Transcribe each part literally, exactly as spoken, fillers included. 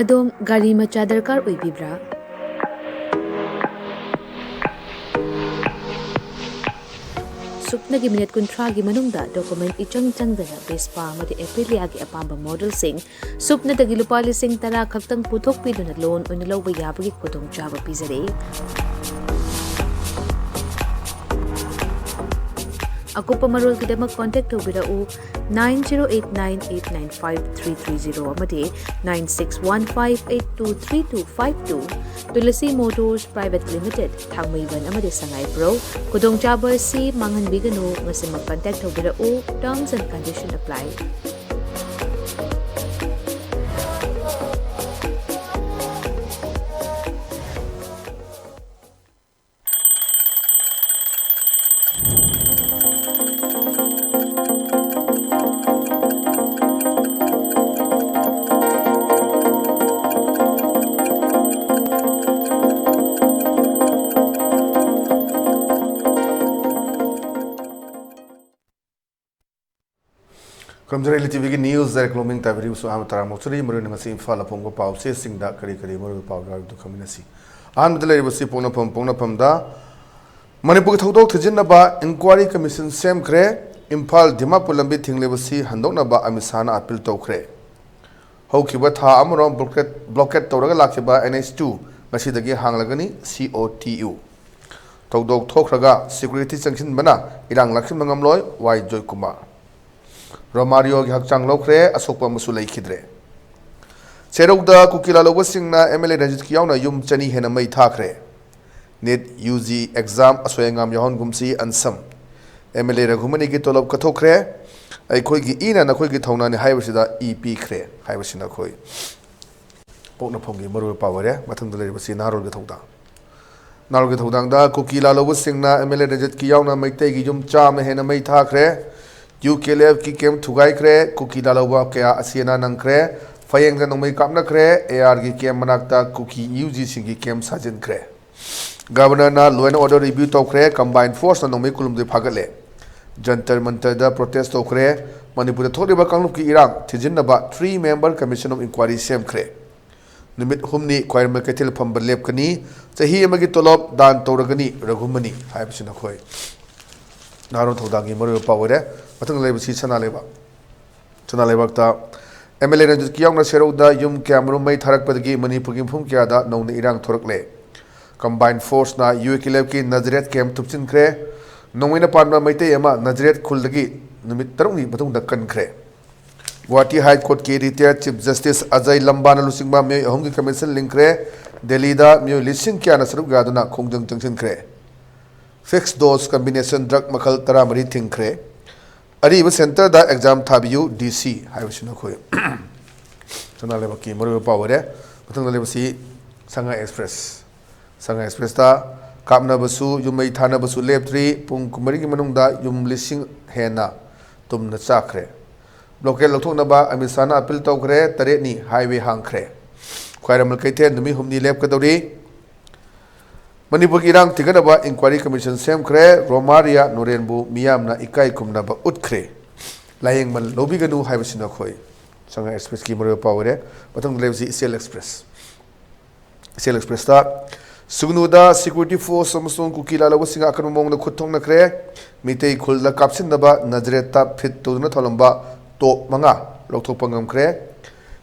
ꯑꯗꯣꯝ ꯒꯥꯔꯤ ꯃꯆꯥ ꯗꯔꯀꯥꯔ ꯑꯣꯏꯕꯤꯕ꯭ꯔꯥ? ꯁꯨꯞꯅꯒꯤ ꯃꯤꯅꯤꯠ ꯀꯨꯟꯊ꯭ꯔꯥꯒꯤ ꯃꯅꯨꯡꯗ ꯗꯣꯀꯨꯃꯦꯟ ꯏꯆꯪ ꯆꯪꯗꯅ ꯚꯦꯁꯄꯥ ꯑꯃꯗꯤ ꯑꯦꯄꯤꯂꯤꯌꯥꯒꯤ ꯑꯄꯥꯝꯕ ꯃꯣꯗꯦꯜꯁꯤꯡ ꯁꯨꯞꯅꯗꯒꯤ ꯂꯨꯄꯥ ꯂꯤꯁꯤꯡ ꯇꯔꯥ ꯈꯛꯇꯪ ꯄꯨꯊꯣꯛꯄꯤꯗꯨꯅ ꯂꯣꯟ ꯑꯣꯏꯅ ꯂꯧꯕ ꯌꯥꯕꯒꯤ ꯈꯨꯗꯣꯡꯆꯥꯕ ꯄꯤꯖꯔꯤ꯫ ꯑꯀꯨꯞꯄ ꯃꯔꯣꯜꯒꯤꯗꯃꯛ ꯀꯣꯟꯇꯦꯛ ꯇꯧꯕꯤꯔꯛꯎ, nine zero eight nine eight nine five three three zero ꯑꯃꯗꯤ nine six one five eight two three two five two꯫ Tulsi motors private limited, Thangmeiband ꯑꯃꯗꯤ ꯁꯉꯥꯏꯄ꯭ꯔꯧ꯫ ꯈꯨꯗꯣꯡꯆꯥꯕ ꯑꯁꯤ ꯃꯥꯡꯍꯟꯕꯤꯒꯅꯨ꯫ ꯉꯁꯤꯃꯛ ꯀꯟꯇꯦꯛ ꯇꯧꯕꯤꯔꯛꯎ꯫ Terms and condition apply. ꯈꯨꯔꯨꯝꯖꯔꯤ, ꯏꯂꯤ ꯇꯤꯚꯤꯒꯤ ꯅ꯭ꯌꯨꯁ ꯗꯥꯏꯔꯦꯛ ꯂꯣꯃꯤꯡ ꯇꯥꯕꯤꯔꯤꯕꯁꯨ ꯑꯍꯥꯟꯕ ꯇꯔꯥꯃꯨꯛ ꯆꯨꯔꯤ꯫ ꯃꯔꯨꯑꯣꯏꯅ ꯉꯁꯤ ꯏꯝꯐꯥꯜꯗ ꯐꯣꯡꯕ ꯄꯥꯎꯆꯦꯁꯤꯡꯗ ꯀꯔꯤ ꯀꯔꯤ ꯃꯔꯨꯑꯣꯏꯕ ꯄꯥꯎ ꯌꯥꯎꯔꯤꯕꯗꯨ ꯈꯪꯃꯤꯟꯅꯁꯤ꯫ ꯑꯍꯥꯟꯕꯗ ꯂꯩꯔꯤꯕꯁꯤ ꯄꯣꯛꯅꯐꯝ, ꯄꯣꯛꯅꯐꯝꯗ ꯃꯅꯤꯄꯨꯔꯒꯤ ꯊꯧꯗꯣꯛ ꯊꯤꯖꯤꯟꯅꯕ ꯏꯟꯀ꯭ꯋꯥꯏꯔꯤ ꯀꯃꯤꯁꯟ ꯁꯦꯝꯈ꯭ꯔꯦ꯫ ꯏꯝꯐꯥꯜ ꯗꯤꯃꯥꯄꯨꯔ ꯂꯝꯕꯤ ꯊꯤꯡꯂꯤꯕꯁꯤ ꯍꯟꯗꯣꯛꯅꯕ ꯑꯃꯤꯠ ꯁꯥꯍꯅ ꯑꯄꯤꯜ ꯇꯧꯈ꯭ꯔꯦ꯫ ꯍꯧꯈꯤꯕ ꯊꯥ ꯑꯃꯔꯣꯝ ꯕ꯭ꯂꯣꯀꯦꯠ, ꯕ꯭ꯂꯣꯀꯦꯠ ꯇꯧꯔꯒ ꯂꯥꯛꯈꯤꯕ ꯑꯦꯟ ꯑꯩꯆ ꯇꯨ ꯉꯁꯤꯗꯒꯤ ꯍꯥꯡꯂꯒꯅꯤ, ꯁꯤ ꯑꯣ ꯇꯤ ꯌꯨ꯫ ꯊꯧꯗꯣꯛ ꯊꯣꯛꯈ꯭ꯔꯒ ꯁꯦꯀ꯭ꯌꯨꯔꯤꯇꯤ ꯆꯪꯁꯤꯟꯕꯅ ꯏꯔꯥꯡ ꯂꯥꯛꯁꯤꯟꯕ ꯉꯝꯂꯣꯏ, ꯋꯥꯏ ꯖꯣꯏꯀꯨꯃꯥꯔ꯫ ꯔꯣꯃꯥꯔꯤꯌꯣꯒꯤ ꯍꯛꯆꯥꯡ ꯂꯧꯈ꯭ꯔꯦ, ꯑꯁꯣꯛꯄ ꯑꯃꯁꯨ ꯂꯩꯈꯤꯗ꯭ꯔꯦ꯫ ꯁꯦꯔꯧꯗ ꯀꯨꯀꯤ ꯂꯥꯂꯧꯕꯁꯤꯡꯅ ꯑꯦꯝ ꯑꯦꯜ ꯑꯦ ꯔꯟꯖꯤꯠꯀꯤ ꯌꯥꯎꯅ ꯌꯨꯝ ꯆꯅꯤ ꯍꯦꯟꯅ ꯃꯩ ꯊꯥꯈ꯭ꯔꯦ꯫ ꯅꯤꯠ ꯌꯨ ꯖꯤ ꯑꯦꯛꯖꯥꯝ ꯑꯁꯣꯏ ꯑꯉꯥꯝ ꯌꯥꯎꯍꯟꯒꯨꯝꯁꯤ ꯑꯟꯁꯝ꯫ ꯑꯦꯝ ꯑꯦꯜ ꯑꯦ ꯔꯘꯨꯃꯅꯤꯒꯤ ꯇꯣꯂꯣꯞ ꯀꯠꯊꯣꯛꯈ꯭ꯔꯦ꯫ ꯑꯩꯈꯣꯏꯒꯤ ꯏꯅ ꯅꯈꯣꯏꯒꯤ ꯊꯧꯅꯥꯅꯤ ꯍꯥꯏꯕꯁꯤꯗ ꯏ ꯄꯤꯈ꯭ꯔꯦ ꯍꯥꯏꯕꯁꯤꯅ ꯑꯩꯈꯣꯏ ꯄꯣꯛꯅꯐꯝꯒꯤ ꯃꯔꯨꯑꯣꯏꯕ ꯄꯥꯎ ꯑꯣꯏꯔꯦ꯫ ꯃꯊꯪꯗ ꯂꯩꯔꯤꯕꯁꯤ ꯅꯍꯥꯔꯣꯜꯒꯤ ꯊꯧꯗꯥꯡ꯫ ꯅꯍꯥꯔꯣꯜꯒꯤ ꯊꯧꯗꯥꯡꯗ ꯀꯨꯀꯤ ꯂꯥꯂꯧꯕꯁꯤꯡꯅ ꯑꯦꯝ ꯑꯦꯜ ꯑꯦ ꯔꯟꯖꯤꯠꯀꯤ ꯌꯥꯎꯅ ꯃꯩꯇꯩꯒꯤ ꯌꯨꯝ ꯆꯥꯝꯃ ꯍꯦꯟꯅ ꯃꯩ ꯊꯥꯈ꯭ꯔꯦ꯫ ꯌꯨ ꯀꯦ ꯑꯦꯜ ꯑꯦꯐꯀꯤ ꯀꯦꯝ ꯊꯨꯒꯥꯏꯈ꯭ꯔꯦ꯫ ꯀꯨꯀꯤ ꯂꯥꯂꯧꯕ ꯀꯌꯥ ꯑꯁꯤ ꯑꯅꯥ ꯅꯪꯈ꯭ꯔꯦ꯫ ꯐꯌꯦꯡꯗ ꯅꯣꯡꯃꯩ ꯀꯥꯞꯅꯈ꯭ꯔꯦ꯫ ꯑꯦ ꯑꯥꯔꯒꯤ ꯀꯦꯝ ꯃꯅꯥꯛꯇ ꯀꯨꯀꯤ ꯌꯨ ꯖꯤꯁꯤꯡꯒꯤ ꯀꯦꯝ ꯁꯥꯖꯤꯟꯈ꯭ꯔꯦ꯫ Governorꯅ law and order review ꯇꯧꯈ꯭ꯔꯦ꯫ Combined forceꯅ ꯅꯣꯡꯃꯩ ꯀꯨꯟꯍꯨꯝꯗꯣꯏ ꯐꯥꯒꯠꯂꯦ꯫ ꯖꯟꯇꯔ ꯃꯟꯇꯔꯗ protest ꯇꯧꯈ꯭ꯔꯦ꯫ ꯃꯅꯤꯄꯨꯔꯗ ꯊꯣꯛꯂꯤꯕ ꯀꯥꯡꯂꯨꯞꯀꯤ ꯏꯔꯥꯡ ꯊꯤꯖꯤꯟꯅꯕ three member commission of inquiry ꯁꯦꯝꯈ꯭ꯔꯦ꯫ ꯅꯨꯃꯤꯠ ꯍꯨꯝꯅꯤ ꯈ꯭ꯋꯥꯏꯔꯝꯕꯟ ꯀꯩꯊꯦꯜ ꯐꯝꯕ ꯂꯦꯞꯀꯅꯤ꯫ ꯆꯍꯤ ꯑꯃꯒꯤ ꯇꯣꯂꯣꯞ ꯗꯥꯟ ꯇꯧꯔꯒꯅꯤ ꯔꯘꯨꯃꯅꯤ ꯍꯥꯏꯕꯁꯤꯅ ꯑꯩꯈꯣꯏ ꯅꯍꯥꯔꯣꯜ ꯊꯧꯗꯥꯡꯒꯤ ꯃꯔꯨꯑꯣꯏꯕ ꯄꯥꯎ ꯑꯣꯏꯔꯦ꯫ ꯃꯊꯪꯗ ꯂꯩꯕꯁꯤ ꯁꯅꯥ ꯂꯩꯕꯥꯛ꯫ ꯁꯅꯥ ꯂꯩꯕꯥꯛꯇ MLA ꯔꯟꯖꯤꯠꯀꯤ ꯌꯥꯎꯅ ꯁꯦꯔꯧꯗ ꯌꯨꯝ ꯀꯌꯥꯃꯔꯨꯝ ꯃꯩ ꯊꯥꯔꯛꯄꯗꯒꯤ ꯃꯅꯤꯄꯨꯔꯒꯤ ꯃꯐꯝ ꯀꯌꯥꯗ ꯅꯧꯅ ꯏꯔꯥꯡ ꯊꯣꯔꯛꯂꯦ꯫ Combined forceꯅ ꯌꯨ ꯑꯦ ꯀꯦ ꯑꯦꯜ ꯑꯦꯐꯀꯤ ꯅꯖꯔꯦꯠ camp ꯊꯨꯞꯆꯤꯟꯈ꯭ꯔꯦ꯫ ꯅꯣꯡꯃꯩꯅ ꯄꯥꯟꯕ ꯃꯩꯇꯩ ꯑꯃ ꯅꯖꯔꯦꯠ ꯈꯨꯜꯗꯒꯤ ꯅꯨꯃꯤꯠ ꯇꯔꯨꯛꯅꯤ ꯃꯇꯨꯡꯗ ꯀꯟꯈ꯭ꯔꯦ꯫ Guwahati High Courtꯀꯤ retired Chief Justice Ajay ꯂꯝꯕꯥꯅ ꯂꯨꯆꯤꯡꯕ ꯃꯤꯑꯣꯏ ꯑꯍꯨꯝꯒꯤ commission ꯂꯤꯡꯈ꯭ꯔꯦ꯫ ꯗꯦꯜꯂꯤꯗ ꯃꯤꯑꯣꯏ ꯂꯤꯁꯤꯡ ꯀꯌꯥꯅ ꯁꯔꯨꯛ ꯌꯥꯗꯨꯅ ꯈꯣꯡꯖꯪ ꯆꯪꯁꯤꯟꯈ꯭ꯔꯦ꯫ Fixed dose combination drug ꯃꯈꯜ ꯇꯔꯥꯃꯔꯤ ꯊꯤꯡꯈ꯭ꯔꯦ꯫ ꯑꯔꯤꯕ centreꯗ exam ꯊꯥꯕꯤꯌꯨ, ꯗꯤ ꯁꯤ ꯍꯥꯏꯕꯁꯤꯅ ꯑꯩꯈꯣꯏ ꯁꯅꯥ ꯂꯩꯕꯥꯛꯀꯤ ꯃꯔꯨꯑꯣꯏꯕ ꯄꯥꯎ ꯑꯣꯏꯔꯦ꯫ ꯃꯊꯪꯗ ꯂꯩꯕꯁꯤ ꯁꯉꯥꯏ Express꯫ ꯁꯉꯥꯏ Expressꯇ ꯀꯥꯞꯅꯕꯁꯨ ꯌꯨꯝ ꯃꯩ ꯊꯥꯅꯕꯁꯨ ꯂꯦꯞꯇ꯭ꯔꯤ꯫ ꯄꯨꯡ ꯀꯨꯟꯃꯔꯤꯒꯤ ꯃꯅꯨꯡꯗ ꯌꯨꯝ ꯂꯤꯁꯤꯡ ꯍꯦꯟꯅ ꯇꯨꯝꯅ ꯆꯥꯈ꯭ꯔꯦ꯫ Blockade ꯂꯧꯊꯣꯛꯅꯕ ꯑꯃꯤꯠ ꯁꯥꯍꯅ appeal ꯇꯧꯈ꯭ꯔꯦ꯫ ꯇꯔꯦꯠꯅꯤ highway ꯍꯥꯡꯈ꯭ꯔꯦ꯫ ꯈ꯭ꯋꯥꯏꯔꯝꯕꯟ ꯀꯩꯊꯦꯜ ꯅꯨꯃꯤꯠ ꯍꯨꯝꯅꯤ ꯂꯦꯞꯀꯗꯧꯔꯤ꯫ ꯃꯅꯤꯄꯨꯔꯒꯤ ꯏꯔꯥꯡ ꯊꯤꯒꯠꯅꯕ inquiry commission ꯁꯦꯝꯈ꯭ꯔꯦ꯫ ꯔꯣꯃꯥꯔꯤꯌꯥ ꯅꯣꯔꯦꯟꯕꯨ ꯃꯤꯌꯥꯝꯅ ꯏꯀꯥꯏ ꯈꯨꯝꯅꯕ ꯎꯠꯈ꯭ꯔꯦ꯫ ꯂꯥꯌꯦꯡꯕ ꯂꯧꯕꯤꯒꯅꯨ ꯍꯥꯏꯕꯁꯤꯅ ꯑꯩꯈꯣꯏ ꯁꯉꯥꯏ Expressꯀꯤ ꯃꯔꯨꯑꯣꯏꯕ ꯄꯥꯎ ꯑꯣꯏꯔꯦ꯫ ꯃꯊꯪꯗ ꯂꯩꯕꯁꯤ ꯏꯆꯦꯜ Express꯫ ꯏꯆꯦꯜ Expressꯇ ꯁꯤꯒꯨꯅꯨꯗ security force ꯑꯃꯁꯨꯡ ꯀꯨꯀꯤ ꯂꯥꯜꯍꯧꯕꯁꯤꯡꯒ ꯑꯀꯟꯕ ꯃꯑꯣꯡꯗ ꯈꯨꯠ ꯊꯣꯛꯅꯈ꯭ꯔꯦ꯫ ꯃꯤꯇꯩ ꯈꯨꯜꯗ ꯀꯥꯞꯁꯤꯟꯅꯕ ꯅꯖꯔꯦꯠꯇ ꯐꯤꯠ ꯇꯧꯗꯨꯅ ꯊꯝꯂꯝꯕ ꯇꯣꯞ ꯃꯉꯥ ꯂꯧꯊꯣꯛꯄ ꯉꯝꯈ꯭ꯔꯦ꯫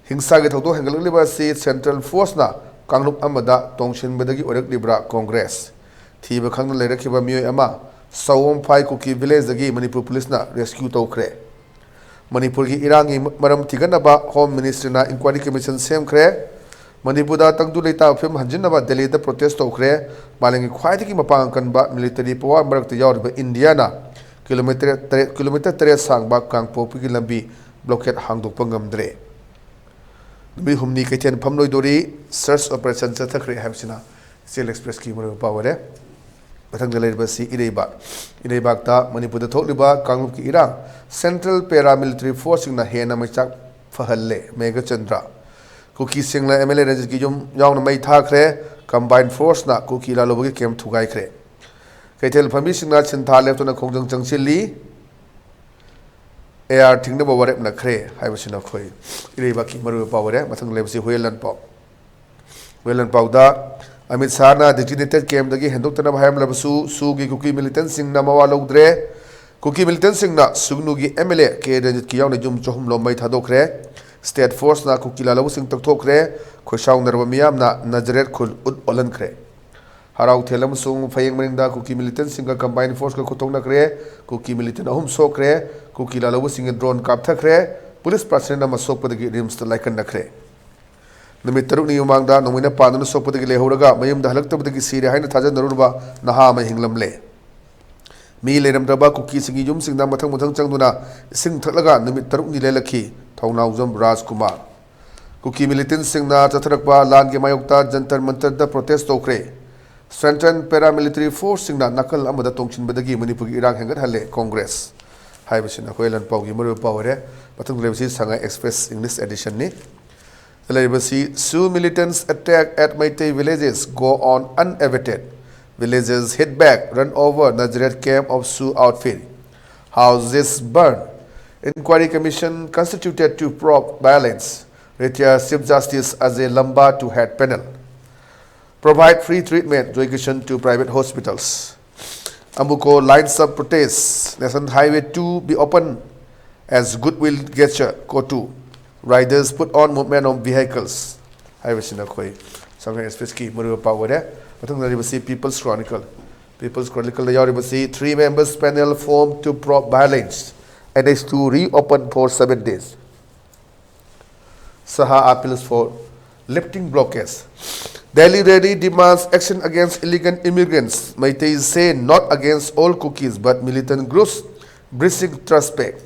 ꯍꯤꯡꯁꯥꯒꯤ ꯊꯧꯗꯣꯛ ꯍꯦꯟꯒꯠꯂꯛꯂꯤꯕ ꯑꯁꯤ central forceꯅ ꯀꯥꯡꯂꯨꯞ ꯑꯃꯗ ꯇꯣꯡꯁꯤꯟꯕꯗꯒꯤ ꯑꯣꯏꯔꯛꯂꯤꯕ꯭ꯔꯥ? Congress꯫ ꯊꯤꯕ ꯈꯪꯗꯅ ꯂꯩꯔꯛꯈꯤꯕ ꯃꯤꯑꯣꯏ ꯑꯃ ꯁꯑꯣꯝꯐꯥꯏ ꯀꯨꯀꯤ villageꯗꯒꯤ ꯃꯅꯤꯄꯨꯔ policeꯅ rescue ꯇꯧꯈ꯭ꯔꯦ꯫ ꯃꯅꯤꯄꯨꯔꯒꯤ ꯏꯔꯥꯡꯒꯤ ꯃꯔꯝ ꯊꯤꯒꯠꯅꯕ Home Ministryꯅ inquiry commission ꯁꯦꯝꯈ꯭ꯔꯦ꯫ ꯃꯅꯤꯄꯨꯔꯗ ꯇꯪꯗꯨ ꯂꯩꯇꯥꯕ ꯐꯤꯕꯝ ꯍꯟꯖꯤꯟꯅꯕ ꯗꯦꯜꯂꯤꯗ protest ꯇꯧꯈ꯭ꯔꯦ꯫ ꯃꯥꯂꯦꯝꯒꯤ ꯈ꯭ꯋꯥꯏꯗꯒꯤ ꯃꯄꯥꯡꯒꯜ ꯀꯟꯕ military power ꯃꯔꯛꯇ ꯌꯥꯎꯔꯤꯕ ꯏꯟꯗꯤꯌꯥꯅ kilometre ꯇꯔꯦꯠ, kilometre ꯇꯔꯦꯠ ꯁꯥꯡꯕ ꯀꯥꯡꯄꯣꯛꯄꯤꯒꯤ ꯂꯝꯕꯤ blockade ꯍꯥꯡꯗꯣꯛꯄ ꯉꯝꯗ꯭ꯔꯦ꯫ ꯅꯨꯃꯤꯠ ꯍꯨꯝꯅꯤ ꯀꯩꯊꯦꯜ ꯐꯝꯂꯣꯏꯗꯣꯔꯤ꯫ Search operation ꯆꯠꯊꯈ꯭ꯔꯦ ꯍꯥꯏꯕꯁꯤꯅ ꯏꯆꯦꯜ Expressꯀꯤ ꯃꯔꯨꯑꯣꯏꯕ ꯄꯥꯎ ꯑꯣꯏꯔꯦ꯫ ꯃꯊꯪꯗ ꯂꯩꯔꯤꯕꯁꯤ ꯏꯔꯩꯕꯥꯛ꯫ ꯏꯔꯩꯕꯥꯛꯇ ꯃꯅꯤꯄꯨꯔꯗ ꯊꯣꯛꯂꯤꯕ ꯀꯥꯡꯂꯨꯞꯀꯤ ꯏꯔꯥꯡ, central paramilitary forceꯁꯤꯡꯅ ꯍꯦꯟꯅ ꯃꯩꯆꯥꯛ ꯐꯍꯜꯂꯦ, ꯃꯦꯘꯆꯟꯗ꯭ꯔ꯫ ꯀꯨꯀꯤꯁꯤꯡꯅ MLA ꯔꯟꯖꯤꯠꯀꯤ ꯌꯨꯝ ꯌꯥꯎꯅ ꯃꯩ ꯊꯥꯈ꯭ꯔꯦ꯫ Combined Forceꯅ ꯀꯨꯀꯤ ꯂꯥꯜꯍꯧꯕꯒꯤ camp ꯊꯨꯒꯥꯏꯈ꯭ꯔꯦ꯫ ꯀꯩꯊꯦꯜ ꯐꯝꯕꯤꯁꯤꯡꯅ ꯁꯤꯟꯊꯥ ꯂꯦꯞꯇꯨꯅ ꯈꯣꯡꯖꯪ ꯆꯪꯁꯤꯜꯂꯤ꯫ ꯑꯦ ꯑꯥꯔ ꯊꯤꯡꯅꯕ ꯋꯥꯔꯦꯞꯅꯈ꯭ꯔꯦ ꯍꯥꯏꯕꯁꯤꯅ ꯑꯩꯈꯣꯏ ꯏꯔꯩꯕꯥꯛꯀꯤ ꯃꯔꯨꯑꯣꯏꯕ ꯄꯥꯎ ꯑꯣꯏꯔꯦ꯫ ꯃꯊꯪ ꯂꯩꯕꯁꯤ ꯍꯨꯏꯌꯦꯟ ꯂꯥꯟꯄꯥꯎ꯫ ꯍꯨꯏꯌꯦꯟ ꯂꯥꯟꯄꯥꯎꯗ ꯑꯃꯤꯠ ꯁꯥꯍꯅ designated campꯇꯒꯤ ꯍꯦꯟꯗꯣꯛꯇꯅꯕ ꯍꯥꯏꯔꯝꯂꯕꯁꯨ ꯁꯨꯒꯤ ꯀꯨꯀꯤ militantꯁꯤꯡꯅ ꯃꯋꯥ ꯂꯧꯗ꯭ꯔꯦ꯫ ꯀꯨꯀꯤ militantꯁꯤꯡꯅ ꯁꯨꯒꯅꯨꯒꯤ ꯑꯦꯝ ꯑꯦꯜ ꯑꯦ ꯀꯦ ꯔꯟꯖꯤꯠꯀꯤ ꯌꯥꯎꯅ ꯌꯨꯝ ꯆꯍꯨꯝ ꯂꯣꯝ ꯃꯩ ꯊꯥꯗꯣꯛꯈ꯭ꯔꯦ꯫ State Forceꯅ ꯀꯨꯀꯤ ꯂꯥꯜꯍꯧꯕꯁꯤꯡ ꯇꯛꯊꯣꯛꯈ꯭ꯔꯦ꯫ ꯈꯣꯏꯁꯥꯎꯅꯔꯕ ꯃꯤꯌꯥꯝꯅ ꯅꯖꯔꯦꯠ ꯈꯨꯜ ꯎꯠ ꯑꯣꯜꯍꯟꯈ꯭ꯔꯦ꯫ ꯍꯔꯥꯎꯊꯦꯜ ꯑꯃꯁꯨꯡ ꯐꯌꯦꯡ ꯃꯅꯤꯡꯗ ꯀꯨꯀꯤ militantꯁꯤꯡꯒ Combined Forceꯀ ꯈꯨꯠꯊꯣꯛꯅꯈ꯭ꯔꯦ꯫ ꯀꯨꯀꯤ militant ꯑꯍꯨꯝ ꯁꯣꯛꯈ꯭ꯔꯦ꯫ ꯀꯨꯀꯤ ꯂꯥꯜꯍꯧꯕꯁꯤꯡꯒꯤ drone ꯀꯥꯞꯊꯈ꯭ꯔꯦ꯫ Police personnel ꯑꯃ ꯁꯣꯛꯄꯗꯒꯤ RIMSꯇ ꯂꯥꯏꯀꯠꯅꯈ꯭ꯔꯦ꯫ ꯅꯨꯃꯤꯠ ꯇꯔꯨꯛꯅꯤ ꯃꯃꯥꯡꯗ ꯅꯣꯡꯃꯩꯅ ꯄꯥꯟꯗꯨꯅ ꯁꯣꯛꯄꯗꯒꯤ ꯂꯩꯍꯧꯔꯒ ꯃꯌꯨꯝꯗ ꯍꯜꯂꯛꯇꯕꯗꯒꯤ ꯁꯤꯔꯦ ꯍꯥꯏꯅ ꯊꯥꯖꯅꯔꯨꯔꯕ ꯅꯍꯥ ꯑꯃ ꯍꯤꯡꯂꯝꯂꯦ꯫ ꯃꯤ ꯂꯩꯔꯝꯗ꯭ꯔꯕ ꯀꯨꯀꯤꯁꯤꯡꯒꯤ ꯌꯨꯝꯁꯤꯡꯗ ꯃꯊꯪ ꯃꯊꯪ ꯆꯪꯗꯨꯅ ꯏꯁꯤꯡ ꯊꯛꯂꯒ ꯅꯨꯃꯤꯠ ꯇꯔꯨꯛꯅꯤ ꯂꯦꯜꯂꯛꯈꯤ꯫ ꯊꯧꯅꯥꯎꯖꯝ ꯔꯥꯖꯀꯨꯃꯥꯔ꯫ ꯀꯨꯀꯤ militantꯁꯤꯡꯅ ꯆꯠꯊꯔꯛꯄ ꯂꯥꯟꯒꯤ ꯃꯥꯌꯣꯛꯇ ꯖꯟꯇꯔ ꯃꯟꯇꯔꯗ protest ꯇꯧꯈ꯭ꯔꯦ꯫ Central Paramilitary Forceꯁꯤꯡꯅ ꯅꯥꯀꯜ ꯑꯃꯗ ꯇꯣꯡꯁꯤꯟꯕꯗꯒꯤ ꯃꯅꯤꯄꯨꯔꯒꯤ ꯏꯔꯥꯡ ꯍꯦꯟꯒꯠꯍꯜꯂꯦ ꯀꯣꯡꯒ꯭ꯔꯦꯁ ꯍꯥꯏꯕꯁꯤꯅ ꯑꯩꯈꯣꯏ ꯂꯥꯟꯄꯥꯎꯒꯤ ꯃꯔꯨꯑꯣꯏꯕ ꯄꯥꯎ ꯑꯣꯏꯔꯦ꯫ ꯃꯊꯪꯗ ꯂꯩꯕꯁꯤ ꯁꯉꯥꯏ Express English editionꯅꯤ꯫ ꯂꯩꯔꯤꯕꯁꯤ Shu militants attack at Meitei villages go on unabated. Villages hit back, run over Nazareth camp of Shu outfit. Houses burn. Inquiry commission constituted to probe violence. Retired Chief Justice Ajay Lamba to head panel. Provide free treatment, Joykisan to private hospitals. Ambuko lines up protests. National Highway two be open as goodwill gesture, COTU. Riders put on movement of vehicles. ꯍꯥꯏꯕꯁꯤꯅ ꯑꯩꯈꯣꯏ ꯁꯉꯥꯏ Expressꯀꯤ ꯃꯔꯨꯑꯣꯏꯕ ꯄꯥꯎ ꯑꯣꯏꯔꯦ꯫ ꯃꯊꯪꯗ ꯂꯩꯔꯤꯕꯁꯤ People's Chronicle꯫ People's Chronicleꯗ ꯌꯥꯎꯔꯤꯕꯁꯤ three members panel formed to probe violence. NH two reopen for seven days. Saha appeals for lifting blockades. Delhi rally demands action against illegal immigrants. Meiteis say not against all Kukis but militant groups breaching trust pact.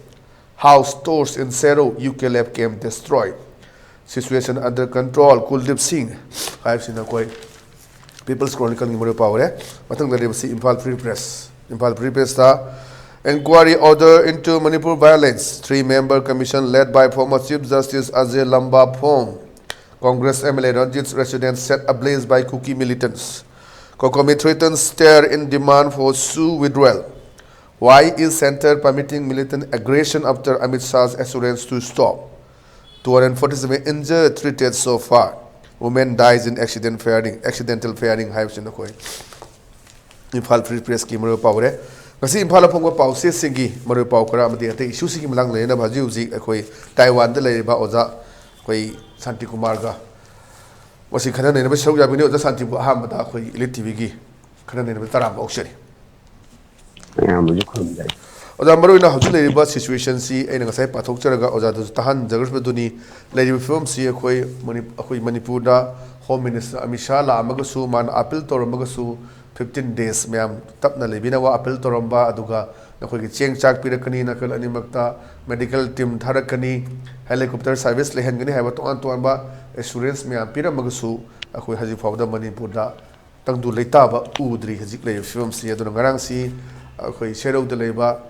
House stores in Sero, U K left camp destroyed. Situation under control, Kuldeep Singh. ꯍꯥꯏꯕꯁꯤꯅ ꯑꯩꯈꯣꯏ People's Chronicleꯒꯤ ꯃꯔꯨꯑꯣꯏꯕ ꯄꯥꯎ ꯑꯣꯏꯔꯦ꯫ ꯃꯊꯪꯗ ꯂꯩꯔꯤꯕꯁꯤ Imphal Free Press꯫ Imphal Free Pressꯇ inquiry order into Manipur violence, three member commission led by former Chief Justice Ajay Lamba formed. Congress M L A Ranjit's residence set ablaze by Kuki militants. COCOMI threatens tear in demand for S O O withdrawal. Why is centre permitting militant aggression after Amit Shah's assurance to stop? Two hundred forty-seven injured, three dead so far. Woman dies in accident firing, accidental firing ꯍꯥꯏꯕꯁꯤꯅ ꯑꯩꯈꯣꯏ Imphal free ꯄ꯭ꯔꯦꯁꯀꯤ ꯃꯔꯨꯑꯣꯏꯕ ꯄꯥꯎ ꯑꯣꯏꯔꯦ꯫ ꯉꯁꯤ ꯏꯝꯐꯥꯜꯗ ꯐꯣꯡꯕ ꯄꯥꯎꯆꯦꯁꯤꯡꯒꯤ ꯃꯔꯨꯑꯣꯏꯕ ꯄꯥꯎ ꯈꯔ ꯑꯃꯗꯤ ꯑꯇꯩ ꯏꯁꯨꯁꯤꯡꯒꯤ ꯃꯇꯥꯡꯗ ꯅꯩꯅꯅꯕ ꯍꯧꯖꯤꯛ ꯍꯧꯖꯤꯛ ꯑꯩꯈꯣꯏ ꯇꯥꯏꯋꯥꯟꯗ ꯂꯩꯔꯤꯕ ꯑꯣꯖꯥ ꯑꯩꯈꯣꯏ ꯁꯥꯟꯇꯤ ꯀꯨꯃꯥꯔꯒ ꯃꯁꯤ ꯈꯟꯅ ꯅꯩꯅꯕ ꯁꯔꯨꯛ ꯌꯥꯕꯤꯅꯤ꯫ ꯑꯣꯖꯥ ꯁꯥꯟꯇꯤꯕꯨ ꯑꯍꯥꯟꯕꯗ ꯑꯩꯈꯣꯏ ꯏꯂꯤꯠ ꯇꯤꯚꯤꯒꯤ ꯈꯟꯅ ꯅꯩꯅꯕ ꯇꯔꯥꯝꯕ ꯑꯣꯛꯆꯔꯤ꯫ ꯃꯌꯥꯝꯕꯨꯁꯨ ꯈꯨꯔꯨꯝꯖꯔꯤ꯫ ꯑꯣꯖꯥ, ꯃꯔꯨꯑꯣꯏꯅ ꯍꯧꯖꯤꯛ ꯂꯩꯔꯤꯕ ꯁꯤꯆꯨꯋꯦꯁꯟꯁꯤ ꯑꯩꯅ ꯉꯁꯥꯏ ꯄꯥꯊꯣꯛꯆꯔꯒ ꯑꯣꯖꯥꯗꯁꯨ ꯇꯥꯍꯟꯖꯈ꯭ꯔꯕꯗꯨꯅꯤ꯫ ꯂꯩꯔꯤꯕ ꯐꯤꯕꯝꯁꯤ ꯑꯩꯈꯣꯏ ꯃꯅꯤ-, ꯑꯩꯈꯣꯏ ꯃꯅꯤꯄꯨꯔꯗ ꯍꯣꯝ ꯃꯤꯅꯤꯁꯇꯔ ꯑꯃꯤꯠ ꯁꯥꯍ ꯂꯥꯛꯑꯝꯃꯒꯁꯨ, ꯃꯥꯅ ꯑꯥꯄꯤꯜ ꯇꯧꯔꯝꯃꯒꯁꯨ, ꯐꯤꯐꯇꯤꯟ ꯗꯦꯖ ꯃꯌꯥꯝ ꯇꯞꯅ ꯂꯩꯕꯤꯅꯕ ꯑꯥꯄꯤꯜ ꯇꯧꯔꯝꯕ, ꯑꯗꯨꯒ ꯅꯈꯣꯏꯒꯤ ꯆꯦꯡ ꯆꯥꯛ ꯄꯤꯔꯛꯀꯅꯤ, ꯅꯥꯀꯜ ꯑꯅꯤꯃꯛꯇ ꯃꯦꯗꯤꯀꯦꯜ ꯇꯤꯝ ꯊꯥꯔꯛꯀꯅꯤ, ꯍꯦꯂꯤꯀꯣꯞꯇꯔ ꯁꯥꯔꯚꯤꯁ ꯂꯩꯍꯟꯒꯅꯤ ꯍꯥꯏꯕ ꯇꯣꯉꯥꯟ ꯇꯣꯉꯥꯟꯕ ꯑꯦꯁꯨꯔꯦꯟꯁ ꯃꯌꯥꯝ ꯄꯤꯔꯝꯃꯒꯁꯨ, ꯑꯩꯈꯣꯏ ꯍꯧꯖꯤꯛ ꯐꯥꯎꯕꯗ ꯃꯅꯤꯄꯨꯔꯗ ꯇꯪꯗꯨ ꯂꯩꯇꯥꯕ ꯎꯗ꯭ꯔꯤ ꯍꯧꯖꯤꯛ ꯂꯩꯔꯤꯕ ꯐꯤꯕꯝꯁꯤ꯫ ꯑꯗꯨꯅ ꯉꯔꯥꯡꯁꯤ ꯑꯩꯈꯣꯏ ꯁꯦꯔꯧꯗ ꯂꯩꯕ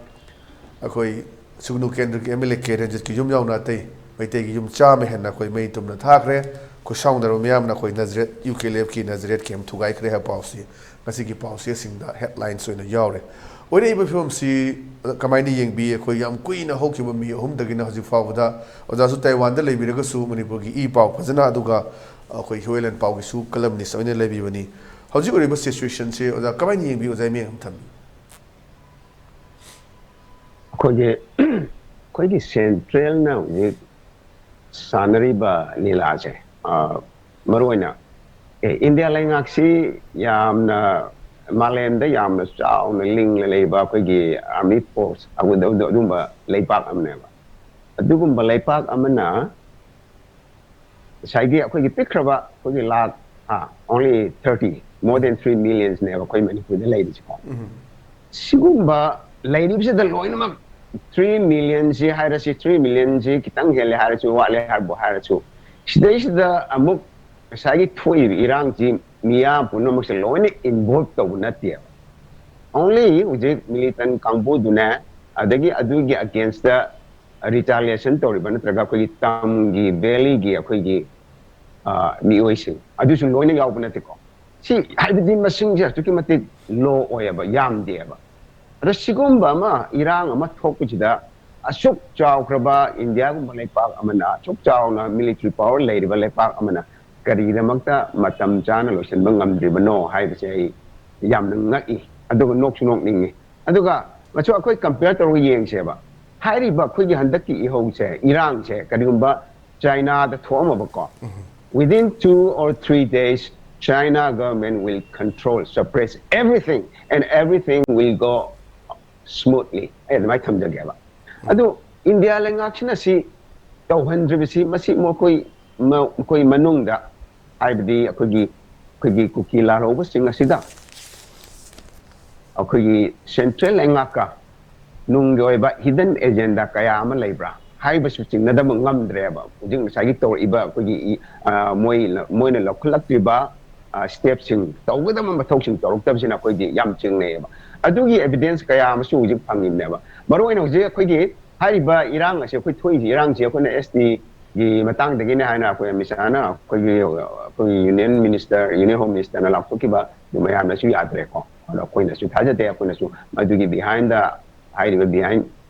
ꯑꯩꯈꯣꯏ ꯁꯨꯒꯅꯨ ꯀꯦꯟꯗ꯭ꯔꯒꯤ ꯑꯦꯝ ꯑꯦꯜ ꯑꯦ ꯀꯦ ꯔꯟꯖꯤꯠꯀꯤ ꯌꯨꯝ ꯌꯥꯎꯅ ꯑꯇꯩ ꯃꯩꯇꯩꯒꯤ ꯌꯨꯝ ꯆꯥꯝꯃ ꯍꯦꯟꯅ ꯑꯩꯈꯣꯏ ꯃꯩ ꯇꯨꯝꯅ ꯊꯥꯈ꯭ꯔꯦ꯫ ꯈꯨꯠꯁꯥꯎꯅꯔꯕ ꯃꯤꯌꯥꯝꯅ ꯑꯩꯈꯣꯏ ꯅꯖꯔꯦꯠ, ꯌꯨ ꯀꯦ ꯂꯦꯞꯀꯤ ꯅꯖꯔꯦꯠ ꯀꯦꯝ ꯊꯨꯒꯥꯏꯈ꯭ꯔꯦ ꯍꯥꯏꯕ ꯄꯥꯎꯁꯤ ꯉꯁꯤꯒꯤ ꯄꯥꯎꯆꯦꯁꯤꯡꯗ ꯍꯦꯗꯂꯥꯏꯟꯁ ꯑꯣꯏꯅ ꯌꯥꯎꯔꯦ꯫ ꯑꯣꯏꯔꯛꯏꯕ ꯐꯤꯕꯝꯁꯤ ꯀꯃꯥꯏꯅ ꯌꯦꯡꯕꯤ? ꯑꯩꯈꯣꯏ ꯌꯥꯝ ꯀꯨꯏꯅ ꯍꯧꯈꯤꯕ ꯃꯤ ꯑꯍꯨꯝꯗꯒꯤꯅ ꯍꯧꯖꯤꯛ ꯐꯥꯎꯕꯗ, ꯑꯣꯖꯥꯁꯨ ꯇꯥꯏꯋꯥꯟꯗ ꯂꯩꯕꯤꯔꯒꯁꯨ ꯃꯅꯤꯄꯨꯔꯒꯤ ꯏ ꯄꯥꯎ ꯐꯖꯅ, ꯑꯗꯨꯒ ꯑꯩꯈꯣꯏ ꯍꯤꯌꯨ ꯑꯦꯟ ꯂꯥꯏ ꯄꯥꯎꯒꯤꯁꯨ ꯀꯂꯝꯅꯤꯁ ꯑꯣꯏꯅ ꯂꯩꯕꯤꯕꯅꯤ꯫ ꯍꯧꯖꯤꯛ ꯑꯣꯏꯔꯤꯕ ꯁꯤꯆꯨꯋꯦꯁꯟꯁꯤ ꯑꯣꯖꯥ ꯀꯃꯥꯏꯅ ꯌꯦꯡꯕꯤ? ꯑꯣꯖꯥ ꯃꯤꯠꯌꯦꯡ ꯑꯃ ꯊꯝꯕꯤꯌꯨ꯫ ꯑꯩꯈꯣꯏꯒꯤ ꯑꯩꯈꯣꯏꯒꯤ ꯁꯦꯟꯇ꯭ꯔꯦꯜꯅ ꯍꯧꯖꯤꯛ ꯁꯥꯟꯅꯔꯤꯕ ꯂꯤꯂꯥꯁꯦ, ꯑ, ꯃꯔꯨꯑꯣꯏꯅ, ꯑꯦ, ꯏꯟꯗꯤꯌꯥ ꯂꯩꯉꯥꯛꯁꯤ ꯌꯥꯝꯅ ꯃꯥꯂꯦꯝꯗ ꯌꯥꯝꯅ ꯆꯥꯎꯅ ꯂꯤꯡꯅ ꯂꯩꯕ ꯑꯩꯈꯣꯏꯒꯤ ꯑꯥꯔꯃꯤ ꯐꯣꯔꯁ ꯑꯗꯨ-, ꯑꯗꯨ-, ꯑꯗꯨꯒꯨꯝꯕ ꯂꯩꯄꯥꯛ ꯑꯃꯅꯦꯕ꯫ ꯑꯗꯨꯒꯨꯝꯕ ꯂꯩꯄꯥꯛ ꯑꯃꯅ ꯉꯁꯥꯏꯒꯤ ꯑꯩꯈꯣꯏꯒꯤ ꯄꯤꯛꯈ꯭ꯔꯕ ꯑꯩꯈꯣꯏꯒꯤ ꯂꯥꯛ, ꯑꯥ, only thirty, more than three millionsꯅꯦꯕ ꯑꯩꯈꯣꯏ ꯃꯅꯤꯄꯨꯔꯗ ꯂꯩꯔꯤꯁꯦꯀꯣ꯫ ꯁꯤꯒꯨꯝꯕ ꯂꯩꯔꯤꯕꯁꯤꯗ ꯂꯣꯏꯅꯃꯛ three millionꯁꯤ ꯍꯥꯏꯔꯁꯤ, three millionꯁꯤ ꯈꯤꯇꯪ ꯍꯦꯜꯂꯦ ꯍꯥꯏꯔꯁꯨ, ꯋꯥꯠꯂꯦ ꯍꯥꯏꯕꯨ ꯍꯥꯏꯔꯁꯨ, ꯁꯤꯗꯩꯁꯤꯗ ꯑꯃꯨꯛ ꯉꯁꯥꯏꯒꯤ ꯊꯣꯛꯏꯕ ꯏꯔꯥꯡꯁꯤ ꯃꯤꯌꯥꯝ ꯄꯨꯝꯅꯃꯛꯁꯦ ꯂꯣꯏꯅ involve ꯇꯧꯕ ꯅꯠꯇꯦꯕ꯫ Only ꯍꯧꯖꯤꯛ militant ꯀꯥꯡꯕꯨꯗꯨꯅꯦ, ꯑꯗꯒꯤ ꯑꯗꯨꯒꯤ againstꯇ retaliation ꯇꯧꯔꯤꯕ, ꯅꯠꯇ꯭ꯔꯒ ꯑꯩꯈꯣꯏꯒꯤ ꯇꯝꯒꯤ valleyꯒꯤ ꯑꯩꯈꯣꯏꯒꯤ ꯃꯤꯑꯣꯏꯁꯤꯡ ꯑꯗꯨꯁꯨ ꯂꯣꯏꯅ ꯌꯥꯎꯕ ꯅꯠꯇꯦꯀꯣ꯫ ꯁꯤ ꯍꯥꯏꯕꯗꯤ ꯃꯁꯤꯡꯁꯦ ꯑꯗꯨꯛꯀꯤ ꯃꯇꯤꯛ ꯂꯣ ꯑꯣꯏꯌꯦꯕ, ꯌꯥꯝꯗꯦꯕ꯫ ꯑꯗ ꯁꯤꯒꯨꯝꯕ ꯑꯃ ꯏꯔꯥꯡ ꯑꯃ ꯊꯣꯛꯄꯁꯤꯗ ꯑꯁꯨꯛ ꯆꯥꯎꯈ꯭ꯔꯕ ꯏꯟꯗꯤꯌꯥꯒꯨꯝꯕ ꯂꯩꯄꯥꯛ ꯑꯃꯅ, ꯑꯁꯨꯛ ꯆꯥꯎꯅ ꯃꯤꯂꯤꯇꯔꯤ ꯄꯥꯋꯔ ꯂꯩꯔꯤꯕ ꯂꯩꯄꯥꯛ ꯑꯃꯅ ꯀꯔꯤꯒꯤꯗꯃꯛꯇ ꯃꯇꯝ ꯆꯥꯅ ꯂꯣꯏꯁꯤꯟꯕ ꯉꯝꯗ꯭ꯔꯤꯕꯅꯣ ꯍꯥꯏꯕꯁꯦ ꯑꯩ ꯌꯥꯝꯅ ꯉꯛꯏ, ꯑꯗꯨꯒ ꯅꯣꯛꯁꯨ ꯅꯣꯛꯅꯤꯡꯉꯤ꯫ ꯑꯗꯨꯒ ꯃꯁꯨ ꯑꯩꯈꯣꯏ ꯀꯝꯄꯤꯌꯔ ꯇꯧꯔꯒ ꯌꯦꯡꯁꯦꯕ꯫ ꯍꯥꯏꯔꯤꯕ ꯑꯩꯈꯣꯏꯒꯤ ꯍꯟꯗꯛꯀꯤ ꯏꯍꯧꯁꯦ, ꯏꯔꯥꯡꯁꯦ ꯀꯔꯤꯒꯨꯝꯕ ꯆꯥꯏꯅꯥꯗ ꯊꯣꯛꯑꯝꯃꯕꯀꯣ, within two or three days, China government will control, suppress everything, and everything will go smoothly. ꯑꯩ ꯑꯗꯨꯃꯥꯏꯅ ꯊꯝꯖꯒꯦꯕ꯫ ꯑꯗꯨ ꯏꯟꯗꯤꯌꯥ ꯂꯩꯉꯥꯛꯁꯤꯅ ꯁꯤ ꯇꯧꯍꯟꯗ꯭ꯔꯤꯕꯁꯤ, ꯃꯁꯤ ꯃꯈꯣꯏ ꯃ-, ꯃꯈꯣꯏ ꯃꯅꯨꯡꯗ, ꯍꯥꯏꯕꯗꯤ ꯑꯩꯈꯣꯏꯒꯤ, ꯑꯩꯈꯣꯏꯒꯤ ꯀꯨꯀꯤ ꯂꯥꯜꯍꯧꯕꯁꯤꯡ ꯑꯁꯤꯗ ꯑꯩꯈꯣꯏꯒꯤ ꯁꯦꯟꯇ꯭ꯔꯦꯜ ꯂꯩꯉꯥꯛꯀ ꯅꯨꯡꯒꯤ ꯑꯣꯏꯕ ꯍꯤꯗꯟ ꯑꯦꯖꯦꯟꯗꯥ ꯀꯌꯥ ꯑꯃ ꯂꯩꯕ꯭ꯔꯥ ꯍꯥꯏꯕꯁꯨ ꯆꯤꯡꯅꯗꯕ ꯉꯝꯗ꯭ꯔꯦꯕ꯫ ꯍꯧꯖꯤꯛ ꯉꯁꯥꯏꯒꯤ ꯇꯧꯔꯛꯏꯕ ꯑꯩꯈꯣꯏꯒꯤ ꯏ-, ꯑ, ꯃꯣꯏ, ꯃꯣꯏꯅ ꯂꯧꯈꯠꯂꯛꯇ꯭ꯔꯤꯕ, ꯑ, ꯁ꯭ꯇꯦꯞꯁꯤꯡ, ꯇꯧꯒꯗꯕ ꯃꯊꯧꯁꯤꯡ ꯇꯧꯔꯛꯇꯕꯁꯤꯅ ꯑꯩꯈꯣꯏꯒꯤ ꯌꯥꯝ ꯆꯤꯡꯅꯩꯌꯦꯕ꯫ ꯑꯗꯨꯒꯤ ꯑꯦꯚꯤꯗꯦꯟꯁ ꯀꯌꯥ ꯑꯃꯁꯨ ꯍꯧꯖꯤꯛ ꯐꯪꯉꯤꯕꯅꯦꯕ꯫ ꯃꯔꯨꯑꯣꯏꯅ ꯍꯧꯖꯤꯛ ꯑꯩꯈꯣꯏꯒꯤ ꯍꯥꯏꯔꯤꯕ ꯏꯔꯥꯡ ꯑꯁꯤ, ꯑꯩꯈꯣꯏ ꯊꯣꯛꯏꯁꯤ, ꯏꯔꯥꯡꯁꯤ ꯑꯩꯈꯣꯏꯅ ꯑꯦꯁ ꯇꯤꯒꯤ ꯃꯇꯥꯡꯗꯒꯤꯅꯦ ꯍꯥꯏꯅ ꯑꯩꯈꯣꯏ ꯑꯃꯤꯠ ꯁꯥꯍꯅ ꯑꯩꯈꯣꯏꯒꯤ, ꯑꯩꯈꯣꯏꯒꯤ ꯌꯨꯅꯤꯌꯟ ꯃꯤꯅꯤꯁꯇꯔ, ꯌꯨꯅꯤꯌꯟ ꯍꯣꯝ ꯃꯤꯅꯤꯁꯇꯔꯅ ꯂꯥꯎꯊꯣꯛꯈꯤꯕ ꯑꯗꯨ ꯃꯌꯥꯝꯅꯁꯨ ꯌꯥꯗ꯭ꯔꯦꯀꯣ꯫ ꯑꯗꯣ ꯑꯩꯈꯣꯏꯅꯁꯨ ꯊꯥꯖꯗꯦ, ꯑꯩꯈꯣꯏꯅꯁꯨ ꯃꯗꯨꯒꯤ ꯕꯤꯍꯥꯏꯟꯗ, ꯍꯥꯏꯔꯤꯕ ꯕꯤꯍꯥꯏꯟ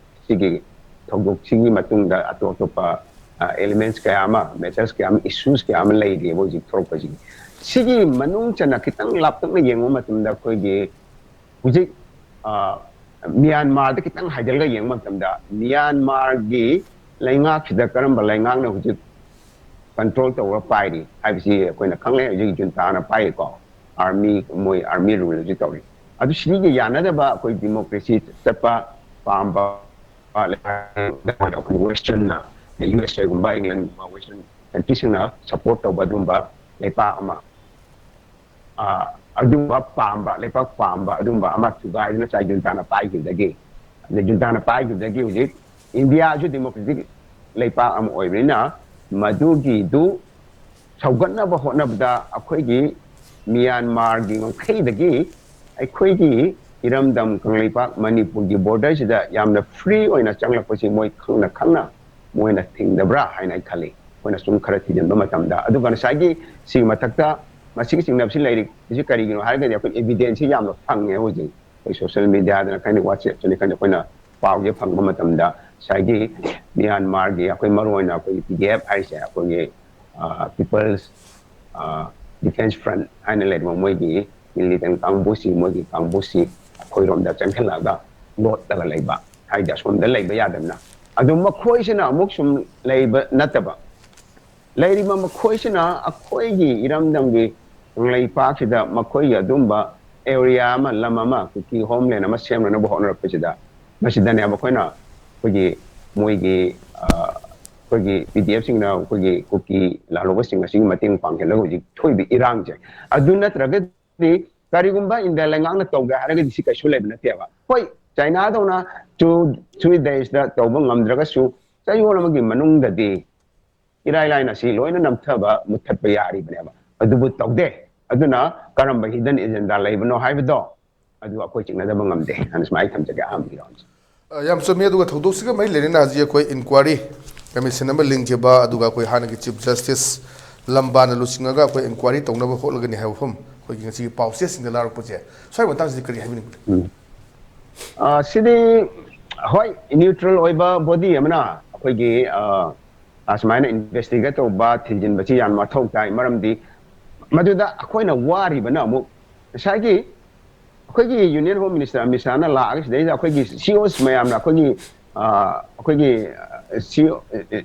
ꯁꯤꯒꯤ ꯊꯧꯗꯣꯛꯁꯤꯒꯤ ꯃꯇꯨꯡꯗ ꯑꯇꯣꯞ ꯑꯇꯣꯞꯄ, ꯑ, ꯑꯦꯂꯤꯃꯦꯟꯠꯁ ꯀꯌꯥ ꯑꯃ, ꯃꯦꯇꯔꯁ ꯀꯌꯥ ꯑꯃ, ꯏꯁꯨꯁ ꯀꯌꯥ ꯑꯃ ꯂꯩꯔꯤꯑꯕ ꯍꯧꯖꯤꯛ ꯊꯣꯛꯂꯛꯄꯁꯤꯒꯤ꯫ ꯁꯤꯒꯤ ꯃꯅꯨꯡ ꯆꯟꯅ ꯈꯤꯇꯪ ꯂꯥꯞꯇꯛꯅ ꯌꯦꯡꯕ ꯃꯇꯝꯗ ꯑꯩꯈꯣꯏꯒꯤ ꯍꯧꯖꯤꯛ, ꯑ, ꯃ꯭ꯌꯥꯟꯃꯥꯔꯗ ꯈꯤꯇꯪ ꯍꯥꯏꯖꯤꯜꯂꯒ ꯌꯦꯡꯕ ꯃꯇꯝꯗ, ꯃ꯭ꯌꯥꯟꯃꯥꯔꯒꯤ ꯂꯩꯉꯥꯛꯁꯤꯗ ꯀꯔꯝꯕ ꯂꯩꯉꯥꯛꯅ ꯍꯧꯖꯤꯛ ꯀꯟꯇ꯭ꯔꯣꯜ ꯇꯧꯔ ꯄꯥꯏꯔꯤ ꯍꯥꯏꯕꯁꯤ ꯑꯩꯈꯣꯏꯅ ꯈꯪꯂꯦ꯫ ꯍꯧꯖꯤꯛ ꯖꯨꯟꯇꯥꯅ ꯄꯥꯏꯔꯤꯀꯣ, ꯑꯥꯔꯃꯤ, ꯃꯣꯏ ꯑꯥꯔꯃꯤ ꯔꯨꯜ ꯍꯧꯖꯤꯛ ꯇꯧꯔꯤ꯫ ꯑꯗꯨ ꯁꯤꯒꯤ ꯌꯥꯅꯗꯕ ꯑꯩꯈꯣꯏ ꯗꯤꯃꯣꯀ꯭ꯔꯦꯁꯤ ꯆꯠꯄ ꯄꯥꯝꯕ ꯋꯦꯁꯇꯔꯟꯅ, ꯌꯨ ꯑꯦꯁ ꯑꯦꯒꯨꯝꯕ, ꯏꯪꯂꯦꯟꯒꯨꯝꯕ, ꯋꯦꯁꯇꯔꯟ ꯀꯟꯇ꯭ꯔꯤꯁꯤꯡꯅ ꯁꯄꯣꯔꯠ ꯇꯧꯕ ꯑꯗꯨꯒꯨꯝꯕ ꯂꯩꯄꯥꯛ ꯑꯃ, ꯑ, ꯑꯗꯨꯒꯨꯝꯕ ꯄꯥꯝꯕ, ꯂꯩꯄꯥꯛ ꯄꯥꯝꯕ ꯑꯗꯨꯒꯨꯝꯕ ꯑꯃ ꯊꯨꯒꯥꯏꯗꯨꯅ ꯆꯥꯏ ꯖꯨꯟꯇꯥꯅ ꯄꯥꯏꯈꯤꯕꯗꯒꯤ꯫ ꯑꯗꯩ ꯖꯨꯟꯇꯥꯅ ꯄꯥꯏꯈꯤꯕꯗꯒꯤ ꯍꯧꯖꯤꯛ ꯏꯟꯗꯤꯌꯥꯁꯨ ꯗꯤꯃꯣꯀ꯭ꯔꯦꯇꯤꯛ ꯂꯩꯄꯥꯛ ꯑꯃ ꯑꯣꯏꯕꯅꯤꯅ, ꯃꯗꯨꯒꯤꯗꯨ ꯁꯧꯒꯠꯅꯕ ꯍꯣꯠꯅꯕꯗ ꯑꯩꯈꯣꯏꯒꯤ ꯃ꯭ꯌꯥꯟꯃꯥꯔꯒꯤ ꯉꯝꯈꯩꯗꯒꯤ ꯑꯩꯈꯣꯏꯒꯤ ꯏꯔꯝꯗꯝ ꯀꯪꯂꯩꯄꯥꯛ ꯃꯅꯤꯄꯨꯔꯒꯤ ꯕꯣꯔꯗꯔꯁꯤꯗ ꯌꯥꯝꯅ ꯐ꯭ꯔꯤ ꯑꯣꯏꯅ ꯆꯪꯂꯛꯄꯁꯤ ꯃꯣꯏ ꯈꯪꯅ ꯈꯪꯅ ꯃꯣꯏꯅ ꯊꯤꯡꯗꯕ꯭ꯔꯥ ꯍꯥꯏꯅ ꯑꯩ ꯈꯜꯂꯤ꯫ ꯑꯩꯈꯣꯏꯅ ꯁꯨꯝ ꯈꯔ ꯊꯤꯖꯤꯟꯕ ꯃꯇꯝꯗ, ꯑꯗꯨꯒ ꯉꯁꯥꯏꯒꯤ ꯁꯤꯒꯤ ꯃꯊꯛꯇ ꯃꯁꯤꯒꯤ ꯆꯤꯡꯅꯕꯁꯤ ꯂꯩꯔꯤꯁꯤ ꯀꯔꯤꯒꯤꯅꯣ ꯍꯥꯏꯔꯒꯗꯤ, ꯑꯩꯈꯣꯏ evidence ꯁꯤ ꯌꯥꯝꯅ ꯐꯪꯉꯦ ꯍꯧꯖꯤꯛ꯫ ꯑꯩꯈꯣꯏ social media ꯗꯅ ꯈꯪꯗꯦ, WhatsApp ꯇꯅꯤ ꯈꯪꯗꯦ, ꯑꯩꯈꯣꯏꯅ ꯄꯥꯎꯁꯦ ꯐꯪꯕ ꯃꯇꯝꯗ ꯉꯁꯥꯏꯒꯤ ꯃ꯭ꯌꯥꯟꯃꯥꯔꯒꯤ, ꯑꯩꯈꯣꯏ ꯃꯔꯨ ꯑꯣꯏꯅ ꯑꯩꯈꯣꯏꯒꯤ P D F ꯍꯥꯏꯔꯤꯁꯦ, ꯑꯩꯈꯣꯏꯒꯤ People's Defence Front ꯍꯥꯏꯅ ꯂꯩꯔꯤꯕ ꯃꯣꯏꯒꯤ militant ꯀꯥꯡꯕꯨꯁꯤ, ꯃꯣꯏꯒꯤ ꯀꯥꯡꯕꯨꯁꯤ ꯑꯩꯈꯣꯏꯔꯣꯝꯗ ꯆꯪꯁꯤꯜꯂꯛꯑꯒ ꯂꯣꯠꯂꯒ ꯂꯩꯕ ꯍꯥꯏꯗꯤ, ꯑꯁꯣꯝꯗ ꯂꯩꯕ ꯌꯥꯗꯕꯅ꯫ ꯑꯗꯨ ꯃꯈꯣꯏꯁꯤꯅ ꯑꯃꯨꯛ ꯁꯨꯝ ꯂꯩꯕ ꯅꯠꯇꯕ, ꯂꯩꯔꯤꯕ ꯃꯈꯣꯏꯁꯤꯅ ꯑꯩꯈꯣꯏꯒꯤ ꯏꯔꯝꯗꯝꯒꯤ ꯀꯪꯂꯩꯄꯥꯛꯁꯤꯗ ꯃꯈꯣꯏꯒꯤ ꯑꯗꯨꯝꯕ area ꯑꯃ, ꯂꯝ ꯑꯃ, ꯀꯨꯀꯤ homeland ꯑꯃ ꯁꯦꯝꯅꯅꯕ ꯍꯣꯠꯅꯔꯛꯄꯁꯤꯗ, ꯃꯁꯤꯗꯅꯦꯕ ꯑꯩꯈꯣꯏꯅ ꯑꯩꯈꯣꯏꯒꯤ, ꯃꯣꯏꯒꯤ, ꯑ, ꯑꯩꯈꯣꯏꯒꯤ P D F ꯁꯤꯡꯅ ꯑꯩꯈꯣꯏꯒꯤ ꯀꯨꯀꯤ ꯂꯥꯜꯍꯧꯕꯁꯤꯡ ꯑꯁꯤꯒꯤ ꯃꯇꯦꯡ ꯄꯥꯡꯁꯤꯜꯂꯒ ꯍꯧꯖꯤꯛ ꯊꯣꯛꯏꯕ ꯏꯔꯥꯡꯁꯦ꯫ ꯑꯗꯨ ꯅꯠꯇ꯭ꯔꯒꯗꯤ ꯀꯔꯤꯒꯨꯝꯕ ꯏꯟꯗꯤꯌꯥ ꯂꯩꯉꯥꯛꯅ ꯇꯧꯒꯦ ꯍꯥꯏꯔꯒꯗꯤ ꯁꯤ ꯀꯩꯁꯨ ꯂꯩꯕ ꯅꯠꯇꯦꯕ꯫ ꯍꯣꯏ, ꯆꯥꯏꯅꯥꯗꯧꯅ two, three days ꯇ ꯇꯧꯕ ꯉꯝꯗ꯭ꯔꯒꯁꯨ, ꯆꯌꯣꯜ ꯑꯃꯒꯤ ꯃꯅꯨꯡꯗꯗꯤ ꯏꯔꯥꯏ ꯂꯥꯏꯅ ꯁꯤ ꯂꯣꯏꯅ ꯅꯝꯊꯕ, ꯃꯨꯠꯊꯠꯄ ꯌꯥꯔꯤꯕꯅꯦꯕ꯫ ꯑꯗꯨꯕꯨ ꯇꯧꯗꯦ꯫ ꯑꯗꯨꯅ ꯀꯔꯝꯕ hidden agenda ꯂꯩꯕꯅꯣ ꯍꯥꯏꯕꯗꯣ, ꯑꯗꯨ ꯑꯩꯈꯣꯏ ꯆꯤꯡꯅꯗꯕ ꯉꯝꯗꯦ ꯍꯥꯏꯅ ꯁꯨꯃꯥꯏꯅ ꯊꯝꯖꯒꯦ ꯑꯍꯥꯟꯕꯒꯤ round ꯁꯦ꯫ ꯑ, ꯌꯥꯝ ꯆꯨꯝꯃꯤ꯫ ꯑꯗꯨꯒ ꯊꯧꯗꯣꯛꯁꯤꯒ ꯃꯔꯤ ꯂꯩꯅꯅ ꯍꯧꯖꯤꯛ ꯑꯩꯈꯣꯏ inquiry commission ꯑꯃ ꯂꯤꯡꯈꯤꯕ, ꯑꯗꯨꯒ ꯑꯩꯈꯣꯏ ꯍꯥꯟꯅꯒꯤ Chief Justice ꯂꯝꯕꯥꯅ ꯂꯨꯆꯤꯡꯉꯒ ꯑꯩꯈꯣꯏ inquiry ꯇꯧꯅꯕ ꯍꯣꯠꯂꯒꯅꯤ ꯍꯥꯏꯕ ꯋꯥꯐꯝ ꯑꯩꯈꯣꯏꯒꯤ ꯉꯁꯤꯒꯤ ꯄꯥꯎꯆꯦꯁꯤꯡꯗ ꯂꯥꯎꯔꯛꯄꯁꯦ, ꯁ꯭ꯋꯥꯏ ꯃꯇꯥꯡꯁꯤꯗꯤ ꯀꯔꯤ ꯍꯥꯏꯕꯤꯅꯤꯡꯕ ꯂꯩ? ꯑ, ꯁꯤꯗꯤ ꯍꯣꯏ, neutral ꯑꯣꯏꯕ body ꯑꯃꯅ ꯑꯩꯈꯣꯏꯒꯤ, ꯑ, ꯑꯁꯨꯃꯥꯏꯅ investigate ꯇꯧꯕ, ꯊꯤꯖꯤꯟꯕꯁꯤ ꯌꯥꯝ ꯃꯊꯧ ꯇꯥꯏ꯫ ꯃꯔꯝꯗꯤ ꯃꯗꯨꯗ ꯑꯩꯈꯣꯏꯅ ꯋꯥꯔꯤꯕꯅ ꯑꯃꯨꯛ ꯉꯁꯥꯏꯒꯤ ꯑꯩꯈꯣꯏꯒꯤ Union Home Minister ꯑꯃꯤꯠ ꯁꯥꯍꯅ ꯂꯥꯛꯑꯒ ꯁꯤꯗꯩꯗ ꯑꯩꯈꯣꯏꯒꯤ C Os ꯃꯌꯥꯝꯅ ꯑꯩꯈꯣꯏꯒꯤ, ꯑ, ꯑꯩꯈꯣꯏꯒꯤ, ꯑ, C-,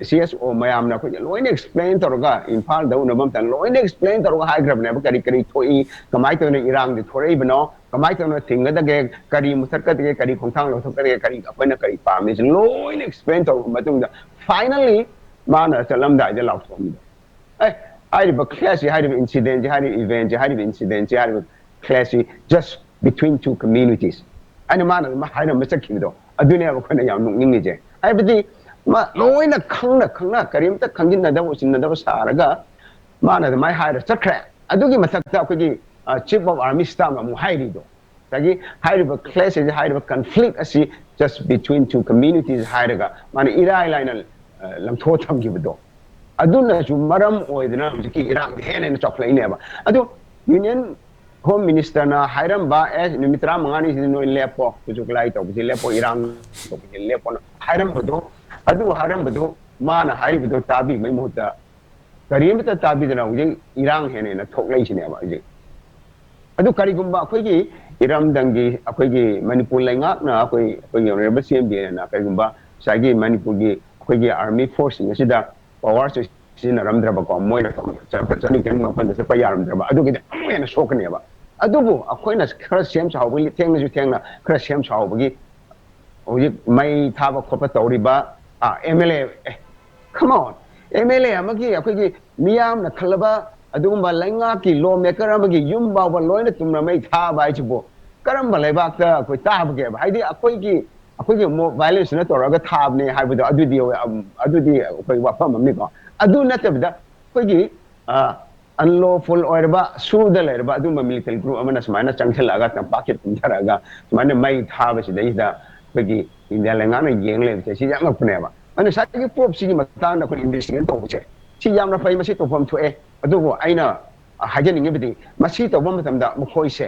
CSO ꯃꯌꯥꯝꯅ ꯑꯩꯈꯣꯏꯒꯤ ꯂꯣꯏꯅ explain ꯇꯧꯔꯒ, ꯏꯝꯐꯥꯜꯗ ꯎꯅꯕ ꯃꯇꯝꯗ ꯂꯣꯏꯅ explain ꯇꯧꯔꯒ ꯍꯥꯏꯈ꯭ꯔꯕꯅꯦꯕ, ꯀꯔꯤ ꯀꯔꯤ ꯊꯣꯛꯏ, ꯀꯃꯥꯏꯅ ꯇꯧꯗꯅ ꯏꯔꯥꯡꯗꯤ ꯊꯣꯔꯛꯏꯕꯅꯣ, ꯀꯃꯥꯏꯅ ꯇꯧꯗꯅ ꯊꯤꯡꯒꯗꯒꯦ, ꯀꯔꯤ ꯃꯨꯊꯠꯀꯗꯒꯦ, ꯀꯔꯤ ꯈꯣꯡꯊꯥꯡ ꯂꯧꯊꯣꯛꯀꯗꯒꯦ, ꯀꯔꯤ ꯑꯩꯈꯣꯏꯅ ꯀꯔꯤ ꯄꯥꯝꯃꯤꯁꯦ ꯂꯣꯏꯅ explain ꯇꯧꯔꯕ ꯃꯇꯨꯡꯗ, finally ꯃꯥꯅ ꯆꯠꯂꯝꯗꯥꯏꯗ ꯂꯥꯎꯊꯣꯛꯑꯝꯃꯤꯗꯣ, ꯑꯦ, ꯍꯥꯏꯔꯤꯕ clash ꯁꯤ, ꯍꯥꯏꯔꯤꯕ incident ꯁꯤ, ꯍꯥꯏꯔꯤꯕ event ꯁꯤ, ꯍꯥꯏꯔꯤꯕ incident ꯁꯤ, ꯍꯥꯏꯔꯤꯕ clash ꯁꯤ just between two communities ꯍꯥꯏꯅ ꯃꯥꯅ ꯑꯗꯨꯝ ꯍꯥꯏꯔꯝꯕ ꯆꯠꯈꯤꯕꯗꯣ, ꯑꯗꯨꯅꯦꯕ ꯑꯩꯈꯣꯏꯅ ꯌꯥꯝ ꯅꯣꯛꯅꯤꯡꯉꯤꯁꯦ꯫ ꯍꯥꯏꯕꯗꯤ ꯃꯥ ꯂꯣꯏꯅ ꯈꯪꯅ ꯈꯪꯅ, ꯀꯔꯤꯝꯇ ꯈꯪꯖꯤꯟꯅꯗꯕ ꯎꯁꯤꯟꯅꯗꯕ ꯁꯥꯔꯒ ꯃꯥꯅ ꯑꯗꯨꯃꯥꯏꯅ ꯍꯥꯏꯔ ꯆꯠꯈ꯭ꯔꯦ꯫ ꯑꯗꯨꯒꯤ ꯃꯊꯛꯇ ꯑꯩꯈꯣꯏꯒꯤ, ꯑ, Chief of Army Staff ꯅ ꯑꯃꯨꯛ ꯍꯥꯏꯔꯤꯗꯣ, ꯉꯁꯥꯏꯒꯤ ꯍꯥꯏꯔꯤꯕ clash ꯑꯁꯤ, ꯍꯥꯏꯔꯤꯕ conflict ꯑꯁꯤ just between two communities ꯍꯥꯏꯔꯒ ꯃꯥꯅ ꯏꯔꯥꯏ ꯂꯥꯏꯅ, ꯑ, ꯂꯪꯊꯣꯛꯑ ꯊꯝꯈꯤꯕꯗꯣ, ꯑꯗꯨꯅꯁꯨ ꯃꯔꯝ ꯑꯣꯏꯗꯅ ꯍꯧꯖꯤꯛꯀꯤ ꯏꯔꯥꯡꯁꯦ ꯍꯦꯟꯅ ꯍꯦꯟꯅ ꯆꯥꯎꯈꯠꯂꯛꯏꯅꯦꯕ꯫ ꯑꯗꯨ Union Home Minister ꯅ ꯍꯥꯏꯔꯝꯕ, "ꯑꯦ, ꯅꯨꯃꯤꯠ ꯇꯔꯥꯃꯉꯥꯅꯤꯁꯤꯗ ꯅꯣꯏ ꯂꯦꯞꯄꯣ, ꯈꯨꯠꯁꯨ ꯈꯨꯠꯂꯥꯏ ꯇꯧꯕꯁꯤ ꯂꯦꯞꯄꯣ, ꯏꯔꯥꯡ ꯇꯧꯕꯁꯤ ꯂꯦꯞꯄꯣꯅ" ꯍꯥꯏꯔꯝꯕꯗꯣ, ꯑꯗꯨ ꯍꯥꯏꯔꯝꯕꯗꯣ, ꯃꯥꯅ ꯍꯥꯏꯔꯤꯕꯗꯣ ꯇꯥꯕꯤꯕꯒꯤ ꯃꯍꯨꯠꯇ ꯀꯔꯤꯃꯇ ꯇꯥꯕꯤꯗꯅ ꯍꯧꯖꯤꯛ ꯏꯔꯥꯡ ꯍꯦꯟꯅ ꯍꯦꯟꯅ ꯊꯣꯛꯂꯛꯏꯁꯤꯅꯦꯕ ꯍꯧꯖꯤꯛ꯫ ꯑꯗꯨ ꯀꯔꯤꯒꯨꯝꯕ ꯑꯩꯈꯣꯏꯒꯤ ꯏꯔꯝꯗꯝꯒꯤ, ꯑꯩꯈꯣꯏꯒꯤ ꯃꯅꯤꯄꯨꯔ ꯂꯩꯉꯥꯛꯅ, ꯑꯩꯈꯣꯏ, ꯑꯩꯈꯣꯏꯒꯤ Honourable C M ꯗꯤꯅ ꯀꯔꯤꯒꯨꯝꯕ ꯉꯁꯥꯏꯒꯤ ꯃꯅꯤꯄꯨꯔꯒꯤ ꯑꯩꯈꯣꯏꯒꯤ army force ꯁꯤꯡ ꯑꯁꯤꯗ power ꯁꯤꯖꯤꯟꯅꯔꯝꯗ꯭ꯔꯕꯀꯣ, ꯃꯣꯏꯅ ꯆꯠꯄ, ꯆꯠꯅꯤꯡ ꯆꯠꯅꯤꯡꯕ ꯃꯐꯝꯗ ꯆꯠꯄ ꯌꯥꯔꯝꯗ꯭ꯔꯕ, ꯑꯗꯨꯒꯤꯗꯤ ꯑꯃꯨꯛ ꯍꯦꯟꯅ ꯁꯣꯛꯀꯅꯦꯕ꯫ ꯑꯗꯨꯕꯨ ꯑꯩꯈꯣꯏꯅ ꯈꯔ ꯁꯦꯝ ꯁꯥꯍꯧꯕꯒꯤ, ꯊꯦꯡꯅꯁꯨ ꯊꯦꯡꯅ ꯈꯔ ꯁꯦꯝ ꯁꯥꯍꯧꯕꯒꯤ ꯍꯧꯖꯤꯛ ꯃꯩ ꯊꯥꯕ ꯈꯣꯠꯄ ꯇꯧꯔꯤꯕ, ꯑꯥ, M L A, A, come on, M L A ꯑꯃꯒꯤ, ꯑꯩꯈꯣꯏꯒꯤ ꯃꯤꯌꯥꯝꯅ ꯈꯜꯂꯕ ꯑꯗꯨꯒꯨꯝꯕ ꯂꯩꯉꯥꯛꯀꯤ law maker ꯑꯃꯒꯤ ꯌꯨꯝ ꯐꯥꯎꯕ ꯂꯣꯏꯅ ꯇꯨꯝꯅ ꯃꯩ ꯊꯥꯕ ꯍꯥꯏꯁꯤꯕꯨ ꯀꯔꯝꯕ ꯂꯩꯕꯥꯛꯇ ꯑꯩꯈꯣꯏ ꯇꯥꯕꯒꯦꯕ? ꯍꯥꯏꯗꯤ ꯑꯩꯈꯣꯏꯒꯤ, ꯑꯩꯈꯣꯏꯒꯤ ꯃꯣ-, violence ꯅ ꯇꯧꯔꯒ ꯊꯥꯕꯅꯦ ꯍꯥꯏꯕꯗꯣ, ꯑꯗꯨꯗꯤ, ꯑꯝ, ꯑꯗꯨꯗꯤ ꯑꯩꯈꯣꯏ ꯋꯥꯐꯝ ꯑꯃꯅꯤꯀꯣ꯫ ꯑꯗꯨ ꯅꯠꯇꯕꯤꯗ ꯑꯩꯈꯣꯏꯒꯤ, ꯑ, unlawful ꯑꯣꯏꯔꯕ, ꯁꯨꯗ ꯂꯩꯔꯕ ꯑꯗꯨꯒꯨꯝꯕ military group ꯑꯃꯅ ꯁꯨꯃꯥꯏꯅ ꯆꯪꯁꯤꯜꯂꯛꯑꯒ, ꯇꯝꯄꯥꯛꯁꯤꯗ ꯀꯨꯝꯊꯔꯛꯑꯒ ꯁꯨꯃꯥꯏꯅ ꯃꯩ ꯊꯥꯕꯁꯤꯗꯩꯁꯤꯗ ꯑꯩꯈꯣꯏꯒꯤ ꯏꯟꯗꯤꯌꯥ ꯂꯩꯉꯥꯛꯅ ꯌꯦꯡ ꯂꯩꯕꯁꯦ ꯁꯤ ꯌꯥꯝ ꯉꯛꯄꯅꯦꯕ꯫ ꯑꯗꯨꯅ ꯉꯁꯥꯏꯒꯤ ꯄꯣꯞꯁꯤꯒꯤ ꯃꯇꯥꯡꯗ ꯑꯩꯈꯣꯏ investigate ꯇꯧꯕꯁꯦ ꯁꯤ ꯌꯥꯝꯅ ꯐꯩ, ꯃꯁꯤ ꯇꯧꯐꯝ ꯊꯣꯛꯑꯦ꯫ ꯑꯗꯨꯕꯨ ꯑꯩꯅ ꯍꯥꯏꯖꯅꯤꯡꯉꯤꯕꯗꯤ ꯃꯁꯤ ꯇꯧꯕ ꯃꯇꯝꯗ ꯃꯈꯣꯏꯁꯦ,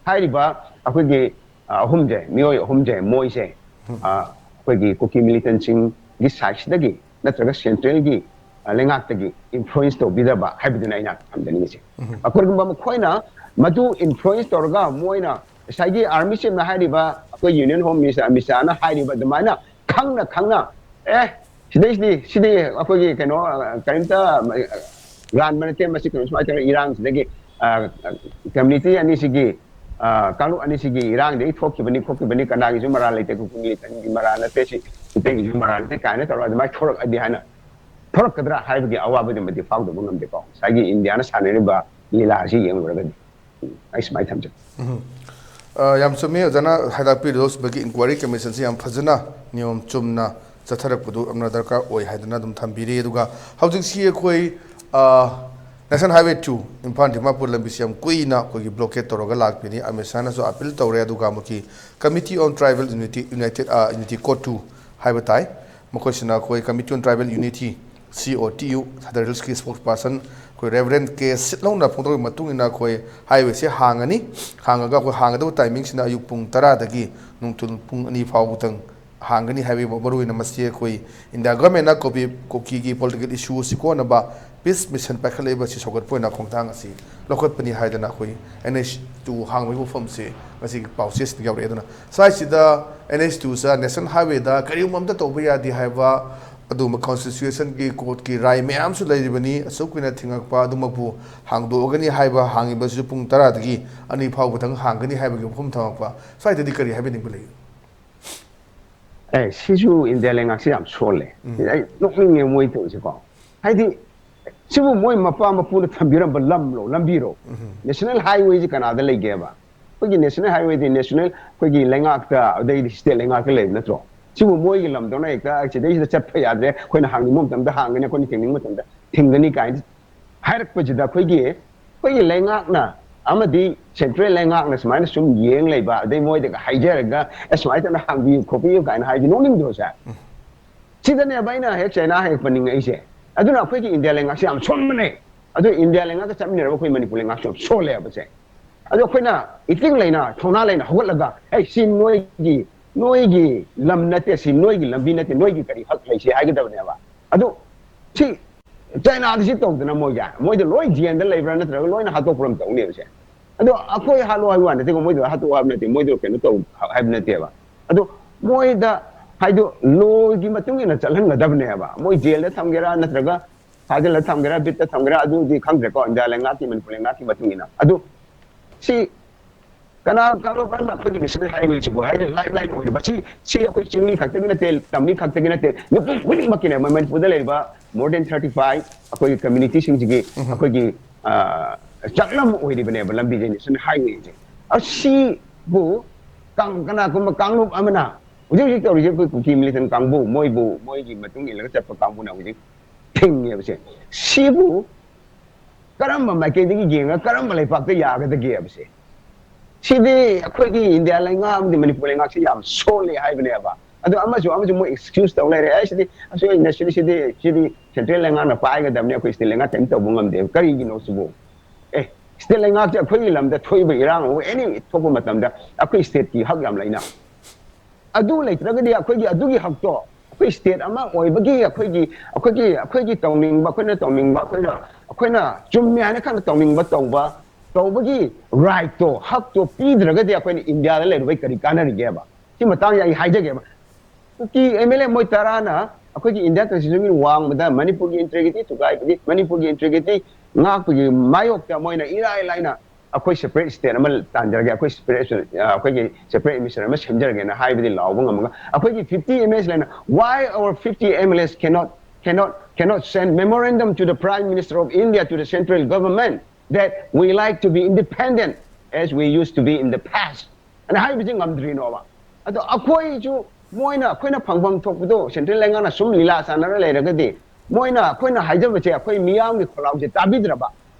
ꯍꯥꯏꯔꯤꯕ ꯑꯩꯈꯣꯏꯒꯤ, ꯑ, ꯑꯍꯨꯝꯁꯦ, ꯃꯤꯑꯣꯏ ꯑꯍꯨꯝꯁꯦ, ꯃꯣꯏꯁꯦ, ꯑ, ꯑꯩꯈꯣꯏꯒꯤ ꯀꯨꯀꯤ militant ꯁꯤꯡꯒꯤ side ꯁꯤꯗꯒꯤ ꯅꯠꯇ꯭ꯔꯒ central ꯒꯤ, ꯑ, ꯂꯩꯉꯥꯛꯇꯒꯤ influence ꯇꯧꯕꯤꯗꯕ ꯍꯥꯏꯕꯗꯨꯅ ꯑꯩꯅ ꯊꯝꯖꯅꯤꯡꯉꯤꯁꯦ꯫ ꯀꯔꯤꯒꯨꯝꯕ ꯃꯈꯣꯏꯅ ꯃꯗꯨ influence ꯇꯧꯔꯒ ꯃꯣꯏꯅ ꯉꯁꯥꯏꯒꯤ army chief ꯅ ꯍꯥꯏꯔꯤꯕ, ꯑꯩꯈꯣꯏ Union Home Minister ꯑꯃꯤꯠ ꯁꯥꯍꯅ ꯍꯥꯏꯔꯤꯕ ꯑꯗꯨꯃꯥꯏꯅ ꯈꯪꯅ ꯈꯪꯅ, "ꯑꯦ, ꯁꯤꯗꯩꯁꯤꯗꯤ, ꯁꯤꯗꯤ ꯑꯩꯈꯣꯏꯒꯤ ꯀꯩꯅꯣ, ꯑ, ꯀꯔꯤꯝꯇ, ꯑ, ꯂꯥꯟꯕ ꯅꯠꯇꯦ, ꯃꯁꯤ ꯀꯩꯅꯣ ꯁꯨꯃꯥꯏꯅ ꯇꯧꯔꯒ ꯏꯔꯥꯡꯁꯤꯗꯒꯤ, ꯑ, community ꯑꯅꯤꯁꯤꯒꯤ, ꯑ, ꯀꯥꯡꯂꯨꯞ ꯑꯅꯤꯁꯤꯒꯤ ꯏꯔꯥꯡꯗꯒꯤ ꯊꯣꯛꯈꯤꯕꯅꯤ, ꯈꯣꯠꯈꯤꯕꯅꯤ, ꯀꯅꯥꯒꯤꯁꯨ ꯃꯔꯥꯜ ꯂꯩꯇꯦ, ꯀꯨꯀꯤ militant ꯒꯤ ꯃꯔꯥꯜ ꯅꯠꯇꯦ, ꯁꯤ ꯃꯤꯇꯩꯒꯤꯁꯨ ꯃꯔꯥꯜ ꯅꯠꯇꯦ" ꯀꯥꯏꯅ ꯇꯧꯔꯒ ꯑꯗꯨꯃꯥꯏꯅ ꯊꯣꯔꯛꯑꯗꯤ ꯍꯥꯏꯅ, ꯊꯣꯔꯛꯀꯗ꯭ꯔꯥ ꯍꯥꯏꯕꯒꯤ ꯑꯋꯥꯕꯗꯨꯃꯗꯤ ꯐꯥꯎꯗꯕ ꯉꯝꯗꯦꯀꯣ, ꯉꯁꯥꯏꯒꯤ ꯏꯟꯗꯤꯌꯥꯅ ꯁꯥꯟꯅꯔꯤꯕ ꯂꯤꯂꯥ ꯑꯁꯤ ꯌꯦꯡꯂꯨꯔꯒꯗꯤ꯫ ꯎꯝ, ꯑꯩ ꯁꯨꯃꯥꯏꯅ ꯊꯝꯖꯒꯦ꯫ ꯑ, ꯌꯥꯝ ꯆꯨꯝꯃꯤ ꯑꯣꯖꯥꯅ ꯍꯥꯏ ꯇꯥꯛꯄꯤꯔꯤꯗꯣ꯫ ꯁꯤꯕꯒꯤ inquiry commission ꯁꯤ ꯌꯥꯝ ꯐꯖꯅ ꯅꯤꯌꯣꯝ ꯆꯨꯝꯅ ꯆꯠꯊꯔꯛꯄꯗꯨ ꯌꯥꯝꯅ ꯗꯔꯀꯥꯔ ꯑꯣꯏ ꯍꯥꯏꯗꯅ ꯑꯗꯨꯝ ꯊꯝꯕꯤꯔꯤ꯫ ꯑꯗꯨꯒ ꯍꯧꯖꯤꯛꯁꯤ ꯑꯩꯈꯣꯏ, ꯑ, National Highway two Imphal Dimapur ꯂꯝꯕꯤꯁꯤ ꯌꯥꯝ ꯀꯨꯏꯅ ꯑꯩꯈꯣꯏꯒꯤ blockade ꯇꯧꯔꯒ ꯂꯥꯛꯄꯤꯅꯤ꯫ ꯑꯃꯤꯠ ꯁꯥꯍꯅꯁꯨ appeal ꯇꯧꯔꯦ, ꯑꯗꯨꯒ ꯑꯃꯨꯛꯀꯤ Committee on Tribal Unity, United, ꯑ, Unity, CoTU ꯍꯥꯏꯕ ꯇꯥꯏ꯫ ꯃꯈꯣꯏꯁꯤꯅ ꯑꯩꯈꯣꯏ Committee on Tribal Unity ꯁꯤ ꯑꯣ ꯇꯤ ꯌꯨ ꯁꯗꯔ ꯍꯤꯜꯁꯀꯤ ꯁ꯭ꯄꯣꯛꯁ ꯄꯥꯔꯁꯟ ꯑꯩꯈꯣꯏ ꯔꯦꯚꯔꯦꯟ ꯀꯦ ꯁꯤꯠꯂꯧꯅ ꯐꯣꯡꯗꯣꯔꯛꯄꯒꯤ ꯃꯇꯨꯡ ꯏꯟꯅ ꯑꯩꯈꯣꯏ ꯍꯥꯏꯋꯦꯁꯦ ꯍꯥꯡꯉꯅꯤ꯫ ꯍꯥꯡꯉꯒ ꯑꯩꯈꯣꯏ ꯍꯥꯡꯒꯗꯕ ꯇꯥꯏꯃꯤꯡꯁꯤꯅ ꯑꯌꯨꯛ ꯄꯨꯡ ꯇꯔꯥꯗꯒꯤ ꯅꯨꯡꯊꯤꯜ ꯄꯨꯡ ꯑꯅꯤ ꯐꯥꯎꯕꯗꯪ ꯍꯥꯡꯒꯅꯤ ꯍꯥꯏꯕꯒꯤ ꯃꯔꯨꯑꯣꯏꯅ ꯃꯁꯤ ꯑꯩꯈꯣꯏ ꯏꯟꯗꯤꯌꯥ ꯒꯚꯔꯟꯃꯦꯟꯠꯅ ꯀꯣꯕꯤ ꯀꯨꯀꯤꯒꯤ ꯄꯣꯂꯤꯇꯤꯀꯦꯜ ꯏꯁꯨ ꯑꯁꯤ ꯀꯣꯟꯅꯕ ꯄꯤꯁ ꯃꯤꯁꯟ ꯄꯥꯏꯈꯠꯂꯛꯏꯕ ꯑꯁꯤ ꯁꯧꯒꯠꯄ ꯑꯣꯏꯅ ꯈꯣꯡꯊꯥꯡ ꯑꯁꯤ ꯂꯧꯈꯠꯄꯅꯤ ꯍꯥꯏꯗꯅ ꯑꯩꯈꯣꯏ ꯑꯦꯟ ꯑꯩꯆ ꯇꯨ ꯍꯥꯡꯕꯒꯤ ꯋꯥꯐꯝꯁꯤ ꯉꯁꯤꯒꯤ ꯄꯥꯎꯆꯦꯁꯤꯗ ꯌꯥꯎꯔꯛꯑꯦ꯫ ꯑꯗꯨꯅ ꯁ꯭ꯋꯥꯏꯁꯤꯗ ꯑꯦꯟ ꯑꯩꯆ ꯇꯨꯁꯦ ꯅꯦꯁꯅꯦꯜ ꯍꯥꯏꯋꯦꯗ ꯀꯔꯤꯒꯨꯝꯕ ꯑꯝꯇ ꯇꯧꯕ ꯌꯥꯗꯦ ꯍꯥꯏꯕ ꯑꯗꯨꯒꯨꯝꯕ ꯀꯣꯟꯁꯇꯤꯇ꯭ꯌꯨꯁꯟꯒꯤ ꯀꯣꯔꯠꯀꯤ ꯔꯥꯏ ꯃꯌꯥꯝꯁꯨ ꯂꯩꯔꯤꯕꯅꯤ꯫ ꯑꯁꯨꯛ ꯀꯨꯏꯅ ꯊꯤꯡꯉꯛꯄ ꯑꯗꯨꯃꯛꯄꯨ ꯍꯥꯡꯗꯣꯛꯑꯒꯅꯤ ꯍꯥꯏꯕ, ꯍꯥꯡꯉꯤꯕꯁꯤꯁꯨ ꯄꯨꯡ ꯇꯔꯥꯗꯒꯤ ꯑꯅꯤ ꯐꯥꯎꯕꯗꯪ ꯍꯥꯡꯒꯅꯤ ꯍꯥꯏꯕꯒꯤ ꯋꯥꯐꯝ ꯊꯝꯃꯛꯄ, ꯁ꯭ꯋꯥꯏꯗꯗꯤ ꯀꯔꯤ ꯍꯥꯏꯕꯤꯅꯤꯡꯕ ꯂꯩ? ꯑꯦ, ꯁꯤꯁꯨ ꯏꯟꯗꯤꯌꯥ ꯂꯩꯉꯥꯛꯁꯤ ꯌꯥꯝ ꯁꯣꯜꯂꯦ꯫ ꯎꯝ꯫ ꯑꯩ ꯅꯣꯛꯅꯤꯡꯉꯦ ꯃꯣꯏ ꯇꯧꯔꯤꯁꯦꯀꯣ꯫ ꯍꯥꯏꯗꯤ, ꯁꯤꯕꯨ ꯃꯣꯏ ꯃꯄꯥ ꯃꯄꯨꯅ ꯊꯝꯕꯤꯔꯝꯕ ꯂꯝꯂꯣ, ꯂꯝꯕꯤꯔꯣ? ꯎꯝ꯫ ꯅꯦꯁꯅꯦꯜ ꯍꯥꯏꯋꯦꯁꯤ ꯀꯅꯥꯗ ꯂꯩꯒꯦꯕ? ꯑꯩꯈꯣꯏꯒꯤ ꯅꯦꯁꯅꯦꯜ ꯍꯥꯏꯋꯦꯗꯤ ꯅꯦꯁꯅꯦꯜ, ꯑꯩꯈꯣꯏꯒꯤ ꯂꯩꯉꯥꯛꯇ, ꯑꯗꯩꯗꯤ ꯁ꯭ꯇꯦꯠ ꯂꯩꯉꯥꯛꯇ ꯂꯩꯕ ꯅꯠꯇ꯭ꯔꯣ? ꯁꯤꯕꯨ ꯃꯣꯏꯒꯤ ꯂꯝꯗꯧꯅ ꯍꯦꯛꯇ ꯁꯤꯗꯩꯁꯤꯗ ꯆꯠꯄ ꯌꯥꯗ꯭ꯔꯦ, ꯑꯩꯈꯣꯏꯅ ꯍꯥꯡꯅꯤꯡꯕ ꯃꯇꯝꯗ ꯍꯥꯡꯒꯅꯤ, ꯑꯩꯈꯣꯏꯅ ꯊꯤꯡꯅꯤꯡꯕ ꯃꯇꯝꯗ ꯊꯤꯡꯒꯅꯤ ꯀꯥꯏꯅ ꯍꯥꯏꯔꯛꯄꯁꯤꯗ ꯑꯩꯈꯣꯏꯒꯤ, ꯑꯩꯈꯣꯏꯒꯤ ꯂꯩꯉꯥꯛꯅ ꯑꯃꯗꯤ ꯁꯦꯟꯇ꯭ꯔꯦꯜ ꯂꯩꯉꯥꯛꯅ ꯁꯨꯃꯥꯏꯅ ꯁꯨꯝ ꯌꯦꯡ ꯂꯩꯕ, ꯑꯗꯩ ꯃꯣꯏꯗꯒ ꯍꯥꯏꯖꯔꯒ, "ꯑꯦ, ꯁꯨꯃꯥꯏꯅ ꯇꯧꯅ ꯍꯥꯡꯕꯤꯌꯨ ꯈꯣꯠꯄꯤꯌꯨ" ꯀꯥꯏꯅ ꯍꯥꯏꯁꯦ ꯅꯣꯛꯅꯤꯡꯗ꯭ꯔꯣ ꯁꯦ? ꯁꯤꯗꯅꯦꯕ ꯑꯩꯅ ꯍꯦꯛ ꯆꯩꯅꯥ ꯍꯦꯛ ꯄꯟꯅꯤꯡꯉꯛꯏꯁꯦ꯫ ꯑꯗꯨꯅ ꯑꯩꯈꯣꯏꯒꯤ ꯏꯟꯗꯤꯌꯥ ꯂꯩꯉꯥꯛꯁꯦ ꯌꯥꯝ ꯁꯣꯟꯕꯅꯦ꯫ ꯑꯗꯨ ꯏꯟꯗꯤꯌꯥ ꯂꯩꯉꯥꯛꯀ ꯆꯠꯃꯤꯟꯅꯔꯒ ꯑꯩꯈꯣꯏ ꯃꯅꯤꯄꯨꯔ ꯂꯩꯉꯥꯛꯁꯨ ꯌꯥꯝ ꯁꯣꯜꯂꯦꯕꯁꯦ꯫ ꯑꯗꯣ ꯑꯩꯈꯣꯏꯅ ꯏꯇꯤꯡ ꯂꯩꯅ, ꯊꯧꯅꯥ ꯂꯩꯅ ꯍꯧꯒꯠꯂꯒ, "ꯑꯩ ꯁꯤ ꯅꯣꯏꯒꯤ, ꯅꯣꯏꯒꯤ ꯂꯝ ꯅꯠꯇꯦ, ꯁꯤ ꯅꯣꯏꯒꯤ ꯂꯝꯕꯤ ꯅꯠꯇꯦ, ꯅꯣꯏꯒꯤ ꯀꯔꯤ ꯍꯛ ꯂꯩ?" ꯁꯤ ꯍꯥꯏꯒꯗꯕꯅꯦꯕ꯫ ꯑꯗꯨ ꯁꯤ ꯆꯥꯏꯅꯥꯗ ꯁꯤ ꯇꯧꯗꯅ ꯃꯣꯏꯁꯦ, ꯃꯣꯏꯗ ꯂꯣꯏ ꯖꯦꯜꯗ ꯂꯩꯕ꯭ꯔꯥ ꯅꯠꯇ꯭ꯔꯒ ꯂꯣꯏꯅ ꯍꯥꯠꯇꯣꯛꯄ꯭ꯔꯥ ꯑꯃ ꯇꯧꯅꯦꯕꯁꯦ꯫ ꯑꯗꯣ ꯑꯩꯈꯣꯏ ꯍꯥꯠꯂꯣ ꯍꯥꯏꯕ ꯋꯥ ꯅꯠꯇꯦꯀꯣ, ꯃꯣꯏꯗꯣ ꯍꯥꯠꯇꯣꯛꯑꯣ ꯍꯥꯏꯕ ꯅꯠꯇꯦ, ꯃꯣꯏꯗꯣ ꯀꯩꯅꯣ ꯇꯧ ꯍꯥꯏꯕ ꯅꯠꯇꯦꯕ꯫ ꯑꯗꯣ ꯃꯣꯏꯗ ꯍꯥꯏꯗꯣ ꯂꯣꯒꯤ ꯃꯇꯨꯡ ꯏꯟꯅ ꯆꯠꯍꯟꯒꯗꯕꯅꯦꯕ꯫ ꯃꯣꯏ ꯖꯦꯜꯗ ꯊꯝꯒꯦꯔꯥ ꯅꯠꯇ꯭ꯔꯒ ꯐꯥꯖꯤꯜꯂ ꯊꯝꯒꯦꯔꯥ, ꯕꯤꯠꯇ ꯊꯝꯒꯦꯔꯥ, ꯑꯗꯨꯗꯤ ꯈꯪꯗ꯭ꯔꯦꯀꯣ, ꯏꯟꯗꯤꯌꯥ ꯂꯩꯉꯥꯛꯀꯤ, ꯃꯅꯤꯄꯨꯔ ꯂꯩꯉꯥꯛꯀꯤ ꯃꯇꯨꯡ ꯏꯟꯅ꯫ ꯑꯗꯨ ꯁꯤ ꯀꯅꯥ ꯀꯥꯡꯂꯨꯞ ꯑꯃꯅ ꯑꯩꯈꯣꯏꯒꯤ ꯅꯦꯁꯅꯦꯜ ꯍꯥꯏꯋꯦꯁꯤꯕꯨ ꯍꯥꯏꯗꯤ ꯂꯥꯏꯐ ꯂꯥꯏꯟ ꯑꯣꯏꯔꯤꯕ ꯁꯤ, ꯁꯤ ꯑꯩꯈꯣꯏ ꯆꯤꯡꯃꯤ ꯈꯛꯇꯒꯤ ꯅꯠꯇꯦ, ꯇꯝꯃꯤ ꯈꯛꯇꯒꯤ ꯅꯠꯇꯦ, ꯃꯤꯄꯨꯝ ꯈꯨꯗꯤꯡꯃꯛꯀꯤꯅꯦ꯫ ꯃ-, ꯃꯅꯤꯄꯨꯔꯗ ꯂꯩꯔꯤꯕ more than thirty five ꯑꯩꯈꯣꯏꯒꯤ ꯀꯝꯃ꯭ꯌꯨꯅꯤꯇꯤꯁꯤꯡꯁꯤꯒꯤ ꯑꯩꯈꯣꯏꯒꯤ, ꯑ, ꯆꯥꯛꯂꯝ ꯑꯣꯏꯔꯤꯕꯅꯦꯕ ꯂꯝꯕꯤꯁꯦ, ꯅꯦꯁꯅꯦꯜ ꯍꯥꯏꯋꯦꯁꯦ꯫ ꯑꯁꯤꯕꯨ ꯀꯥꯡ-, ꯀꯅꯥꯒꯨꯝꯕ ꯀꯥꯡꯂꯨꯞ ꯑꯃꯅ ꯍꯧꯖꯤꯛ ꯍꯧꯖꯤꯛ ꯇꯧꯔꯤꯁꯦ ꯑꯩꯈꯣꯏ ꯀꯨꯀꯤ ꯃꯤꯂꯤꯇꯦꯟ ꯀꯥꯡꯕꯨ, ꯃꯣꯏꯕꯨ, ꯃꯣꯏꯒꯤ ꯃꯇꯨꯡ ꯏꯜꯂꯒ ꯆꯠꯄ ꯀꯥꯡꯕꯨꯅ ꯍꯧꯖꯤꯛ ꯊꯤꯡꯉꯦꯕꯁꯦ꯫ ꯁꯤꯕꯨ ꯀꯔꯝꯕ ꯃꯥꯏꯀꯩꯗꯒꯤ ꯌꯦꯡꯉꯒ ꯀꯔꯝꯕ ꯂꯩꯄꯥꯛꯇ ꯌꯥꯒꯗꯒꯦ ꯍꯥꯏꯕꯁꯦ? ꯁꯤꯗꯤ ꯑꯩꯈꯣꯏꯒꯤ ꯏꯟꯗꯤꯌꯥ ꯂꯩꯉꯥꯛ ꯑꯃꯗꯤ ꯃꯅꯤꯄꯨꯔ ꯂꯩꯉꯥꯛꯁꯤ ꯌꯥꯝ ꯁꯣꯜꯂꯦ ꯍꯥꯏꯕꯅꯦꯕ꯫ ꯑꯗꯣ ꯑꯃꯁꯨ ꯑꯃꯁꯨ ꯃꯣꯏ ꯑꯦꯛꯁꯀ꯭ꯌꯨꯁ ꯇꯧ ꯂꯩꯔꯦ꯫ "ꯑꯩ ꯁꯤꯗꯤ, ꯑꯁꯤ ꯑꯩꯅ ꯁꯤꯗꯤ, ꯁꯤꯗꯤ, ꯁꯤꯗꯤ ꯁꯦꯟꯇ꯭ꯔꯦꯜ ꯂꯩꯉꯥꯛꯅ ꯄꯥꯏꯒꯗꯕꯅꯤ, ꯑꯩꯈꯣꯏ ꯁ꯭ꯇꯦꯠ ꯂꯩꯉꯥꯛ ꯀꯔꯤꯝ ꯇꯧꯕ ꯉꯝꯗꯦ꯫ ꯀꯔꯤꯒꯤꯅꯣ ꯁꯤꯕꯨ? ꯑꯦ, ꯁ꯭ꯇꯦꯠ ꯂꯩꯉꯥꯛꯁꯦ ꯑꯩꯈꯣꯏꯒꯤ ꯂꯝꯗ ꯊꯣꯛꯏꯕ ꯏꯔꯥꯡ ꯑꯃ ꯑꯦꯅꯤ ꯊꯣꯛꯄ ꯃꯇꯝꯗ ꯑꯩꯈꯣꯏ ꯁ꯭ꯇꯦꯠꯀꯤ ꯍꯛ ꯌꯥꯝ ꯂꯩꯅ꯫ ꯑꯗꯨ ꯂꯩꯇ꯭ꯔꯒꯗꯤ ꯑꯩꯈꯣꯏꯒꯤ ꯑꯗꯨꯒꯤ ꯍꯛꯇꯣ ꯑꯩꯈꯣꯏ ꯁ꯭ꯇꯦꯠ ꯑꯃ ꯑꯣꯏꯕꯒꯤ ꯑꯩꯈꯣꯏꯒꯤ ꯑꯩꯈꯣꯏꯒꯤ ꯑꯩꯈꯣꯏꯒꯤ ꯇꯧꯅꯤꯡꯕ, ꯑꯩꯈꯣꯏꯅ ꯇꯧꯅꯤꯡꯕ, ꯑꯩꯈꯣꯏꯅ ꯑꯩꯈꯣꯏꯅ ꯆꯨꯝꯃꯦ ꯍꯥꯏꯅ ꯈꯟꯅ ꯇꯧꯅꯤꯡꯕ ꯇꯧꯕ ꯇꯧꯕꯒꯤ ꯔꯥꯏꯠꯇꯣ, ꯍꯛꯇꯣ ꯄꯤꯗ꯭ꯔꯒꯗꯤ ꯑꯩꯈꯣꯏꯅ ꯏꯟꯗꯤꯌꯥꯗ ꯂꯩꯔꯨꯕꯩ ꯀꯔꯤ ꯀꯥꯟꯅꯔꯤꯒꯦꯕ? ꯁꯤ ꯃꯇꯥꯡꯁꯦ ꯑꯩ ꯍꯥꯏꯖꯒꯦꯕ꯫ ꯀꯨꯀꯤ ꯑꯦꯝ ꯑꯦꯜ ꯑꯦ ꯃꯣꯏ ꯇꯔꯥꯅ ꯑꯩꯈꯣꯏꯒꯤ ꯏꯟꯗꯤꯌꯥ ꯀꯟꯁꯇꯤꯇ꯭ꯌꯨꯁꯟꯒꯤ ꯋꯥꯡꯃꯗ ꯃꯅꯤꯄꯨꯔꯒꯤ ꯏꯟꯇ꯭ꯔꯤꯒ꯭ꯔꯤꯇꯤ ꯊꯨꯒꯥꯏꯕꯒꯤ, ꯃꯅꯤꯄꯨꯔꯒꯤ ꯏꯟꯇ꯭ꯔꯤꯒ꯭ꯔꯤꯇꯤ ꯉꯥꯛꯄꯒꯤ ꯃꯥꯌꯣꯛꯇ ꯃꯣꯏꯅ ꯏꯔꯥꯏ ꯂꯥꯏꯅ ꯑꯩꯈꯣꯏ ꯁꯦꯄꯔꯦꯠ ꯁ꯭ꯇꯦꯠ ꯑꯃ ꯇꯥꯟꯖꯔꯒꯦ, ꯑꯩꯈꯣꯏ ꯁꯦꯄꯔꯦꯠ, ꯑꯩꯈꯣꯏꯒꯤ ꯁꯦꯄꯔꯦꯠ ꯑꯦꯗꯃꯤꯅꯤꯁꯇ꯭ꯔꯦꯁꯟ ꯑꯃ ꯁꯦꯝꯖꯔꯒꯦꯅ ꯍꯥꯏꯕꯗꯤ ꯂꯥꯎꯕ ꯉꯝꯃꯒ, ꯑꯩꯈꯣꯏꯒꯤ fifty M L As ꯂꯩꯅ, why our fifty M L As cannot cannot cannot send memorandum to the Prime Minister of India, to the central government, that we like to be independent as we used to be in the past? ꯑꯅ ꯍꯥꯏꯕꯁꯤ ꯉꯝꯗ꯭ꯔꯤꯅꯣꯕ? ꯑꯗꯣ ꯑꯩꯈꯣꯏꯁꯨ, ꯃꯣꯏꯅ, ꯑꯩꯈꯣꯏꯅ ꯐꯪꯐꯝ ꯊꯣꯛꯄꯗꯣ central ꯂꯩꯉꯥꯛꯅ ꯁꯨꯝ ꯂꯤꯂꯥ ꯁꯥꯟꯅꯔ ꯂꯩꯔꯒꯗꯤ, ꯃꯣꯏꯅ, ꯑꯩꯈꯣꯏꯅ ꯍꯥꯏꯖꯕꯁꯦ, ꯑꯩꯈꯣꯏ ꯃꯤꯌꯥꯝꯒꯤ ꯈꯣꯜꯂꯥꯎꯁꯦ ꯇꯥꯕꯤꯗ꯭ꯔꯕ,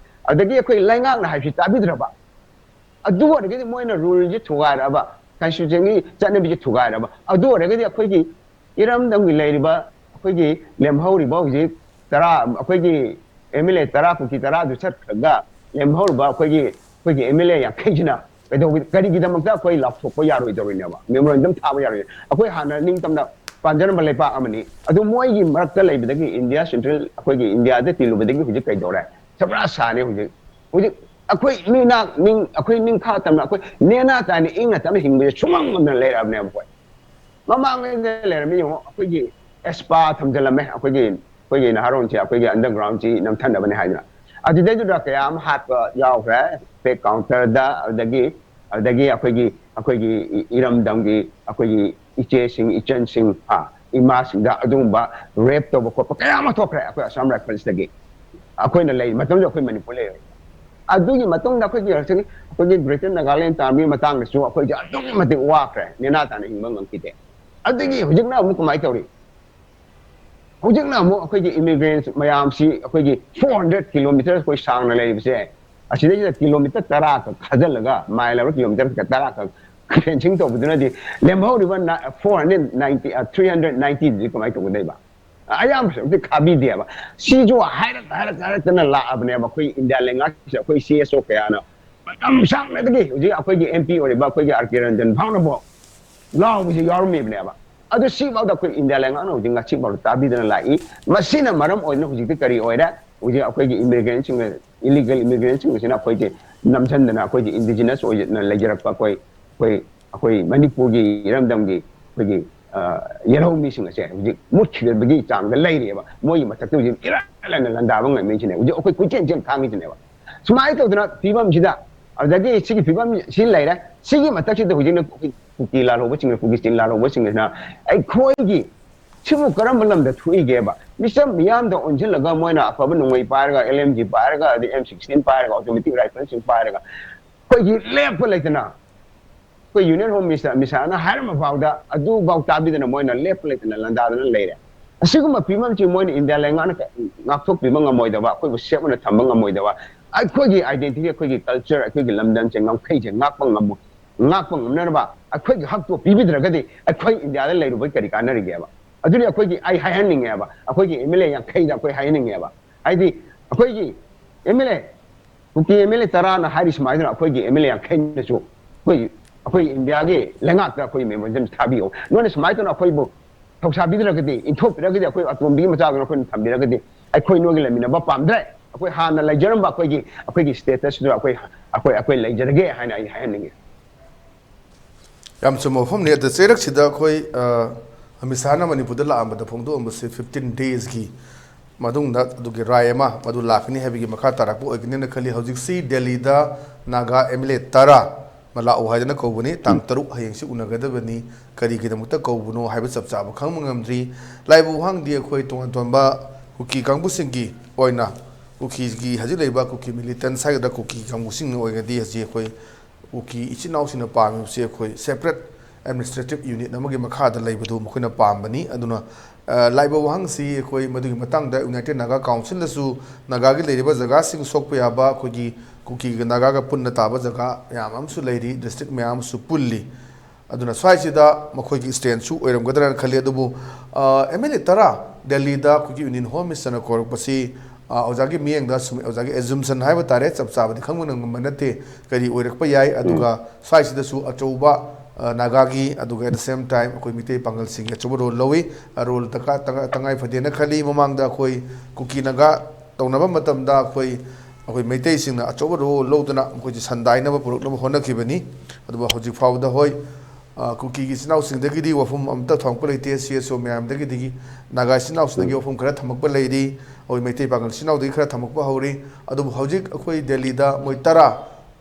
ꯑꯗꯒꯤ ꯑꯩꯈꯣꯏ ꯂꯩꯉꯥꯛꯅ ꯍꯥꯏꯕꯁꯤ ꯇꯥꯕꯤꯗ꯭ꯔꯕ, ꯑꯗꯨ ꯑꯣꯏꯔꯒꯗꯤ ꯃꯣꯏꯅ ꯔꯨꯜꯁꯦ ꯊꯨꯒꯥꯏꯔꯛꯑꯕ, ꯀꯟꯁꯇꯤꯇ꯭ꯌꯨꯁꯟꯒꯤ ꯆꯠꯅꯕꯤꯁꯦ ꯊꯨꯒꯥꯏꯔꯛꯑꯕ, ꯑꯗꯨ ꯑꯣꯏꯔꯒꯗꯤ ꯑꯩꯈꯣꯏꯒꯤ ꯏꯔꯝꯗꯝꯒꯤ ꯂꯩꯔꯤꯕ, ꯑꯩꯈꯣꯏꯒꯤ ꯂꯦꯝꯍꯧꯔꯤꯕ ꯍꯧꯖꯤꯛ ꯇꯔꯥ, ꯑꯩꯈꯣꯏꯒꯤ ꯑꯦꯝ ꯑꯦꯜ ꯑꯦ ꯇꯔꯥ, ꯀꯨꯀꯤ ꯇꯔꯥꯗꯨ ꯆꯠꯈ꯭ꯔꯒ ꯂꯦꯝꯍꯧꯔꯤꯕ ꯑꯩꯈꯣꯏꯒꯤ, ꯑꯩꯈꯣꯏꯒꯤ ꯑꯦꯝ ꯑꯦꯜ ꯑꯦ ꯌꯥꯡꯈꯩꯁꯤꯅ ꯀꯩꯗꯧꯕ, ꯀꯔꯤꯒꯤꯗꯃꯛꯇ ꯑꯩꯈꯣꯏ ꯂꯥꯎꯊꯣꯛꯄ ꯌꯥꯔꯣꯏꯗꯧꯔꯤꯅꯦꯕ? ꯃꯦꯃꯣꯔꯦꯟꯗꯝ ꯊꯥꯕ ꯌꯥꯔꯣꯏ꯫ ꯑꯩꯈꯣꯏ ꯍꯥꯟꯅ ꯅꯤꯡꯇꯝꯅ ꯄꯥꯟꯖꯔꯝꯕ ꯂꯩꯄꯥꯛ ꯑꯃꯅꯤ꯫ ꯑꯗꯨ ꯃꯣꯏꯒꯤ ꯃꯔꯛꯇ ꯂꯩꯕꯗꯒꯤ ꯏꯟꯗꯤꯌꯥ ꯁꯦꯟꯇ꯭ꯔꯦꯜ, ꯑꯩꯈꯣꯏꯒꯤ ꯏꯟꯗꯤꯌꯥꯗ ꯇꯤꯜꯂꯨꯕꯗꯒꯤ ꯍꯧꯖꯤꯛ ꯀꯩꯗꯧꯔꯦ? ꯁꯕ꯭ꯔꯥ ꯁꯥꯅꯤ ꯍꯧꯖꯤꯛ꯫ ꯍꯧꯖꯤꯛ ꯑꯩꯈꯣꯏ ꯃꯤꯅꯥꯛ ꯅꯤꯡ-, ꯑꯩꯈꯣꯏ ꯅꯤꯡꯈꯥ ꯇꯝꯅ, ꯑꯩꯈꯣꯏ ꯅꯦꯅꯥ ꯇꯥꯅ ꯏꯪꯅ ꯇꯞꯅ ꯍꯤꯡꯕꯁꯦ ꯁꯨꯡꯉꯝ ꯉꯝꯗꯅ ꯂꯩꯔꯛꯑꯕꯅꯦꯕ ꯑꯩꯈꯣꯏ꯫ ꯃꯃꯥꯡꯉꯩꯗ ꯂꯩꯔꯝꯃꯤ ꯌꯦꯡꯉꯣ, ꯑꯩꯈꯣꯏꯒꯤ ꯑꯦꯁꯄꯥ ꯊꯝꯖꯤꯜꯂꯝꯃꯦ, ꯑꯩꯈꯣꯏꯒꯤ, ꯑꯩꯈꯣꯏꯒꯤ ꯅꯍꯥꯔꯣꯟꯁꯦ, ꯑꯩꯈꯣꯏꯒꯤ ꯑꯟꯗꯔꯒ꯭ꯔꯥꯎꯟꯁꯤ ꯅꯝꯊꯅꯕꯅꯦ ꯍꯥꯏꯗꯅ꯫ ꯑꯗꯨꯗꯩꯗꯨꯗ ꯀꯌꯥ ꯑꯃ ꯍꯥꯠꯄ ꯌꯥꯎꯈ꯭ꯔꯦ, ꯐꯦꯛ ꯀꯥꯎꯟꯇꯔꯗ, ꯑꯗꯨꯗꯒꯤ, ꯑꯗꯨꯗꯒꯤ ꯑꯩꯈꯣꯏꯒꯤ, ꯑꯩꯈꯣꯏꯒꯤ ꯏ-, ꯏꯔꯝꯗꯝꯒꯤ ꯑꯩꯈꯣꯏꯒꯤ ꯏꯆꯦꯁꯤꯡ, ꯏꯆꯟꯁꯤꯡ, ꯍꯥ, ꯏꯃꯥꯁꯤꯡꯗ ꯑꯗꯨꯒꯨꯝꯕ ꯔꯦꯞ ꯇꯧꯕ ꯈꯣꯠꯄ ꯀꯌꯥ ꯑꯃ ꯊꯣꯛꯈ꯭ꯔꯦ ꯑꯩꯈꯣꯏ ꯑꯁꯥꯝ ꯔꯥꯏꯐꯜꯁꯇꯒꯤ꯫ ꯑꯩꯈꯣꯏꯅ ꯂꯩ ꯃꯇꯝꯗ ꯑꯩꯈꯣꯏ ꯃꯅꯤꯄꯨꯔ ꯂꯩꯔꯦ꯫ ꯑꯗꯨꯒꯤ ꯃꯇꯨꯡꯗ ꯑꯩꯈꯣꯏꯒꯤ ꯍꯧꯖꯤꯛ ꯑꯩꯈꯣꯏꯒꯤ ꯒ꯭ꯔꯦꯇꯔ ꯅꯥꯒꯥꯂꯦꯟ ꯇꯥꯃꯤꯒꯤ ꯃꯇꯥꯡꯗꯁꯨ ꯑꯩꯈꯣꯏꯁꯦ ꯑꯗꯨꯛꯀꯤ ꯃꯇꯤꯛ ꯋꯥꯈ꯭ꯔꯦ, ꯅꯦꯅꯥ ꯇꯥꯅ ꯍꯤꯡꯕ ꯉꯝꯈꯤꯗꯦ꯫ ꯑꯗꯨꯒꯤ ꯍꯧꯖꯤꯛꯅ ꯑꯃꯨꯛ ꯀꯃꯥꯏꯅ ꯇꯧꯔꯤ? ꯍꯧꯖꯤꯛꯅ ꯑꯃꯨꯛ ꯑꯩꯈꯣꯏꯒꯤ ꯏꯃꯤꯒ꯭ꯔꯦꯟꯁ ꯃꯌꯥꯝꯁꯤ ꯑꯩꯈꯣꯏꯒꯤ four hundred kilometres ꯑꯩꯈꯣꯏ ꯁꯥꯡꯅ ꯂꯩꯔꯤꯕꯁꯦ, ꯑꯁꯤꯗꯩꯁꯤꯗ ꯀꯤꯂꯣꯃꯤꯇꯔ ꯇꯔꯥ ꯈꯛ ꯈꯥꯖꯤꯜꯂꯒ, ꯃꯥꯏꯜ ꯑꯃ ꯀꯤꯂꯣꯃꯤꯇꯔ ꯇꯔꯥ ꯈꯛ ꯐꯦꯟꯁꯤꯡ ꯇꯧꯕꯗꯨꯅꯗꯤ ꯂꯦꯝꯍꯧꯔꯤꯕ four hundred ninety, three hundred ninety ꯗꯨꯗꯤ ꯀꯃꯥꯏꯅ ꯇꯧꯒꯗꯣꯏꯕ? ꯑꯌꯥꯝꯕ ꯁꯔꯨꯛꯇꯤ ꯈꯥꯕꯤꯗꯦꯕ꯫ ꯁꯤꯁꯨ ꯍꯥꯏꯔꯛ ꯍꯥꯏꯔꯛ ꯍꯥꯏꯔꯛꯇꯅ ꯂꯥꯛꯑꯕꯅꯦꯕ꯫ ꯑꯩꯈꯣꯏ ꯏꯟꯗꯤꯌꯥ ꯂꯩꯉꯥꯛꯁꯤꯗ ꯑꯩꯈꯣꯏ ꯁꯤ ꯑꯦꯁ ꯑꯣ ꯀꯌꯥꯅ ꯃꯇꯝ ꯁꯥꯡꯅꯗꯒꯤ ꯍꯧꯖꯤꯛ ꯑꯩꯈꯣꯏꯒꯤ ꯑꯦꯝ ꯄꯤ ꯑꯣꯏꯔꯤꯕ ꯑꯩꯈꯣꯏꯒꯤ ꯑꯥꯔ ꯀꯦ ꯔꯟꯖꯟ ꯐꯥꯎꯅꯐꯥꯎ ꯂꯥꯎꯕꯁꯤ ꯌꯥꯎꯔꯝꯃꯤꯕꯅꯦꯕ꯫ ꯑꯗꯨ ꯁꯤꯐꯥꯎꯗ ꯑꯩꯈꯣꯏ ꯏꯟꯗꯤꯌꯥ ꯂꯩꯉꯥꯛꯅ ꯍꯧꯖꯤꯛ ꯉꯁꯤꯐꯥꯎꯗ ꯇꯥꯕꯤꯗꯅ ꯂꯥꯛꯏ꯫ ꯃꯁꯤꯅ ꯃꯔꯝ ꯑꯣꯏꯗꯨꯅ ꯍꯧꯖꯤꯛꯇꯤ ꯀꯔꯤ ꯑꯣꯏꯔꯦ? ꯍꯧꯖꯤꯛ ꯑꯩꯈꯣꯏꯒꯤ ꯏꯃꯤꯒ꯭ꯔꯦꯟꯁꯤꯡꯅ, ꯏꯂꯤꯒꯦꯜ ꯏꯃꯤꯒ꯭ꯔꯦꯟꯁꯤꯡ ꯑꯁꯤꯅ ꯑꯩꯈꯣꯏꯁꯦ ꯅꯝꯁꯤꯟꯗꯅ ꯑꯩꯈꯣꯏꯒꯤ ꯏꯟꯗꯤꯖꯤꯅꯁ ꯑꯣꯏꯅ ꯂꯩꯖꯔꯛꯄ ꯑꯩꯈꯣꯏ, ꯑꯩꯈꯣꯏ, ꯑꯩꯈꯣꯏ ꯃꯅꯤꯄꯨꯔꯒꯤ ꯏꯔꯝꯗꯝꯒꯤ ꯑꯩꯈꯣꯏꯒꯤ, ꯑ, ꯌꯦꯜꯍꯧꯃꯤꯁꯤꯡ ꯑꯁꯦ ꯍꯧꯖꯤꯛ ꯃꯨꯠꯈꯤꯗꯕꯒꯤ ꯆꯥꯡꯗ ꯂꯩꯔꯤꯑꯕ꯫ ꯃꯣꯏꯒꯤ ꯃꯊꯛꯇ ꯍꯧꯖꯤꯛ ꯏꯔꯥꯏ ꯂꯥꯏꯅ ꯂꯥꯟꯗꯥꯕ ꯉꯝꯃꯤꯁꯤꯅꯦ꯫ ꯍꯧꯖꯤꯛ ꯑꯩꯈꯣꯏ ꯀꯣꯏꯆꯦꯟ ꯆꯦꯟ ꯈꯥꯡꯉꯤꯁꯤꯅꯦꯕ꯫ ꯁꯨꯃꯥꯏꯅ ꯇꯧꯗꯅ ꯐꯤꯕꯝꯁꯤꯗ, ꯑꯗꯨꯗꯒꯤ ꯁꯤꯒꯤ ꯐꯤꯕꯝ ꯁꯤ ꯂꯩꯔꯦ꯫ ꯁꯤꯒꯤ ꯃꯊꯛꯁꯤꯗ ꯍꯧꯖꯤꯛꯅ ꯀꯨꯀꯤ, ꯀꯨꯀꯤ ꯂꯥꯜꯍꯧꯕꯁꯤꯡꯅ, ꯀꯨꯀꯤ ꯁ꯭ꯇꯦꯟ ꯂꯥꯜꯍꯧꯕꯁꯤꯡꯁꯤꯅ ꯑꯩꯈꯣꯏꯒꯤ ꯁꯤꯕꯨ ꯀꯔꯝꯕ ꯂꯝꯗ ꯊꯣꯛꯏꯒꯦꯕ? ꯃꯤꯆꯝ ꯃꯤꯌꯥꯝꯗ ꯑꯣꯟꯁꯤꯜꯂꯒ ꯃꯣꯏꯅ ꯑꯐꯕ ꯅꯣꯡꯃꯩ ꯄꯥꯏꯔꯒ, ꯑꯦꯜ ꯑꯦꯝ ꯖꯤ ꯄꯥꯏꯔꯒ, ꯑꯗꯩ ꯑꯦꯝ ꯁꯤꯛꯁꯇꯤꯟ ꯄꯥꯏꯔꯒ, ꯑꯣꯇꯣꯃꯦꯇꯤꯛ ꯔꯥꯏꯐꯜꯁꯤꯡ ꯄꯥꯏꯔꯒ, ꯑꯩꯈꯣꯏꯒꯤ ꯂꯦꯞꯄ ꯂꯩꯇꯅ, ꯑꯩꯈꯣꯏ ꯌꯨꯅꯤꯌꯟ ꯍꯣꯝ ꯃꯤꯅꯤꯁꯇꯔ ꯑꯃꯤꯠ ꯁꯥꯍꯅ ꯍꯥꯏꯔꯝꯕ ꯐꯥꯎꯗ ꯑꯗꯨꯐꯥꯎ ꯇꯥꯕꯤꯗꯅ ꯃꯣꯏꯅ ꯂꯦꯞꯄ ꯂꯩꯇꯅ ꯂꯥꯟꯗꯥꯗꯅ ꯂꯩꯔꯦ꯫ ꯑꯁꯤꯒꯨꯝꯕ ꯐꯤꯕꯝꯁꯤ ꯃꯣꯏꯅ ꯏꯟꯗꯤꯌꯥ ꯂꯩꯉꯥꯛꯅ ꯉꯥꯛꯊꯣꯛꯄꯤꯕ ꯉꯝꯃꯣꯏꯗꯕ, ꯑꯩꯈꯣꯏꯕꯨ ꯁꯦꯐ ꯑꯣꯏꯅ ꯊꯝꯕ ꯉꯝꯃꯣꯏꯗꯕ, ꯑꯩꯈꯣꯏꯒꯤ ꯑꯥꯏꯗꯦꯟꯇꯤꯇꯤ, ꯑꯩꯈꯣꯏꯒꯤ ꯀꯜꯆꯔ, ꯑꯩꯈꯣꯏꯒꯤ ꯂꯝꯗꯝꯁꯦ, ꯉꯝꯈꯩꯁꯦ ꯉꯥꯛꯄ ꯉꯝꯃꯣꯏ꯫ ꯉꯥꯛꯄ ꯉꯝꯅꯅꯕ ꯑꯩꯈꯣꯏꯒꯤ ꯍꯛꯇꯣ ꯄꯤꯕꯤꯗ꯭ꯔꯒꯗꯤ ꯑꯩꯈꯣꯏ ꯏꯟꯗꯤꯌꯥꯗ ꯂꯩꯔꯨꯕꯩ ꯀꯔꯤ ꯀꯥꯟꯅꯔꯤꯒꯦꯕ? ꯑꯗꯨꯅꯤ ꯑꯩꯈꯣꯏꯒꯤ, ꯑꯩ ꯍꯥꯏꯍꯟꯅꯤꯡꯉꯦꯕ, ꯑꯩꯈꯣꯏꯒꯤ ꯑꯦꯝ ꯑꯦꯜ ꯑꯦ ꯌꯥꯡꯈꯩꯗ ꯑꯩꯈꯣꯏ ꯍꯥꯏꯍꯟꯅꯤꯡꯉꯦꯕ꯫ ꯍꯥꯏꯗꯤ ꯑꯩꯈꯣꯏꯒꯤ ꯑꯦꯝ ꯑꯦꯜ ꯑꯦ, ꯀꯨꯀꯤ ꯑꯦꯝ ꯑꯦꯜ ꯑꯦ ꯇꯔꯥꯅ ꯍꯥꯏꯔꯤ ꯁꯨꯃꯥꯏꯅ ꯑꯩꯈꯣꯏꯒꯤ ꯑꯦꯝ ꯑꯦꯜ ꯑꯦ ꯌꯥꯡꯈꯩꯅꯁꯨ ꯑꯩꯈꯣꯏ, ꯑꯩꯈꯣꯏ ꯏꯟꯗꯤꯌꯥꯒꯤ ꯂꯩꯉꯥꯛꯇ ꯑꯩꯈꯣꯏ ꯃꯦꯃꯣꯔꯦꯟꯗꯝ ꯊꯥꯕꯤꯌꯨ꯫ ꯅꯣꯏꯅ ꯁꯨꯃꯥꯏꯅ ꯇꯧꯅ ꯑꯩꯈꯣꯏꯕꯨ ꯊꯧꯁꯥꯕꯤꯗ꯭ꯔꯒꯗꯤ, ꯏꯟꯊꯣꯛꯄꯤꯔꯒꯗꯤ, ꯑꯩꯈꯣꯏ ꯑꯇꯣꯝꯕꯤꯒꯤ ꯃꯆꯥꯗꯨꯅ ꯑꯩꯈꯣꯏꯅ ꯊꯝꯕꯤꯔꯒꯗꯤ ꯑꯩꯈꯣꯏ ꯅꯣꯏꯒ ꯂꯩꯃꯤꯟꯅꯕ ꯄꯥꯝꯗ꯭ꯔꯦ꯫ ꯑꯩꯈꯣꯏ ꯍꯥꯟꯅ ꯂꯩꯖꯔꯝꯕ ꯑꯩꯈꯣꯏꯒꯤ, ꯑꯩꯈꯣꯏꯒꯤ ꯁ꯭ꯇꯦꯇꯁꯇꯨꯗ ꯑꯩꯈꯣꯏ, ꯑꯩꯈꯣꯏ, ꯑꯩꯈꯣꯏ ꯂꯩꯖꯔꯒꯦ ꯍꯥꯏꯅ ꯑꯩ ꯍꯥꯏꯍꯟꯅꯤꯡꯉꯤ꯫ ꯌꯥꯝ ꯆꯨꯝꯕ ꯋꯥꯐꯝꯅꯤ꯫ ꯑꯗ ꯆꯩꯔꯛꯁꯤꯗ ꯑꯩꯈꯣꯏ, ꯑ, ꯑꯃꯤꯠ ꯁꯥꯍꯅ ꯃꯅꯤꯄꯨꯔꯗ ꯂꯥꯛꯑꯝꯕꯗ ꯐꯣꯡꯗꯣꯛꯑꯝꯕꯁꯦ ꯐꯤꯐꯇꯤꯟ ꯗꯦꯖꯀꯤ ꯃꯇꯨꯡꯗ ꯑꯗꯨꯒꯤ ꯔꯥꯏ ꯑꯃ ꯃꯗꯨ ꯂꯥꯛꯀꯅꯤ ꯍꯥꯏꯕꯒꯤ ꯃꯈꯥ ꯇꯥꯔꯛꯄ ꯑꯣꯏꯒꯅꯤꯅ ꯈꯜꯂꯤ꯫ ꯍꯧꯖꯤꯛꯁꯤ ꯗꯦꯜꯂꯤꯗ ꯅꯥꯒꯥ ꯑꯦꯝ ꯑꯦꯜ ꯑꯦ ꯇꯔꯥ ꯑꯃ ꯂꯥꯛꯎ ꯍꯥꯏꯗꯅ ꯀꯧꯕꯅꯤ꯫ ꯇꯥꯡ ꯇꯔꯨꯛ ꯍꯌꯦꯡꯁꯤ ꯎꯅꯒꯗꯕꯅꯤ꯫ ꯀꯔꯤꯒꯤꯗꯃꯛꯇ ꯀꯧꯕꯅꯣ ꯍꯥꯏꯕ ꯆꯞ ꯆꯥꯕ ꯈꯪꯕ ꯉꯝꯗ꯭ꯔꯤ꯫ ꯂꯥꯏꯕ ꯋꯥꯍꯪꯗꯤ ꯑꯩꯈꯣꯏ ꯇꯣꯉꯥꯟ ꯇꯣꯉꯥꯟꯕ ꯀꯨꯀꯤ ꯀꯥꯡꯕꯨꯁꯤꯡꯒꯤ ꯑꯣꯏꯅ, ꯀꯨꯀꯤꯒꯤ ꯍꯧꯖꯤꯛ ꯂꯩꯔꯤꯕ ꯀꯨꯀꯤ ꯃꯤꯂꯤꯇꯦꯟꯁ ꯍꯥꯏꯒꯗ꯭ꯔꯥ, ꯀꯨꯀꯤ ꯀꯥꯡꯕꯨꯁꯤꯡꯅ ꯑꯣꯏꯔꯒꯗꯤ ꯍꯧꯖꯤꯛ ꯑꯩꯈꯣꯏ ꯀꯨꯀꯤ ꯏꯆꯤꯟ ꯏꯅꯥꯎꯁꯤꯡꯅ ꯄꯥꯝꯃꯤꯕꯁꯤ ꯑꯩꯈꯣꯏ separate administrative unit ꯑꯃꯒꯤ ꯃꯈꯥꯗ ꯂꯩꯕꯗꯨ ꯃꯈꯣꯏꯅ ꯄꯥꯝꯕꯅꯤ꯫ ꯑꯗꯨꯅ, ꯑ, ꯂꯥꯛꯏꯕ ꯋꯥꯍꯪꯁꯤ ꯑꯩꯈꯣꯏ ꯃꯗꯨꯒꯤ ꯃꯇꯥꯡꯗ United Naga Councilꯗꯁꯨ ꯅꯥꯒꯥꯒꯤ ꯂꯩꯔꯤꯕ ꯖꯒꯥꯁꯤꯡ ꯁꯣꯛꯄ ꯌꯥꯕ ꯑꯩꯈꯣꯏꯒꯤ ꯀꯨꯀꯤꯒ ꯅꯥꯒꯥꯒ ꯄꯨꯟꯅ ꯇꯥꯕ ꯖꯒꯥ ꯃꯌꯥꯝ ꯑꯃꯁꯨ ꯂꯩꯔꯤ, district ꯃꯌꯥꯝ ꯑꯃꯁꯨ ꯄꯨꯜꯂꯤ꯫ ꯑꯗꯨꯅ ꯁ꯭ꯋꯥꯏꯁꯤꯗ ꯃꯈꯣꯏꯒꯤ ꯁ꯭ꯇꯦꯟꯁꯨ ꯑꯣꯏꯔꯝꯒꯗ꯭ꯔꯥꯅ ꯈꯜꯂꯤ꯫ ꯑꯗꯨꯕꯨ ꯑꯦꯝ ꯑꯦꯜ ꯑꯦ ꯇꯔꯥ ꯗꯦꯜꯂꯤꯗ ꯑꯩꯈꯣꯏꯒꯤ ꯌꯨꯅꯤꯌꯟ ꯍꯣꯝ ꯃꯤꯅꯤꯁꯇꯔꯅ ꯀꯧꯔꯛꯄꯁꯤ, ꯑ, ꯑꯣꯖꯥꯒꯤ ꯃꯤꯠꯌꯦꯡꯗ ꯁꯨꯝ, ꯑꯣꯖꯥꯒꯤ ꯑꯦꯖꯨꯝꯁꯟ ꯍꯥꯏꯕ ꯇꯥꯔꯦ, ꯆꯞ ꯆꯥꯕꯗꯤ ꯈꯪꯕ ꯉꯝꯕ ꯅꯠꯇꯦ, ꯀꯔꯤ ꯑꯣꯏꯔꯛꯄ ꯌꯥꯏ꯫ ꯑꯗꯨꯒ ꯁ꯭ꯋꯥꯏꯁꯤꯗꯁꯨ ꯑꯆꯧꯕ, ꯑ, ꯅꯥꯒꯥꯒꯤ, ꯑꯗꯨꯒ at the same time ꯑꯩꯈꯣꯏ ꯃꯤꯇꯩ ꯄꯥꯡꯒꯜꯁꯤꯡꯒꯤ ꯑꯆꯧꯕ ꯔꯣꯜ ꯂꯧꯏ꯫ ꯔꯣꯜ ꯇꯉꯥꯏ, ꯇꯉꯥꯏ ꯐꯗꯦꯅ ꯈꯜꯂꯤ꯫ ꯃꯃꯥꯡꯗ ꯑꯩꯈꯣꯏ ꯀꯨꯀꯤ ꯅꯥꯒꯥ ꯇꯧꯅꯕ ꯃꯇꯝꯗ ꯑꯩꯈꯣꯏ, ꯑꯩꯈꯣꯏ ꯃꯩꯇꯩꯁꯤꯡꯅ ꯑꯆꯧꯕ ꯔꯣꯜ ꯂꯧꯗꯨꯅ ꯃꯈꯣꯏꯁꯤ ꯁꯟꯗꯥꯏꯅꯕ ꯄꯨꯔꯛꯅꯕ ꯍꯣꯠꯅꯈꯤꯕꯅꯤ꯫ ꯑꯗꯨꯕꯨ ꯍꯧꯖꯤꯛ ꯐꯥꯎꯕꯗ, ꯍꯣꯏ, ꯑ, ꯀꯨꯀꯤꯒꯤ ꯏꯆꯤꯟ ꯏꯅꯥꯎꯁꯤꯡꯗꯒꯤꯗꯤ ꯋꯥꯐꯝ ꯑꯃꯠꯇ ꯊꯝꯃꯛꯄ ꯂꯩꯇꯦ꯫ ꯁꯤ ꯑꯦꯁ ꯑꯣ ꯃꯌꯥꯝꯗꯒꯤꯗꯤ, ꯅꯥꯒꯥ ꯏꯆꯤꯟ ꯏꯅꯥꯎꯁꯤꯡꯗꯒꯤ ꯎꯝ꯫ ꯋꯥꯐꯝ ꯈꯔ ꯊꯝꯃꯛꯄ ꯂꯩꯔꯤ꯫ ꯑꯩꯈꯣꯏ ꯃꯩꯇꯩ ꯄꯥꯡꯒꯜ ꯏꯆꯤꯟ ꯏꯅꯥꯎꯗꯒꯤ ꯈꯔ ꯊꯝꯃꯛꯄ ꯍꯧꯔꯤ꯫ ꯑꯗꯨꯕꯨ ꯍꯧꯖꯤꯛ ꯑꯩꯈꯣꯏ ꯗꯦꯜꯂꯤꯗ ꯃꯣꯏ ꯇꯔꯥ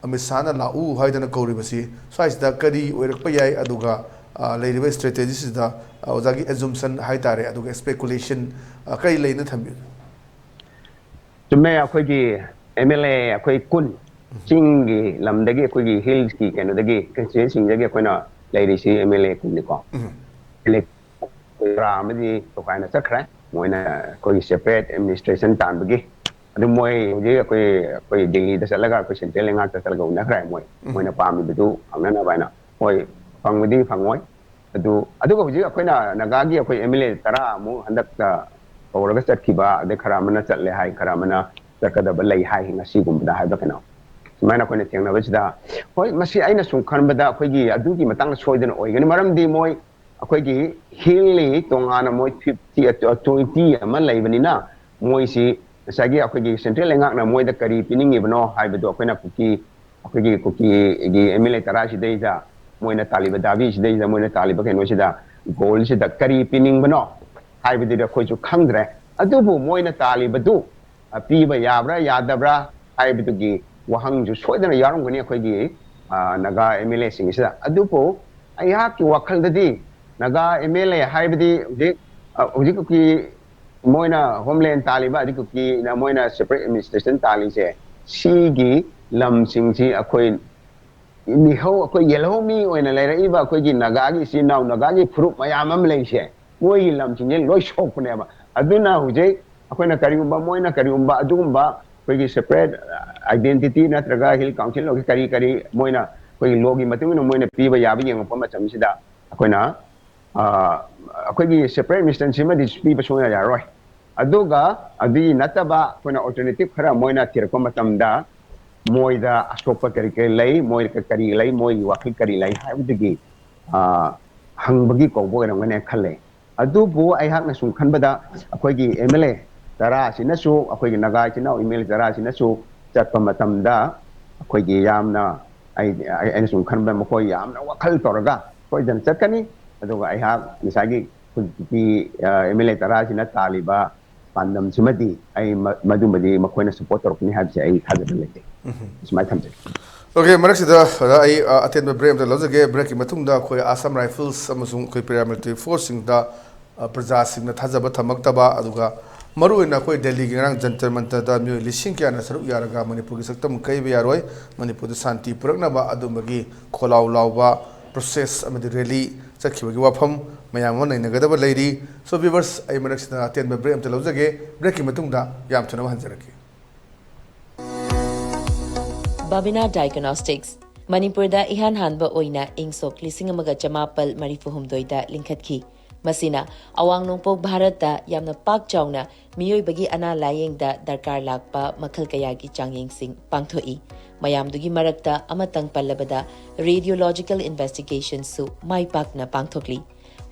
ꯑꯃꯤꯠ ꯁꯥꯍꯅ ꯂꯥꯛꯎ ꯍꯥꯏꯗꯅ ꯀꯧꯔꯤꯕꯁꯤ, ꯁ꯭ꯋꯥꯏꯁꯤꯗ ꯀꯔꯤ ꯑꯣꯏꯔꯛꯄ ꯌꯥꯏ? ꯑꯗꯨꯒ, ꯑ, ꯂꯩꯔꯤꯕ ꯁ꯭ꯇ꯭ꯔꯦꯇꯦꯖꯤꯁꯤꯗ, ꯑ, ꯑꯣꯖꯥꯒꯤ ꯑꯦꯖꯨꯝꯁꯟ ꯍꯥꯏ ꯇꯥꯔꯦ, ꯑꯗꯨꯒ ꯁ꯭ꯄꯦꯀꯨꯂꯦꯁꯟ, ꯑ, ꯀꯔꯤ ꯂꯩꯅ ꯊꯝꯕꯤꯌꯨ? ꯆꯨꯝꯃꯦ, ꯑꯩꯈꯣꯏꯒꯤ ꯑꯦꯝ ꯑꯦꯜ ꯑꯦ ꯑꯩꯈꯣꯏ ꯀꯨꯟ, ꯆꯤꯡꯒꯤ ꯂꯝꯗꯒꯤ, ꯑꯩꯈꯣꯏꯒꯤ ꯍꯤꯜꯁꯀꯤ ꯀꯩꯅꯣꯗꯒꯤ, ꯀꯟꯁꯇꯤꯇ꯭ꯋꯦꯟꯁꯤꯗꯒꯤ ꯑꯩꯈꯣꯏꯅ ꯂꯩꯔꯤꯁꯤ ꯑꯦꯝ ꯑꯦꯜ ꯑꯦ ꯀꯨꯟꯅꯤꯀꯣ꯫ ꯎꯝ꯫ ꯑꯦꯝ ꯑꯦꯜ ꯑꯦ ꯇꯔꯥ ꯑꯃꯗꯤ ꯇꯣꯈꯥꯏꯅ ꯆꯠꯈ꯭ꯔꯦ, ꯃꯣꯏꯅ ꯑꯩꯈꯣꯏꯒꯤ ꯁꯦꯄꯔꯦꯠ ꯑꯦꯗꯃꯤꯅꯤꯁꯇ꯭ꯔꯦꯁꯟ ꯇꯥꯟꯕꯒꯤ꯫ ꯑꯗꯨ ꯃꯣꯏ ꯍꯧꯖꯤꯛ ꯑꯩꯈꯣꯏ, ꯑꯩꯈꯣꯏ ꯗꯤꯜꯂꯤꯗ ꯆꯠꯂꯒ, ꯑꯩꯈꯣꯏ ꯁꯦꯟꯇ꯭ꯔꯦꯜ ꯂꯩꯉꯥꯛꯇ ꯆꯠꯂꯒ ꯎꯅꯈ꯭ꯔꯦ꯫ ꯃꯣꯏ, ꯎꯝ꯫ ꯃꯣꯏꯅ ꯄꯥꯝꯃꯤꯕꯗꯨ ꯐꯪꯅꯅꯕ ꯍꯥꯏꯅ꯫ ꯍꯣꯏ, ꯐꯪꯕꯗꯤ ꯐꯪꯉꯣꯏ꯫ ꯑꯗꯨ, ꯑꯗꯨꯒ ꯍꯧꯖꯤꯛ ꯑꯩꯈꯣꯏꯅ ꯅꯥꯒꯥꯒꯤ ꯑꯩꯈꯣꯏ ꯑꯦꯝ ꯑꯦꯜ ꯑꯦ ꯇꯔꯥ ꯑꯃꯨꯛ ꯍꯟꯗꯛꯇ ꯀꯧꯔꯒ ꯆꯠꯈꯤꯕ, ꯑꯗꯩ ꯈꯔ ꯑꯃꯅ ꯆꯠꯂꯦ ꯍꯥꯏ, ꯈꯔ ꯑꯃꯅ ꯆꯠꯀꯗꯕ ꯂꯩ ꯍꯥꯏ, ꯉꯁꯤꯒꯨꯝꯕꯗ ꯍꯥꯏꯕ ꯀꯩꯅꯣ꯫ ꯁꯨꯃꯥꯏꯅ ꯑꯩꯈꯣꯏꯅ ꯊꯦꯡꯅꯕꯁꯤꯗ, ꯍꯣꯏ, ꯃꯁꯤ ꯑꯩꯅ ꯁꯨꯝ ꯈꯟꯕꯗ ꯑꯩꯈꯣꯏꯒꯤ ꯑꯗꯨꯒꯤ ꯃꯇꯥꯡꯗ ꯁꯣꯏꯗꯅ ꯑꯣꯏꯒꯅꯤ꯫ ꯃꯔꯝꯗꯤ ꯃꯣꯏ ꯑꯩꯈꯣꯏꯒꯤ ꯍꯤꯜꯂꯤ ꯇꯣꯉꯥꯟꯅ ꯃꯣꯏ ꯐꯤꯐꯇꯤ, ꯇ꯭ꯋꯦꯟꯇꯤ ꯑꯃ ꯂꯩꯕꯅꯤꯅ, ꯃꯣꯏꯁꯤ ꯉꯁꯥꯏꯒꯤ ꯑꯩꯈꯣꯏꯒꯤ ꯁꯦꯟꯇ꯭ꯔꯦꯜ ꯂꯩꯉꯥꯛꯅ ꯃꯣꯏꯗ ꯀꯔꯤ ꯄꯤꯅꯤꯡꯉꯤꯕꯅꯣ ꯍꯥꯏꯕꯗꯣ ꯑꯩꯈꯣꯏꯅ ꯀꯨꯀꯤ, ꯑꯩꯈꯣꯏꯒꯤ ꯀꯨꯀꯤꯒꯤ ꯑꯦꯝ ꯑꯦꯜ ꯑꯦ ꯇꯔꯥꯁꯤꯗꯩꯗ ꯃꯣꯏꯅ ꯇꯥꯜꯂꯤꯕ ꯗꯥꯕꯤꯁꯤꯗꯩꯗ, ꯃꯣꯏꯅ ꯇꯥꯜꯂꯤꯕ ꯀꯩꯅꯣꯁꯤꯗ, ꯒꯣꯜꯁꯤꯗ ꯀꯔꯤ ꯄꯤꯅꯤꯡꯕꯅꯣ ꯍꯥꯏꯕꯗꯨꯗꯤ ꯑꯩꯈꯣꯏꯁꯨ ꯈꯪꯗ꯭ꯔꯦ꯫ ꯑꯗꯨꯕꯨ ꯃꯣꯏꯅ ꯇꯥꯜꯂꯤꯕꯗꯨ, ꯑ, ꯄꯤꯕ ꯌꯥꯕ꯭ꯔꯥ ꯌꯥꯗꯕ꯭ꯔꯥ ꯍꯥꯏꯕꯗꯨꯒꯤ ꯋꯥꯍꯪꯁꯨ ꯁꯣꯏꯗꯅ ꯌꯥꯎꯔꯝꯒꯅꯤ ꯑꯩꯈꯣꯏꯒꯤ, ꯑ, ꯅꯥꯒꯥ ꯑꯦꯝ ꯑꯦꯜ ꯑꯦꯁꯤꯡ ꯑꯁꯤꯗ꯫ ꯑꯗꯨꯕꯨ ꯑꯩꯍꯥꯛꯀꯤ ꯋꯥꯈꯜꯗꯗꯤ ꯅꯥꯒꯥ ꯑꯦꯝ ꯑꯦꯜ ꯑꯦ ꯍꯥꯏꯕꯗꯤ ꯍꯧꯖꯤꯛ, ꯑ, ꯍꯧꯖꯤꯛꯀꯤ ꯃꯣꯏꯅ ꯍꯣꯝꯂꯦꯟ ꯇꯥꯜꯂꯤꯕ, ꯑꯗꯩ ꯀꯨꯀꯤꯅ ꯃꯣꯏꯅ ꯁꯦꯄꯔꯦꯠ ꯑꯦꯗꯃꯤꯅꯤꯁꯇ꯭ꯔꯦꯁꯟ ꯇꯥꯜꯂꯤꯁꯦ, ꯁꯤꯒꯤ ꯂꯝꯁꯤꯡꯁꯤ ꯑꯩꯈꯣꯏ ꯃꯤꯍꯧ, ꯑꯩꯈꯣꯏ ꯌꯦꯜꯍꯧꯃꯤ ꯑꯣꯏꯅ ꯂꯩꯔꯛꯏꯕ ꯑꯩꯈꯣꯏꯒꯤ ꯅꯥꯒꯥꯒꯤ ꯏꯆꯤꯟ ꯏꯅꯥꯎ, ꯅꯥꯒꯥꯒꯤ ꯐꯨꯔꯨꯞ ꯃꯌꯥꯝ ꯑꯃ ꯂꯩꯔꯤꯁꯦ, ꯃꯣꯏꯒꯤ ꯂꯝꯁꯤꯡꯁꯦ ꯂꯣꯏ ꯁꯣꯛꯄꯅꯦꯕ꯫ ꯑꯗꯨꯅ ꯍꯧꯖꯤꯛ ꯑꯩꯈꯣꯏꯅ ꯀꯔꯤꯒꯨꯝꯕ, ꯃꯣꯏꯅ ꯀꯔꯤꯒꯨꯝꯕ ꯑꯗꯨꯒꯨꯝꯕ ꯑꯩꯈꯣꯏꯒꯤ ꯁꯦꯄꯔꯦꯠ ꯑꯥꯏꯗꯦꯟꯇꯤꯇꯤ ꯅꯠꯇ꯭ꯔꯒ ꯍꯤꯜ ꯀꯥꯎꯟꯁꯤꯜ ꯀꯔꯤ ꯀꯔꯤ ꯃꯣꯏꯅ ꯑꯩꯈꯣꯏꯒꯤ ꯂꯣꯒꯤ ꯃꯇꯨꯡ ꯏꯟꯅ ꯃꯣꯏꯅ ꯄꯤꯕ ꯌꯥꯕ ꯌꯦꯡꯉꯛꯄ ꯃꯇꯝꯁꯤꯗ ꯑꯩꯈꯣꯏꯅ ꯑꯩꯈꯣꯏꯒꯤ ꯁꯦꯄꯔꯦꯠ ꯏꯟꯁꯇꯦꯟꯁ ꯁꯤꯃꯗꯤ ꯄꯤꯕ ꯁꯨꯡꯌꯥ ꯌꯥꯔꯣꯏ꯫ ꯑꯗꯨꯒ ꯑꯗꯨꯒꯤ ꯅꯠꯇꯕ ꯑꯩꯈꯣꯏꯅ ꯑꯣꯜꯇꯔꯅꯦꯇꯤꯞ ꯈꯔ ꯃꯣꯏꯅ ꯊꯤꯔꯛꯄ ꯃꯇꯝꯗ ꯃꯣꯏꯗ ꯑꯁꯣꯛꯄ ꯀꯔꯤ ꯀꯔꯤ ꯂꯩ, ꯃꯣꯏ ꯀꯔꯤ ꯂꯩ, ꯃꯣꯏꯒꯤ ꯋꯥꯈꯜ ꯀꯔꯤ ꯂꯩ ꯍꯥꯏꯕꯗꯨꯒꯤ ꯍꯪꯕꯒꯤ ꯀꯧꯕ ꯑꯣꯏꯔꯝꯒꯅꯤ ꯈꯜꯂꯦ꯫ ꯑꯗꯨꯕꯨ ꯑꯩꯍꯥꯛꯅ ꯁꯨꯝ ꯈꯟꯕꯗ ꯑꯩꯈꯣꯏꯒꯤ ꯑꯦꯝ ꯑꯦꯜ ꯑꯦ ꯇꯔꯥꯁꯤꯅꯁꯨ, ꯑꯩꯈꯣꯏꯒꯤ ꯅꯥꯒꯥ ꯏꯆꯤꯟ ꯏꯅꯥꯎ ꯑꯦꯝ ꯑꯦꯜ ꯑꯦ ꯇꯔꯥꯁꯤꯅꯁꯨ ꯆꯠꯄ ꯃꯇꯝꯗ ꯑꯩꯈꯣꯏꯒꯤ ꯌꯥꯝꯅ ꯑꯩ ꯑꯩꯅ ꯁꯨꯝ ꯈꯟꯕꯗ ꯃꯈꯣꯏ ꯌꯥꯝꯅ ꯋꯥꯈꯜ ꯇꯧꯔꯒ ꯁꯣꯏꯗꯅ ꯆꯠꯀꯅꯤ꯫ ꯑꯗꯨꯒ ꯑꯩꯍꯥꯛ ꯉꯁꯥꯏꯒꯤ ꯍꯧꯖꯤꯛꯀꯤ ꯑꯦꯝ ꯑꯦꯜ ꯑꯦ ꯇꯔꯥꯁꯤꯅ ꯇꯥꯜꯂꯤꯕ ꯄꯥꯟꯗꯝꯁꯤꯃꯗꯤ ꯑꯩ ꯃꯗꯨꯃꯗꯤ ꯃꯈꯣꯏꯅ ꯁꯄꯣꯔꯠ ꯇꯧꯔꯛꯀꯅꯤ ꯍꯥꯏꯕꯁꯦ ꯑꯩ ꯊꯥꯖꯕ ꯂꯩꯖꯩ꯫ ꯁꯨꯃꯥꯏꯅ ꯊꯝꯖꯒꯦ꯫ ꯑꯣꯀꯦ, ꯃꯔꯛꯁꯤꯗ ꯑꯣꯖꯥ ꯑꯩ ꯑ, ꯑꯇꯦꯟꯕ ꯕ꯭ꯔꯦꯛ ꯑꯃꯇ ꯂꯧꯖꯒꯦ꯫ ꯕ꯭ꯔꯦꯛꯀꯤ ꯃꯇꯨꯡꯗ ꯑꯩꯈꯣꯏ ꯑꯁꯥꯝ ꯔꯥꯏꯐꯜꯁ ꯑꯃꯁꯨꯡ ꯑꯩꯈꯣꯏ ꯄꯦꯔꯥꯃꯤꯂꯤꯇꯔꯤ ꯐꯣꯔꯁꯁꯤꯡꯗ ꯑ, ꯄ꯭ꯔꯖꯥꯁꯤꯡꯅ ꯊꯥꯖꯕ ꯊꯝꯃꯛꯇꯕ, ꯑꯗꯨꯒ ꯃꯔꯨꯑꯣꯏꯅ ꯑꯩꯈꯣꯏ ꯗꯦꯜꯂꯤꯒꯤ ꯉꯔꯥꯡ ꯖꯟꯇꯔ ꯃꯟꯇꯔꯗ ꯃꯤꯑꯣꯏ ꯂꯤꯁꯤꯡ ꯀꯌꯥꯅ ꯁꯔꯨꯛ ꯌꯥꯔꯒ ꯃꯅꯤꯄꯨꯔꯒꯤ ꯁꯛꯇꯝ ꯀꯩꯕ ꯌꯥꯔꯣꯏ, ꯃꯅꯤꯄꯨꯔꯗ ꯁꯥꯟꯇꯤ ꯄꯨꯔꯛꯅꯕ ꯑꯗꯨꯝꯕꯒꯤ ꯈꯣꯜꯂꯥꯎ ꯂꯥꯎꯕ ꯄ꯭ꯔꯣꯁꯦꯁ ꯑꯃꯗꯤ ꯔꯦꯂꯤ ꯆꯠꯈꯤꯕꯒꯤ ꯋꯥꯐꯝ ꯃꯌꯥꯝ ꯑꯃ ꯅꯩꯅꯒꯗꯕ ꯂꯩꯔꯤ꯫ ꯁꯣ ꯚꯤꯌꯨꯋꯔꯁ, ꯑꯩ ꯃꯔꯛꯁꯤꯗ ꯑꯇꯦꯟꯕ ꯕ꯭ꯔꯦꯛ ꯑꯃꯇ ꯂꯧꯖꯒꯦ꯫ ꯕ꯭ꯔꯦꯛꯀꯤ ꯃꯇꯨꯡꯗ ꯌꯥꯝ ꯊꯨꯅ ꯍꯟꯖꯔꯛꯀꯦ꯫ ꯕꯥꯕꯤꯅꯥ ꯗꯥꯏꯒꯅꯣꯁꯇꯤꯛꯁ ꯃꯅꯤꯄꯨꯔꯗ ꯏꯍꯥꯟ ꯍꯥꯟꯕ ꯑꯣꯏꯅ ꯏꯪ ꯁꯣꯛ ꯂꯤꯁꯤꯡ ꯑꯃꯒ ꯆꯃꯥꯄꯜ ꯃꯔꯤꯐꯨ ꯍꯨꯝꯗꯣꯏꯗ ꯂꯤꯡꯈꯠꯈꯤ꯫ ꯃꯁꯤꯅ ꯑꯋꯥꯡ ꯅꯣꯡꯄꯣꯛ ꯚꯥꯔꯠꯇ ꯌꯥꯝꯅ ꯄꯥꯛ ꯆꯥꯎꯅ ꯃꯤꯑꯣꯏꯕꯒꯤ ꯑꯅꯥ ꯂꯥꯌꯦꯡꯗ ꯗꯔꯀꯥꯔ ꯂꯥꯛꯄ ꯃꯈꯜ ꯀꯌꯥꯒꯤ ꯆꯥꯡꯌꯦꯡꯁꯤꯡ ꯄꯥꯡꯊꯣꯛꯏ꯫ ꯃꯌꯥꯝꯗꯨꯒꯤ ꯃꯔꯛꯇ ꯑꯃꯇꯪ ꯄꯜꯂꯕꯗ ꯔꯦꯗꯤꯑꯣꯂꯣꯖꯤꯀꯦꯜ ꯏꯟꯚꯦꯁꯇꯤꯒꯦꯁꯟꯁꯨ ꯃꯥꯏ ꯄꯥꯛꯅ ꯄꯥꯡꯊꯣꯛꯂꯤ꯫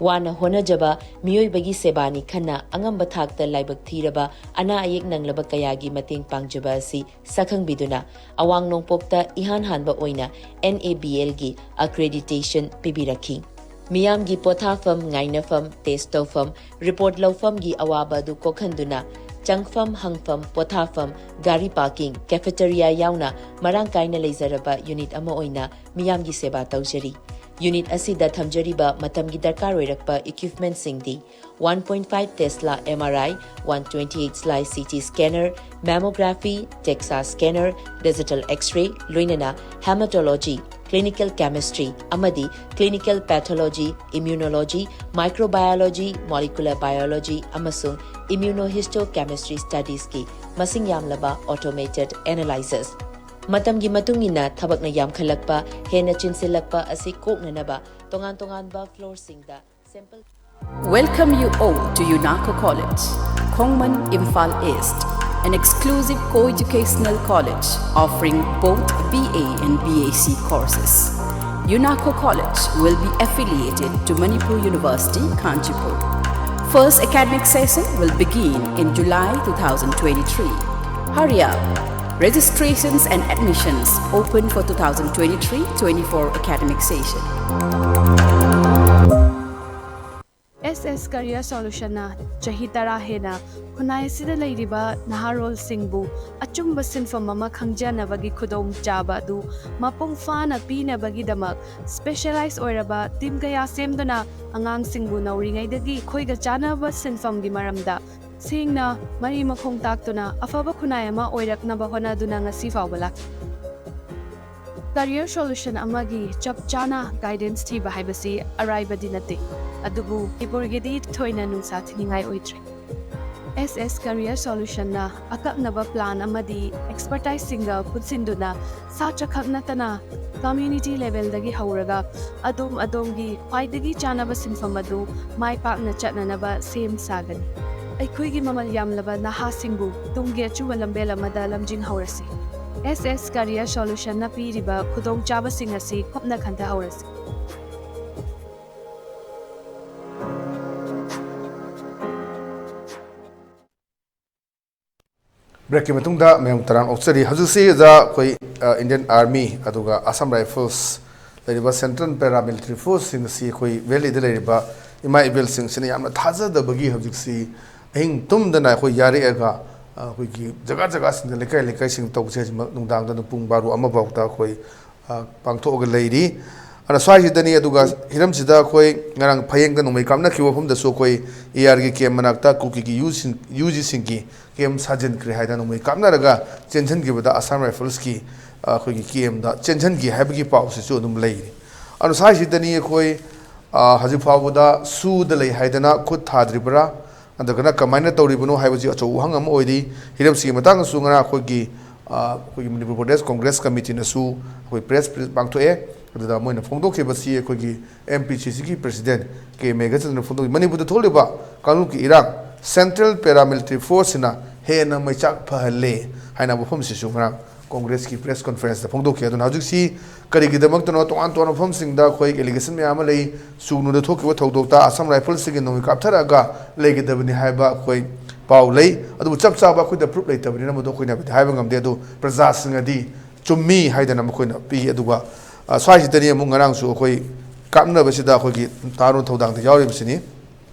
ꯋꯥꯅ ꯍꯣꯠꯅꯖꯕ ꯃꯤꯑꯣꯏꯕꯒꯤ ꯁꯦꯕꯥꯅꯤ ꯈꯟꯅ ꯑꯉꯝꯕ ꯊꯥꯛꯇ ꯂꯥꯏꯕꯛ ꯊꯤꯔꯕ ꯑꯅꯥ ꯑꯌꯦꯛ ꯅꯪꯂꯕ ꯀꯌꯥꯒꯤ ꯃꯇꯦꯡ ꯄꯥꯡꯖꯕ ꯑꯁꯤ ꯁꯛꯈꯪꯕꯤꯗꯨꯅ ꯑꯋꯥꯡ ꯅꯣꯡꯄꯣꯛꯇ ꯏꯍꯥꯟ ꯍꯥꯟꯕ ꯑꯣꯏꯅ NABLꯒꯤ accreditation ꯄꯤꯕꯤꯔꯛꯈꯤ꯫ ꯃꯤꯌꯥꯝꯒꯤ ꯄꯣꯊꯥꯐꯝ, ꯉꯥꯏꯅꯐꯝ, ꯇꯦꯁ ꯇꯧꯐꯝ, ꯔꯤꯄꯣꯔꯠ ꯂꯧꯐꯝꯒꯤ ꯑꯋꯥꯕ ꯑꯗꯨ ꯀꯣꯛꯍꯟꯗꯨꯅ ꯆꯪꯐꯝ, ꯍꯪꯐꯝ, ꯄꯣꯊꯥꯐꯝ, ꯒꯥꯔꯤ ꯄꯥꯔꯀꯤꯡ, cafeteria ꯌꯥꯎꯅ ꯃꯔꯥꯡ ꯀꯥꯏꯅ ꯂꯩꯖꯔꯕ ꯌꯨꯅꯤꯠ ꯑꯃ ꯑꯣꯏꯅ ꯃꯤꯌꯥꯝꯒꯤ ꯁꯦꯕꯥ ꯇꯧꯖꯔꯤ꯫ ꯌꯨꯅꯤꯠ ꯑꯁꯤꯗ ꯊꯝꯖꯔꯤꯕ ꯃꯇꯝꯒꯤ ꯗꯔꯀꯥꯔ ꯑꯣꯏꯔꯛꯄ equipmentꯁꯤꯡꯗꯤ one point five Tesla MRI, one twenty-eight slice CT scanner, mammography, DEXA scanner, digital X-ray, ꯂꯣꯏꯅꯅ hematology, clinical chemistry ꯑꯃꯗꯤ clinical pathology, immunology, microbiology, molecular biology ꯑꯃꯁꯨꯡ immunohistochemistry studiesꯀꯤ ꯃꯁꯤꯡ ꯌꯥꯝꯂꯕ automated analyzers꯫ ꯃꯇꯝꯒꯤ ꯃꯇꯨꯡ ꯏꯟꯅ ꯊꯕꯛꯅ ꯌꯥꯝꯈꯠꯂꯛꯄ, ꯍꯦꯟꯅ ꯆꯤꯟꯁꯤꯜꯂꯛꯄ ꯑꯁꯤ ꯀꯣꯛꯅꯅꯕ ꯇꯣꯉꯥꯟ ꯇꯣꯉꯥꯟꯕ floorꯁꯤꯡꯗ sample Welcome you all to UNACO College, Khongman, Imphal East, an exclusive co-educational college offering both B A and B A C courses. UNACO College will be affiliated to Manipur University, Kanchipur. First academic session will begin in July two thousand twenty-three. Hurry up! Registrations and admissions open for two thousand twenty-three twenty-four academic session. S S career ꯁꯣꯂꯨꯁꯟꯅ ꯆꯍꯤ ꯇꯔꯥ ꯍꯦꯟꯅ ꯈꯨꯟꯅꯥꯏ ꯑꯁꯤꯗ ꯂꯩꯔꯤꯕ ꯅꯍꯥꯔꯣꯜꯁꯤꯡꯕꯨ ꯑꯆꯨꯝꯕ ꯁꯤꯟꯐꯝ ꯑꯃ ꯈꯪꯖꯅꯕꯒꯤ ꯈꯨꯗꯣꯡꯆꯥꯕ ꯑꯗꯨ ꯃꯄꯨꯡ ꯐꯥꯅ ꯄꯤꯅꯕꯒꯤꯗꯃꯛ ꯁ꯭ꯄꯦꯁꯦꯂꯥꯏꯖ ꯑꯣꯏꯔꯕ ꯇꯤꯝ ꯀꯌꯥ ꯁꯦꯝꯗꯨꯅ ꯑꯉꯥꯡꯁꯤꯡꯕꯨ ꯅꯧꯔꯤꯉꯩꯗꯒꯤ ꯑꯩꯈꯣꯏꯒ ꯆꯥꯟꯅꯕ ꯁꯤꯟꯐꯝꯒꯤ ꯃꯔꯝꯗ ꯁꯦꯡꯅ ꯃꯔꯤ ꯃꯈꯣꯡ ꯇꯥꯛꯇꯨꯅ ꯑꯐꯕ ꯈꯨꯟꯅꯥꯏ ꯑꯃ ꯑꯣꯏꯔꯛꯅꯕ ꯍꯣꯠꯅꯗꯨꯅ ꯉꯁꯤ ꯐꯥꯎꯕ ꯂꯥꯛꯂꯤ꯫ ꯀꯔꯤꯌꯔ ꯁꯣꯂꯨꯁꯟ ꯑꯃꯒꯤ ꯆꯞ ꯆꯥꯅ ꯒꯥꯏꯗꯦꯟꯁ ꯊꯤꯕ ꯍꯥꯏꯕꯁꯤ ꯑꯔꯥꯏꯕꯗꯤ ꯅꯠꯇꯦ, ꯑꯗꯨꯕꯨ ꯃꯅꯤꯄꯨꯔꯒꯤꯗꯤ ꯊꯣꯏꯅ ꯅꯨꯡꯁꯥ ꯊꯤꯅꯤꯡꯉꯥꯏ ꯑꯣꯏꯗ꯭ꯔꯦ꯫ ꯑꯦꯁ ꯑꯦꯁ ꯀꯔꯤꯌꯔ ꯁꯣꯂꯨꯁꯟꯅ ꯑꯀꯛꯅꯕ ꯄ꯭ꯂꯥꯟ ꯑꯃꯗꯤ ꯑꯦꯛꯁꯄꯔꯇꯥꯏꯖꯁꯤꯡꯒ ꯄꯨꯟꯁꯤꯟꯗꯨꯅ ꯁꯥꯇ꯭ꯔꯈꯛ ꯅꯠꯇꯅ ꯀꯝꯃ꯭ꯌꯨꯅꯤꯇꯤ ꯂꯦꯚꯦꯜꯗꯒꯤ ꯍꯧꯔꯒ ꯑꯗꯣꯝ ꯑꯗꯣꯝꯒꯤ ꯈ꯭ꯋꯥꯏꯗꯒꯤ ꯆꯥꯟꯅꯕ ꯁꯤꯟꯐꯝ ꯑꯗꯨ ꯃꯥꯏ ꯄꯥꯛꯅ ꯆꯠꯅꯅꯕ ꯁꯦꯝ ꯁꯥꯒꯅꯤ꯫ ꯑꯩꯈꯣꯏꯒꯤ ꯃꯃꯜ ꯌꯥꯝꯂꯕ ꯅꯍꯥꯁꯤꯡꯕꯨ ꯇꯨꯡꯒꯤ ꯑꯆꯨꯝꯕ ꯂꯝꯕꯦꯜ ꯑꯃꯗ ꯂꯝꯖꯤꯡꯍꯧꯔꯁꯤ꯫ ꯑꯦꯁ ꯑꯦꯁ ꯀꯔꯤꯌꯔ ꯁꯣꯂꯨꯁꯟꯅ ꯄꯤꯔꯤꯕ ꯈꯨꯗꯣꯡꯆꯥꯕꯁꯤꯡ ꯑꯁꯤ ꯀꯨꯞꯅ ꯈꯟꯊꯍꯧꯔꯁꯤ꯫ ꯕ꯭ꯔꯦꯛꯀꯤ ꯃꯇꯨꯡꯗ ꯃꯌꯥꯝ ꯇꯔꯥꯝꯅ ꯑꯣꯛꯆꯔꯤ꯫ ꯍꯧꯖꯤꯛꯁꯤ ꯑꯣꯖꯥ ꯑꯩꯈꯣꯏ, ꯑ, ꯏꯟꯗꯤꯌꯟ ꯑꯥꯔꯃꯤ ꯑꯗꯨꯒ ꯑꯁꯥꯝ ꯔꯥꯏꯐꯜꯁ ꯂꯩꯔꯤꯕ ꯁꯦꯟꯇ꯭ꯔꯦꯜ ꯄꯦꯔꯥꯃꯤꯂꯤꯇꯔꯤ ꯐꯣꯔꯁꯁꯤꯡ ꯑꯁꯤ ꯑꯩꯈꯣꯏ ꯚꯦꯂꯤꯗ ꯂꯩꯔꯤꯕ ꯏꯃꯥ ꯏꯕꯦꯜꯁꯤꯡꯁꯤꯅ ꯌꯥꯝꯅ ꯊꯥꯖꯗꯕꯒꯤ ꯍꯧꯖꯤꯛꯁꯤ ꯑꯍꯤꯡ ꯇꯨꯝꯗꯅ ꯑꯩꯈꯣꯏ ꯌꯥꯔꯦꯛꯑꯒ, ꯑ, ꯑꯩꯈꯣꯏꯒꯤ ꯖꯒꯥ ꯖꯒꯥꯁꯤꯡꯗ, ꯂꯩꯀꯥꯏ ꯂꯩꯀꯥꯏꯁꯤꯡꯗ ꯇꯧꯕꯁꯦ ꯍꯧꯖꯤꯛꯃꯛ ꯅꯨꯡꯗꯥꯡꯗꯅ ꯄꯨꯡ ꯕꯥꯔꯣ ꯑꯃ ꯐꯥꯎꯗ ꯑꯩꯈꯣꯏ, ꯑ, ꯄꯥꯡꯊꯣꯛꯑꯒ ꯂꯩꯔꯤ꯫ ꯑꯗꯨꯅ ꯁ꯭ꯋꯥꯏꯁꯤꯗꯅꯤ꯫ ꯑꯗꯨꯒ ꯍꯤꯔꯝꯁꯤꯗ ꯑꯩꯈꯣꯏ ꯉꯔꯥꯡ ꯐꯌꯦꯡꯗ ꯅꯣꯡꯃꯩ ꯀꯥꯞꯅꯈꯤꯕ ꯃꯐꯝꯗꯁꯨ ꯑꯩꯈꯣꯏ ꯑꯦ ꯑꯥꯔꯒꯤ ꯀꯦꯝ ꯃꯅꯥꯛꯇ ꯀꯨꯀꯤꯒꯤ ꯌꯨꯁꯤꯡ, ꯌꯨ ꯖꯤꯁꯤꯡꯒꯤ ꯀꯦꯝ ꯁꯥꯖꯤꯟꯈ꯭ꯔꯦ ꯍꯥꯏꯗꯅ ꯅꯣꯡꯃꯩ ꯀꯥꯞꯅꯔꯒ ꯆꯦꯟꯁꯤꯟꯈꯤꯕꯗ ꯑꯁꯥꯝ ꯔꯥꯏꯐꯜꯁꯀꯤ, ꯑ, ꯑꯩꯈꯣꯏꯒꯤ ꯀꯦꯝꯗ ꯆꯦꯟꯁꯤꯟꯈꯤ ꯍꯥꯏꯕꯒꯤ ꯄꯥꯎꯁꯤꯁꯨ ꯑꯗꯨꯝ ꯂꯩꯔꯤ꯫ ꯑꯗꯨ ꯁ꯭ꯋꯥꯏꯁꯤꯗꯅꯤ ꯑꯩꯈꯣꯏ, ꯑ, ꯍꯧꯖꯤꯛ ꯐꯥꯎꯕꯗ ꯁꯨꯗ ꯂꯩ ꯍꯥꯏꯗꯅ ꯈꯨꯠ ꯊꯥꯗ꯭ꯔꯤꯕ꯭ꯔꯥ, ꯅꯠꯇ꯭ꯔꯒꯅ ꯀꯃꯥꯏꯅ ꯇꯧꯔꯤꯕꯅꯣ ꯍꯥꯏꯕꯁꯤ ꯑꯆꯧꯕ ꯋꯥꯍꯪ ꯑꯃ ꯑꯣꯏꯔꯤ꯫ ꯍꯤꯔꯝꯁꯤꯒꯤ ꯃꯇꯥꯡꯗꯁꯨ ꯉꯔꯥꯡ ꯑꯩꯈꯣꯏꯒꯤ ꯑ, ꯑꯩꯈꯣꯏꯒꯤ ꯃꯅꯤꯄꯨꯔ ꯄ꯭ꯔꯗꯦꯁ ꯀꯣꯡꯒ꯭ꯔꯦꯁ ꯀꯃꯤꯇꯤꯅꯁꯨ ꯑꯩꯈꯣꯏ ꯄ꯭ꯔꯦꯁ ꯄ꯭ꯔꯦꯁ ꯄꯥꯡꯊꯣꯛꯑꯦ꯫ ꯑꯗꯨꯗ ꯃꯣꯏꯅ ꯐꯣꯡꯗꯣꯛꯈꯤꯕꯁꯤ ꯑꯩꯈꯣꯏꯒꯤ ꯑꯦꯝ ꯄꯤ ꯁꯤ ꯁꯤꯒꯤ ꯄ꯭ꯔꯁꯤꯗꯦꯟ ꯀꯦ ꯃꯦꯘꯆꯟꯗ꯭ꯔꯅ ꯐꯣꯡꯗꯣꯛꯈꯤ, ꯃꯅꯤꯄꯨꯔꯗ ꯊꯣꯛꯂꯤꯕ ꯀꯥꯡꯂꯨꯞꯀꯤ ꯏꯔꯥꯡ, ꯁꯦꯟꯇ꯭ꯔꯦꯜ ꯄꯦꯔꯥꯃꯤꯂꯤꯇꯔꯤ ꯐꯣꯔꯁꯁꯤꯅ ꯍꯦꯟꯅ ꯃꯩꯆꯥꯛ ꯐꯍꯜꯂꯦ ꯍꯥꯏꯅ ꯋꯥꯐꯝꯁꯤꯁꯨ ꯉꯔꯥꯡ ꯀꯣꯡꯒ꯭ꯔꯦꯁꯀꯤ ꯄ꯭ꯔꯦꯁ ꯀꯣꯟꯐꯔꯦꯟꯁꯇ ꯐꯣꯡꯗꯣꯛꯈꯤ꯫ ꯑꯗꯨꯅ ꯍꯧꯖꯤꯛꯁꯤ ꯀꯔꯤꯒꯤꯗꯃꯛꯇꯅꯣ ꯇꯣꯉꯥꯟ ꯇꯣꯉꯥꯟꯕ ꯃꯐꯝꯁꯤꯡꯗ ꯑꯩꯈꯣꯏ ꯑꯦꯂꯤꯒꯦꯁꯟ ꯃꯌꯥꯝ ꯑꯃ ꯂꯩ꯫ ꯁꯨꯒꯅꯨꯗ ꯊꯣꯛꯈꯤꯕ ꯊꯧꯗꯣꯛꯇ ꯑꯁꯥꯝ ꯔꯥꯏꯐꯜꯁꯤꯡꯒꯤ ꯅꯣꯡꯃꯩ ꯀꯥꯞꯊꯔꯛꯑꯒ ꯂꯩꯒꯗꯕꯅꯤ ꯍꯥꯏꯕ ꯑꯩꯈꯣꯏ ꯄꯥꯎ ꯂꯩ꯫ ꯑꯗꯨꯕꯨ ꯆꯞ ꯆꯥꯕ ꯑꯩꯈꯣꯏꯗ ꯄ꯭ꯔꯨꯞ ꯂꯩꯇꯕꯅꯤꯅ ꯃꯗꯨ ꯑꯩꯈꯣꯏꯅ ꯍꯥꯏꯕꯗꯤ ꯍꯥꯏꯕ ꯉꯝꯗꯦ꯫ ꯑꯗꯨ ꯄ꯭ꯔꯖꯥꯁꯤꯡꯅꯗꯤ ꯆꯨꯝꯃꯤ ꯍꯥꯏꯗꯅ ꯃꯈꯣꯏꯅ ꯄꯤ꯫ ꯑꯗꯨꯒ, ꯑ, ꯁ꯭ꯋꯥꯏꯁꯤꯗꯅꯤ ꯑꯃꯨꯛ ꯉꯔꯥꯡꯁꯨ ꯑꯩꯈꯣꯏ ꯀꯥꯞꯅꯕꯁꯤꯗ ꯑꯩꯈꯣꯏꯒꯤ ꯇꯥꯔꯣꯟ ꯊꯧꯗꯥꯡꯗ ꯌꯥꯎꯔꯤꯕꯁꯤꯅꯤ꯫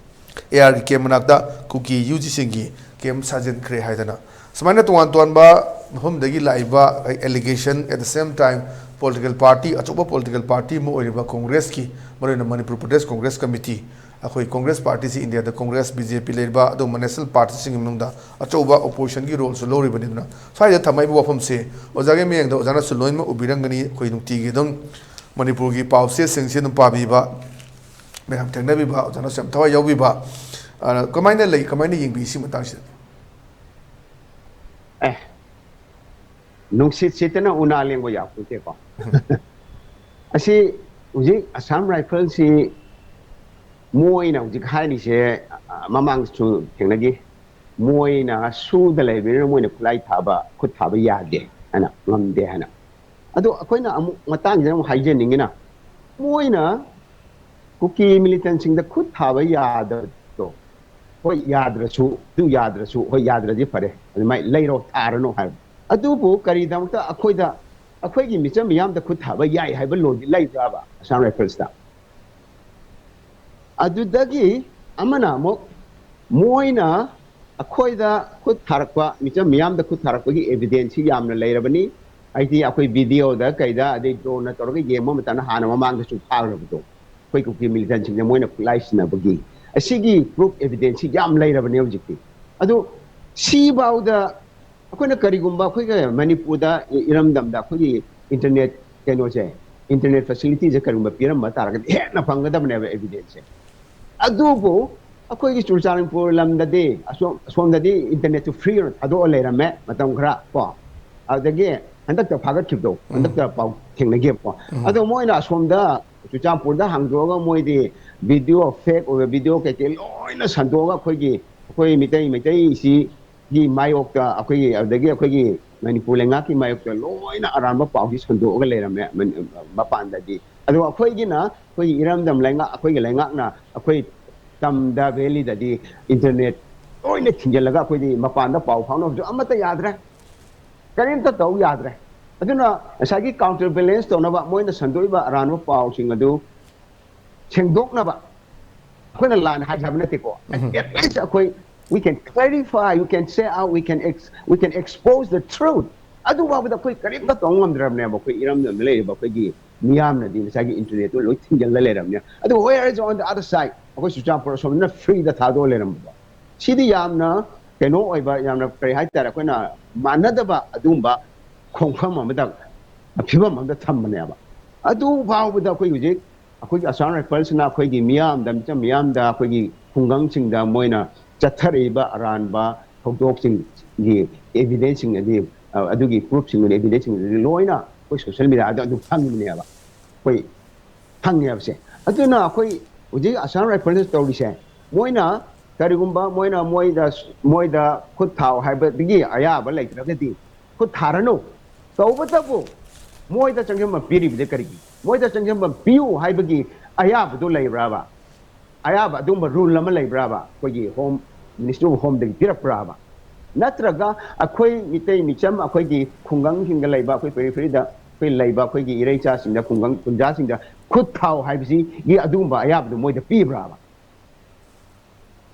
ꯑꯦ ꯑꯥꯔꯒꯤ ꯀꯦꯝ ꯃꯅꯥꯛꯇ ꯀꯨꯀꯤ ꯌꯨ ꯖꯤꯁꯤꯡꯒꯤ ꯀꯦꯝ ꯁꯥꯖꯤꯟꯈ꯭ꯔꯦ ꯍꯥꯏꯗꯅ ꯁꯨꯃꯥꯏꯅ ꯇꯣꯉꯥꯟ ꯇꯣꯉꯥꯟꯕ ꯃꯐꯝꯗꯒꯤ ꯂꯥꯛꯏꯕ allegation, at the same time political party, ꯑꯆꯧꯕ ꯄꯣꯂꯤꯇꯤꯀꯦꯜ ꯄꯥꯔꯇꯤ ꯑꯃ ꯑꯣꯏꯔꯤꯕ ꯀꯣꯡꯒ꯭ꯔꯦꯁꯀꯤ, ꯃꯔꯨꯑꯣꯏꯅ ꯃꯅꯤꯄꯨꯔ ꯄ꯭ꯔꯗꯦꯁ ꯀꯣꯡꯒ꯭ꯔꯦꯁ ꯀꯃꯤꯇꯤ, ꯑꯩꯈꯣꯏ ꯀꯣꯡꯒ꯭ꯔꯦꯁ ꯄꯥꯔꯇꯤꯁꯤ ꯏꯟꯗꯤꯌꯥꯗ ꯀꯣꯡꯒ꯭ꯔꯦꯁ, ꯕꯤ ꯖꯦ ꯄꯤ ꯂꯩꯔꯤꯕ ꯑꯗꯨꯒꯨꯝꯕ ꯅꯦꯁꯅꯦꯜ ꯄꯥꯔꯇꯤꯁꯤꯡꯒꯤ ꯃꯅꯨꯡꯗ ꯑꯆꯧꯕ ꯑꯣꯄꯣꯖꯤꯁꯟꯒꯤ ꯔꯣꯜꯁꯨ ꯂꯧꯔꯤꯕꯅꯤ꯫ ꯑꯗꯨꯅ ꯁ꯭ꯋꯥꯏꯗ ꯊꯝꯃꯛꯏꯕ ꯋꯥꯐꯝꯁꯦ ꯑꯣꯖꯥꯒꯤ ꯃꯤꯠꯌꯦꯡꯗ ꯑꯣꯖꯥꯅꯁꯨ ꯂꯣꯏꯅꯃꯛ ꯎꯕꯤꯔꯝꯒꯅꯤ꯫ ꯑꯩꯈꯣꯏ ꯅꯨꯡꯇꯤꯒꯤ ꯑꯗꯨꯝ ꯃꯅꯤꯄꯨꯔꯒꯤ ꯄꯥꯎ ꯆꯦꯁꯤꯡꯁꯤ ꯑꯗꯨꯝ ꯄꯥꯕꯤꯕ, ꯃꯌꯥꯝ ꯊꯦꯡꯅꯕꯤꯕ, ꯑꯣꯖꯥꯅꯁꯨ ꯌꯥꯝ ꯊꯋꯥꯏ ꯌꯥꯎꯕꯤꯕ, ꯑ, ꯀꯃꯥꯏꯅ ꯂꯩ, ꯀꯃꯥꯏꯅ ꯌꯦꯡꯕꯤ ꯁꯤ ꯃꯇꯥꯡꯁꯤꯗ? ꯑꯦ, ꯅꯨꯡꯁꯤꯠ ꯁꯤꯠꯇꯅ ꯎꯅꯥ ꯂꯦꯡꯕ ꯌꯥꯄꯣꯠꯇꯦꯀꯣ꯫ ꯑꯁꯤ ꯍꯧꯖꯤꯛ ꯑꯁꯥꯝ ꯔꯥꯏꯐꯜꯁꯤ ꯃꯣꯏꯅ ꯍꯧꯖꯤꯛ ꯍꯥꯏꯔꯤꯁꯦ, ꯑ, ꯃꯃꯥꯡꯗꯁꯨ ꯊꯦꯡꯅꯈꯤ꯫ ꯃꯣꯏꯅ ꯁꯨꯗ ꯂꯩꯕꯅꯤꯅ ꯃꯣꯏꯅ ꯈꯨꯠꯂꯥꯏ ꯊꯥꯕ, ꯈꯨꯠ ꯊꯥꯕ ꯌꯥꯗꯦ ꯍꯥꯏꯅ, ꯉꯝꯗꯦ ꯍꯥꯏꯅ꯫ ꯑꯗꯣ ꯑꯩꯈꯣꯏꯅ ꯑꯃꯨꯛ ꯃꯇꯥꯡꯁꯤꯗ ꯑꯃꯨꯛ ꯍꯥꯏꯖꯅꯤꯡꯉꯤꯅ, ꯃꯣꯏꯅ ꯀꯨꯀꯤ ꯃꯤꯂꯤꯇꯦꯟꯁꯤꯡꯗ ꯈꯨꯠ ꯊꯥꯕ ꯌꯥꯗꯕꯗꯣ, ꯍꯣꯏ, ꯌꯥꯗ꯭ꯔꯁꯨ, ꯑꯗꯨ ꯌꯥꯗ꯭ꯔꯁꯨ, ꯍꯣꯏ, ꯌꯥꯗ꯭ꯔꯗꯤ ꯐꯔꯦ, ꯑꯗꯨꯃꯥꯏꯅ ꯂꯩꯔꯣ, ꯊꯥꯔꯅꯨ ꯍꯥꯏꯕ꯫ ꯑꯗꯨꯕꯨ ꯀꯔꯤꯗꯃꯛꯇ ꯑꯩꯈꯣꯏꯗ, ꯑꯩꯈꯣꯏꯒꯤ ꯃꯤꯆꯝ ꯃꯤꯌꯥꯝꯗ ꯈꯨꯠ ꯊꯥꯕ ꯌꯥꯏ ꯍꯥꯏꯕ ꯂꯣꯗꯤ ꯂꯩꯕ꯭ꯔꯥꯕ ꯑꯁꯥꯝ ꯔꯥꯏꯐꯜꯁꯇ? ꯑꯗꯨꯗꯒꯤ ꯑꯃꯅ ꯑꯃꯨꯛ ꯃꯣꯏꯅ ꯑꯩꯈꯣꯏꯗ ꯈꯨꯠ ꯊꯥꯔꯛꯄ, ꯃꯤꯆꯝ ꯃꯤꯌꯥꯝꯗ ꯈꯨꯠ ꯊꯥꯔꯛꯄꯒꯤ ꯑꯦꯚꯤꯗꯦꯟꯁꯁꯤ ꯌꯥꯝꯅ ꯂꯩꯔꯕꯅꯤ꯫ ꯑꯩꯗꯤ ꯑꯩꯈꯣꯏ ꯚꯤꯗꯤꯑꯣꯗ ꯀꯩꯗ, ꯑꯗꯩ ꯗ꯭ꯔꯣꯟꯅ ꯇꯧꯔꯒ ꯌꯦꯡꯕ ꯃꯇꯝꯗ ꯍꯥꯟꯅ ꯃꯃꯥꯡꯗꯁꯨ ꯊꯥꯈ꯭ꯔꯕꯗꯣ, ꯑꯩꯈꯣꯏ ꯀꯨꯀꯤ ꯃꯤꯂꯤꯇꯦꯟꯁꯤꯡꯗ ꯃꯣꯏꯅ ꯈꯨꯠꯂꯥꯏ ꯁꯤꯖꯤꯟꯅꯕꯒꯤ ꯑꯁꯤꯒꯤ ꯄ꯭ꯔꯨꯐ ꯑꯦꯚꯤꯗꯦꯟꯁꯁꯤ ꯌꯥꯝ ꯂꯩꯔꯕꯅꯦ ꯍꯧꯖꯤꯛꯇꯤ꯫ ꯑꯗꯨ ꯁꯤꯐꯥꯎꯗ ꯑꯩꯈꯣꯏꯅ ꯀꯔꯤꯒꯨꯝꯕ ꯑꯩꯈꯣꯏꯒꯤ ꯃꯅꯤꯄꯨꯔꯗ ꯏ-, ꯏꯔꯝꯗꯝꯗ ꯑꯩꯈꯣꯏꯒꯤ ꯏꯟꯇꯔꯅꯦꯠ ꯀꯩꯅꯣꯁꯦ, ꯏꯟꯇꯔꯅꯦꯠ ꯐꯦꯁꯤꯂꯤꯇꯤꯁꯦ ꯀꯔꯤꯒꯨꯝꯕ ꯄꯤꯔꯝꯕ ꯇꯥꯔꯒꯗꯤ ꯍꯦꯟꯅ ꯐꯪꯒꯗꯕꯅꯦꯕ ꯑꯦꯚꯤꯗꯦꯟꯁꯁꯦ꯫ ꯑꯗꯨꯕꯨ ꯑꯩꯈꯣꯏꯒꯤ ꯆꯨꯔꯆꯥꯟꯄꯨꯔ ꯂꯝꯗꯗꯤ ꯑꯁꯣꯝ-, ꯑꯁꯣꯝꯗꯗꯤ ꯏꯟꯇꯔꯅꯦꯠꯁꯨ ꯐ꯭ꯔꯤ ꯑꯣꯏꯅ ꯊꯥꯗꯣꯛꯑ ꯂꯩꯔꯝꯃꯦ ꯃꯇꯝ ꯈꯔ ꯀꯣ꯫ ꯑꯗꯨꯗꯒꯤ ꯍꯟꯗꯛꯇ ꯐꯥꯒꯠꯈꯤꯕꯗꯣ, ꯍꯟꯗꯛꯇ ꯄꯥꯎ ꯊꯦꯡꯅꯈꯤꯕꯀꯣ꯫ ꯑꯗꯣ ꯃꯣꯏꯅ ꯑꯁꯣꯝꯗ ꯆꯨꯔꯆꯥꯟꯄꯨꯔꯗ ꯍꯥꯡꯗꯣꯛꯑꯒ ꯃꯣꯏꯗꯤ ꯚꯤꯗꯤꯑꯣ, ꯐꯦꯛ ꯑꯣꯏꯕ ꯚꯤꯗꯤꯑꯣ ꯀꯩꯀꯩ ꯂꯣꯏꯅ ꯁꯟꯗꯣꯛꯑꯒ ꯑꯩꯈꯣꯏꯒꯤ, ꯑꯩꯈꯣꯏ ꯃꯤꯇꯩ, ꯃꯩꯇꯩꯁꯤꯒꯤ ꯃꯥꯌꯣꯛꯇ, ꯑꯩꯈꯣꯏꯒꯤ, ꯑꯗꯨꯗꯒꯤ ꯑꯩꯈꯣꯏꯒꯤ ꯃꯅꯤꯄꯨꯔ ꯂꯩꯉꯥꯛꯀꯤ ꯃꯥꯌꯣꯛꯇ ꯂꯣꯏꯅ ꯑꯔꯥꯟꯕ ꯄꯥꯎꯁꯤ ꯁꯟꯗꯣꯛꯑꯒ ꯂꯩꯔꯝꯃꯦ ꯃꯅꯤ-, ꯃꯄꯥꯟꯗꯗꯤ꯫ ꯑꯗꯨꯒ ꯑꯩꯈꯣꯏꯒꯤꯅ, ꯑꯩꯈꯣꯏꯒꯤ ꯏꯔꯝꯗꯝ ꯂꯩꯉꯥꯛ, ꯑꯩꯈꯣꯏꯒꯤ ꯂꯩꯉꯥꯛꯅ ꯑꯩꯈꯣꯏ ꯇꯝꯗ ꯚꯦꯂꯤꯗꯗꯤ ꯏꯟꯇꯔꯅꯦꯠ ꯂꯣꯏꯅ ꯊꯤꯡꯖꯤꯜꯂꯒ ꯑꯩꯈꯣꯏꯗꯤ ꯃꯄꯥꯟꯗ ꯄꯥꯎ ꯐꯥꯎꯅꯕꯁꯨ ꯑꯃꯠꯇ ꯌꯥꯗ꯭ꯔꯦ, ꯀꯔꯤꯝꯇ ꯇꯧ ꯌꯥꯗ꯭ꯔꯦ꯫ ꯑꯗꯨꯅ ꯉꯁꯥꯏꯒꯤ ꯀꯥꯎꯟꯇꯔ ꯕꯦꯂꯦꯟꯁ ꯇꯧꯅꯕ, ꯃꯣꯏꯅ ꯁꯟꯗꯣꯛꯏꯕ ꯑꯔꯥꯟꯕ ꯄꯥꯎꯁꯤꯡ ꯑꯗꯨ ꯁꯦꯡꯗꯣꯛꯅꯕ, ꯑꯩꯈꯣꯏꯅ ꯂꯥꯟ ꯍꯥꯏꯁꯦ ꯍꯥꯏꯕ ꯅꯠꯇꯦꯀꯣ, at least ꯑꯩꯈꯣꯏ, we can clarify, we can say out, we can ex-, we can expose the truth. ꯑꯗꯨ ꯐꯥꯎꯕꯗ ꯑꯩꯈꯣꯏ ꯀꯔꯤꯝꯇ ꯇꯧ ꯉꯝꯗ꯭ꯔꯕꯅꯦꯕ꯫ ꯑꯩꯈꯣꯏ ꯏꯔꯝꯗꯝꯗ ꯂꯩꯔꯤꯕ ꯑꯩꯈꯣꯏꯒꯤ ꯃꯤꯌꯥꯝꯅꯗꯤ ꯉꯁꯥꯏꯒꯤ ꯏꯟꯇꯔꯅꯦꯠꯇꯨ ꯂꯣꯏ ꯊꯤꯡꯖꯤꯜꯂ ꯂꯩꯔꯕꯅꯦ꯫ ꯑꯗꯨ where is on the other side? ꯑꯩꯈꯣꯏ ꯆꯨꯔꯆꯥꯟꯄꯨꯔ ꯑꯁꯣꯝꯗꯅ ꯐ꯭ꯔꯤꯗ ꯊꯥꯗꯣꯛꯑ ꯂꯩꯔꯝꯕꯗꯣ꯫ ꯁꯤꯗꯤ ꯌꯥꯝꯅ ꯀꯩꯅꯣ ꯑꯣꯏꯕ, ꯌꯥꯝꯅ ꯀꯔꯤ ꯍꯥꯏꯇꯥꯔꯦ, ꯑꯩꯈꯣꯏꯅ ꯃꯥꯟꯅꯗꯕ ꯑꯗꯨꯒꯨꯝꯕ ꯈꯣꯡꯐꯝ ꯑꯃꯗ, ꯐꯤꯕꯝ ꯑꯃꯗ ꯊꯝꯕꯅꯦꯕ꯫ ꯑꯗꯨ ꯐꯥꯎꯕꯗ ꯑꯩꯈꯣꯏ ꯍꯧꯖꯤꯛ ꯑꯩꯈꯣꯏꯒꯤ ꯑꯁꯥꯝ ꯔꯥꯏꯐꯜꯁꯤꯅ ꯑꯩꯈꯣꯏꯒꯤ ꯃꯤꯌꯥꯝꯗ, ꯃꯤꯆꯝ ꯃꯤꯌꯥꯝꯗ, ꯑꯩꯈꯣꯏꯒꯤ ꯈꯨꯡꯒꯪꯁꯤꯡꯗ ꯃꯣꯏꯅ ꯆꯠꯊꯔꯛꯏꯕ ꯑꯔꯥꯟꯕ ꯊꯧꯗꯣꯛꯁꯤꯡꯒꯤ ꯑꯦꯚꯤꯗꯦꯟꯁꯁꯤꯡ ꯑꯗꯤ, ꯑ, ꯑꯗꯨꯒꯤ ꯄ꯭ꯔꯨꯐꯁꯤꯡ ꯑꯗꯤ, ꯑꯦꯚꯤꯗꯦꯟꯁꯁꯤꯡ ꯑꯗꯨꯗꯤ ꯂꯣꯏꯅ ꯑꯩꯈꯣꯏ ꯁꯣꯁꯤꯌꯦꯜ ꯃꯦꯗꯤꯌꯥꯗ ꯑꯗꯨꯝ ꯐꯪꯉꯤꯕꯅꯦꯕ꯫ ꯑꯩꯈꯣꯏ ꯐꯪꯉꯦꯕꯁꯦ꯫ ꯑꯗꯨꯅ ꯑꯩꯈꯣꯏ ꯍꯧꯖꯤꯛ ꯑꯁꯥꯝ ꯔꯥꯏꯐꯜꯅ ꯇꯧꯔꯤꯁꯦ, ꯃꯣꯏꯅ ꯀꯔꯤꯒꯨꯝꯕ ꯃꯣꯏꯅ ꯃꯣꯏꯗ, ꯃꯣꯏꯗ ꯈꯨꯠ ꯊꯥꯎ ꯍꯥꯏꯕꯒꯤ ꯑꯌꯥꯕ ꯂꯩꯇ꯭ꯔꯒꯗꯤ ꯈꯨꯠ ꯊꯥꯔꯅꯨ꯫ ꯇꯧꯕꯇꯕꯨ ꯃꯣꯏꯗ ꯆꯪꯖꯟꯕ ꯄꯤꯔꯤꯕꯗꯤ ꯀꯔꯤꯒꯤ? ꯃꯣꯏꯗ ꯆꯪꯖꯟꯕ ꯄꯤꯌꯨ ꯍꯥꯏꯕꯒꯤ ꯑꯌꯥꯕꯗꯨ ꯂꯩꯕ꯭ꯔꯥꯕ? ꯑꯌꯥꯕ ꯑꯗꯨꯒꯨꯝꯕ ꯔꯨꯜ ꯑꯃ ꯂꯩꯕ꯭ꯔꯥꯕ? ꯑꯩꯈꯣꯏꯒꯤ ꯍꯣꯝ, ꯃꯤꯅꯤꯁꯇ꯭ꯔꯤ ꯑꯣꯐ ꯍꯣꯝꯗꯒꯤ ꯄꯤꯔꯛꯄ꯭ꯔꯥꯕ? ꯅꯠꯇ꯭ꯔꯒ ꯑꯩꯈꯣꯏ ꯃꯤꯇꯩ ꯃꯤꯆꯝ, ꯑꯩꯈꯣꯏꯒꯤ ꯈꯨꯡꯒꯪꯁꯤꯡꯗ ꯂꯩꯕ, ꯑꯩꯈꯣꯏ ꯄꯦꯔꯤꯐꯦꯔꯤꯗ ꯑꯩꯈꯣꯏ ꯂꯩꯕ ꯑꯩꯈꯣꯏꯒꯤ ꯏꯔꯩꯆꯥꯁꯤꯡꯗ, ꯈꯨꯡꯒꯪ ꯈꯨꯟꯖꯥꯁꯤꯡꯗ ꯈꯨꯠ ꯊꯥꯎ ꯍꯥꯏꯕꯁꯤꯒꯤ ꯑꯗꯨꯒꯨꯝꯕ ꯑꯌꯥꯕꯗꯨ ꯃꯣꯏꯗ ꯄꯤꯕ꯭ꯔꯥꯕ?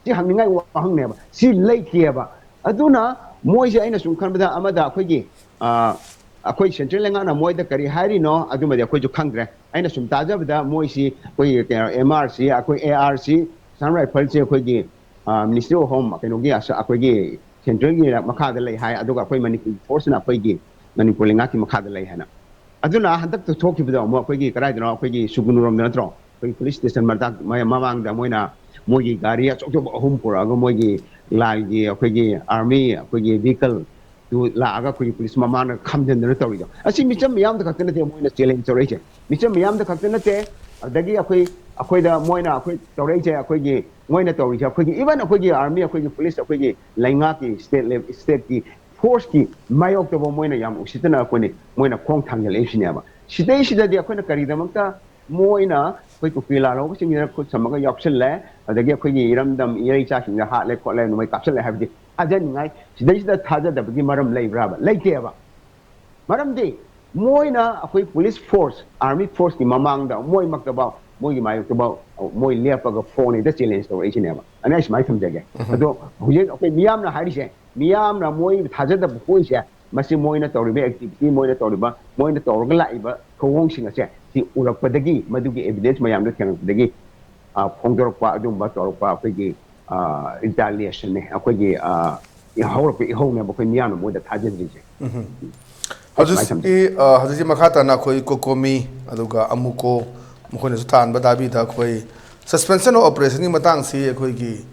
ꯁꯤ ꯍꯪꯅꯤꯡꯉꯥꯏ ꯋꯥꯍꯪꯅꯦꯕ꯫ ꯁꯤ ꯂꯩꯇꯦꯕ꯫ ꯑꯗꯨꯅ ꯃꯣꯏꯁꯦ, ꯑꯩꯅ ꯁꯨꯝ ꯈꯟꯕꯗ, ꯑꯃꯗ ꯑꯩꯈꯣꯏꯒꯤ, ꯑ, ꯑꯩꯈꯣꯏ ꯁꯦꯟꯇ꯭ꯔꯦꯜ ꯂꯩꯉꯥꯛꯅ ꯃꯣꯏꯗ ꯀꯔꯤ ꯍꯥꯏꯔꯤꯅꯣ, ꯑꯗꯨꯃꯗꯤ ꯑꯩꯈꯣꯏꯁꯨ ꯈꯪꯗ꯭ꯔꯦ꯫ ꯑꯩꯅ ꯁꯨꯝ ꯇꯥꯖꯕꯗ, ꯃꯣꯏꯁꯤ ꯑꯩꯈꯣꯏꯒꯤ ꯀꯩꯅꯣ, ꯑꯦꯝ ꯑꯥꯔ ꯁꯤ, ꯑꯩꯈꯣꯏ ꯑꯦ ꯑꯥꯔ ꯁꯤ, ꯑꯁꯥꯝ ꯔꯥꯏꯐꯜꯁꯤ ꯑꯩꯈꯣꯏꯒꯤ, ꯑ, ꯃꯤꯅꯤꯁꯇ꯭ꯔꯤ ꯑꯣꯐ ꯍꯣꯝ, ꯀꯩꯅꯣꯒꯤ, ꯑꯁ-, ꯑꯩꯈꯣꯏꯒꯤ ꯁꯦꯟꯇ꯭ꯔꯦꯜꯒꯤ ꯃꯈꯥꯗ ꯂꯩ ꯍꯥꯏ, ꯑꯗꯨꯒ ꯑꯩꯈꯣꯏ ꯃꯅꯤꯄꯨꯔ ꯐꯣꯔꯁꯅ ꯑꯩꯈꯣꯏꯒꯤ ꯃꯅꯤꯄꯨꯔ ꯂꯩꯉꯥꯛꯀꯤ ꯃꯈꯥꯗ ꯂꯩ ꯍꯥꯏꯅ꯫ ꯑꯗꯨꯅ ꯍꯟꯗꯛꯇ ꯊꯣꯛꯈꯤꯕꯗꯣ ꯑꯃꯨꯛ ꯑꯩꯈꯣꯏꯒꯤ ꯀꯗꯥꯏꯗꯅꯣ, ꯑꯩꯈꯣꯏꯒꯤ ꯁꯨꯒꯨꯅꯨꯔꯣꯝꯗ ꯅꯠꯇ꯭ꯔꯣ? ꯑꯩꯈꯣꯏꯒꯤ ꯄꯨꯂꯤꯁ ꯁ꯭ꯇꯦꯁꯟ ꯃꯇꯥꯡ-, ꯃ-, ꯃꯃꯥꯡꯗ ꯃꯣꯏꯅ ꯃꯣꯏꯒꯤ ꯒꯥꯔꯤ ꯑꯆꯧ ꯑꯆꯧꯕ ꯑꯍꯨꯝ ꯄꯨꯔꯛꯑꯒ ꯃꯣꯏꯒꯤ ꯂꯥꯟꯒꯤ ꯑꯩꯈꯣꯏꯒꯤ ꯑꯥꯔꯃꯤ, ꯑꯩꯈꯣꯏꯒꯤ ꯚꯤꯍꯤꯀꯜ, ꯇꯨ ꯂꯥꯛꯑꯒ ꯑꯩꯈꯣꯏꯒꯤ ꯄꯨꯂꯤꯁ ꯃꯃꯥꯡꯗ ꯈꯥꯝꯖꯟꯗꯅ ꯇꯧꯔꯤꯗꯣ꯫ ꯑꯁꯤ ꯃꯤꯆꯝ ꯃꯤꯌꯥꯝꯗ ꯈꯛꯇ ꯅꯠꯇꯦ ꯃꯣꯏꯅ ꯆꯦꯂꯦꯟꯖ ꯇꯧꯔꯛꯏꯁꯦ, ꯃꯤꯆꯝ ꯃꯤꯌꯥꯝꯗ ꯈꯛꯇ ꯅꯠꯇꯦ꯫ ꯑꯗꯒꯤ ꯑꯩꯈꯣꯏ ꯑꯩꯈꯣꯏꯗ ꯃꯣꯏꯅ ꯑꯩꯈꯣꯏ ꯇꯧꯔꯛꯏꯁꯦ, ꯑꯩꯈꯣꯏꯒꯤ ꯃꯣꯏꯅ ꯇꯧꯔꯤꯁꯦ ꯑꯩꯈꯣꯏꯒꯤ, ꯏꯚꯟ ꯑꯩꯈꯣꯏꯒꯤ ꯑꯥꯔꯃꯤ, ꯑꯩꯈꯣꯏꯒꯤ ꯄꯨꯂꯤꯁ, ꯑꯩꯈꯣꯏꯒꯤ ꯂꯩꯉꯥꯛꯀꯤ ꯁ꯭ꯇꯦꯠ ꯁ꯭ꯇꯦꯠꯀꯤ ꯐꯣꯔꯁꯀꯤ ꯃꯥꯌꯣꯛꯇꯕ ꯃꯣꯏꯅ ꯌꯥꯝ ꯎꯁꯤꯠꯇꯅ ꯑꯩꯈꯣꯏꯅ ꯃꯣꯏꯅ ꯈꯣꯡ ꯊꯥꯡꯖꯜꯂꯛꯏꯁꯤꯅꯦꯕ꯫ ꯁꯤꯗꯩꯁꯤꯗꯗꯤ ꯑꯩꯈꯣꯏꯅ ꯀꯔꯤꯒꯤꯗꯃꯛꯇ ꯃꯣꯏꯅ ꯑꯩꯈꯣꯏ ꯀꯨꯀꯤ ꯂꯥꯜꯍꯧꯕꯁꯤꯡꯁꯤꯗ ꯈꯨꯠ ꯁꯝꯃꯒ ꯌꯥꯎꯁꯤꯜꯂꯦ, ꯑꯗꯒꯤ ꯑꯩꯈꯣꯏꯒꯤ ꯏꯔꯝꯗꯝ ꯏꯔꯩ ꯏꯆꯥꯁꯤꯡꯗ ꯍꯥꯠꯂꯦ ꯈꯣꯠꯂꯦ ꯅꯣꯡꯃꯩ ꯀꯥꯞꯁꯤꯜꯂꯦ ꯍꯥꯏꯕꯗꯤ ꯊꯥꯖꯅꯤꯡꯉꯥꯏ ꯁꯤꯗꯩꯁꯤꯗ ꯊꯥꯖꯗꯕꯒꯤ ꯃꯔꯝ ꯂꯩꯕ꯭ꯔꯥꯕ? ꯂꯩꯇꯦꯕ꯫ ꯃꯔꯝꯗꯤ ꯃꯣꯏꯅ ꯑꯩꯈꯣꯏ ꯄꯨꯂꯤꯁ ꯐꯣꯔꯁ, ꯑꯥꯔꯃꯤ ꯐꯣꯔꯁꯀꯤ ꯃꯃꯥꯡꯗ ꯃꯣꯏꯃꯛꯇꯐꯥꯎ, ꯃꯣꯏꯒꯤ ꯃꯥꯌꯣꯛꯇꯐꯥꯎ ꯃꯣꯏ ꯂꯦꯞꯄꯒ ꯐꯣꯟ ꯍꯦꯛꯇ ꯆꯦꯂꯦꯟꯖ ꯇꯧꯔꯛꯏꯁꯤꯅꯦꯕ꯫ ꯑꯩꯅ ꯑꯩ ꯁꯨꯃꯥꯏꯅ ꯊꯝꯖꯒꯦ꯫ ꯑꯗꯣ ꯍꯧꯖꯤꯛ ꯑꯩꯈꯣꯏ ꯃꯤꯌꯥꯝꯅ ꯍꯥꯏꯔꯤꯁꯦ, ꯃꯤꯌꯥꯝꯅ ꯃꯣꯏ ꯊꯥꯖꯗꯕ ꯄꯣꯛꯏꯁꯦ, ꯃꯁꯤ ꯃꯣꯏꯅ ꯇꯧꯔꯤꯕ ꯑꯦꯛꯇꯤꯚꯤꯇꯤ, ꯃꯣꯏꯅ ꯇꯧꯔꯤꯕ, ꯃꯣꯏꯅ ꯇꯧꯔꯒ ꯂꯥꯛꯏꯕ ꯊꯧꯑꯣꯡꯁꯤꯡ ꯑꯁꯦ ꯁꯤ ꯎꯔꯛꯄꯗꯒꯤ, ꯃꯗꯨꯒꯤ ꯑꯦꯚꯤꯗꯦꯟꯁ ꯃꯌꯥꯝꯗꯣ ꯊꯦꯡꯅꯔꯛꯄꯗꯒꯤ, ꯑ, ꯐꯣꯡꯗꯣꯔꯛꯄ ꯑꯗꯨꯒꯨꯝꯕ ꯇꯧꯔꯛꯄ ꯑꯩꯈꯣꯏꯒꯤ, ꯑ, ꯔꯤꯇꯥꯂꯤꯌꯦꯁꯟꯅꯦ, ꯑꯩꯈꯣꯏꯒꯤ, ꯑ, ꯍꯧꯔꯛꯄ ꯏꯍꯧꯅꯦꯕ ꯑꯩꯈꯣꯏ ꯃꯤꯌꯥꯝꯅ ꯃꯣꯏꯗ ꯊꯥꯖꯗ꯭ꯔꯤꯁꯦ꯫ ꯁꯨꯃꯥꯏꯅ ꯊꯝꯖꯒꯦ꯫ ꯍꯧꯖꯤꯛꯀꯤ ꯑ, ꯍꯧꯖꯤꯛꯀꯤ ꯃꯈꯥ ꯇꯥꯅ ꯑꯩꯈꯣꯏ ꯀꯣꯀꯣꯃꯤ ꯑꯗꯨꯒ ꯑꯃꯨꯀꯣ ꯃꯈꯣꯏꯅꯁꯨ ꯇꯥꯟꯕ ꯗꯥꯕꯤꯗ ꯑꯩꯈꯣꯏ ꯁꯁꯄꯦꯟꯁꯟ ꯑꯣꯐ ꯑꯣꯄꯔꯦꯁꯟꯒꯤ ꯃꯇꯥꯡꯁꯤ ꯑꯩꯈꯣꯏꯒꯤ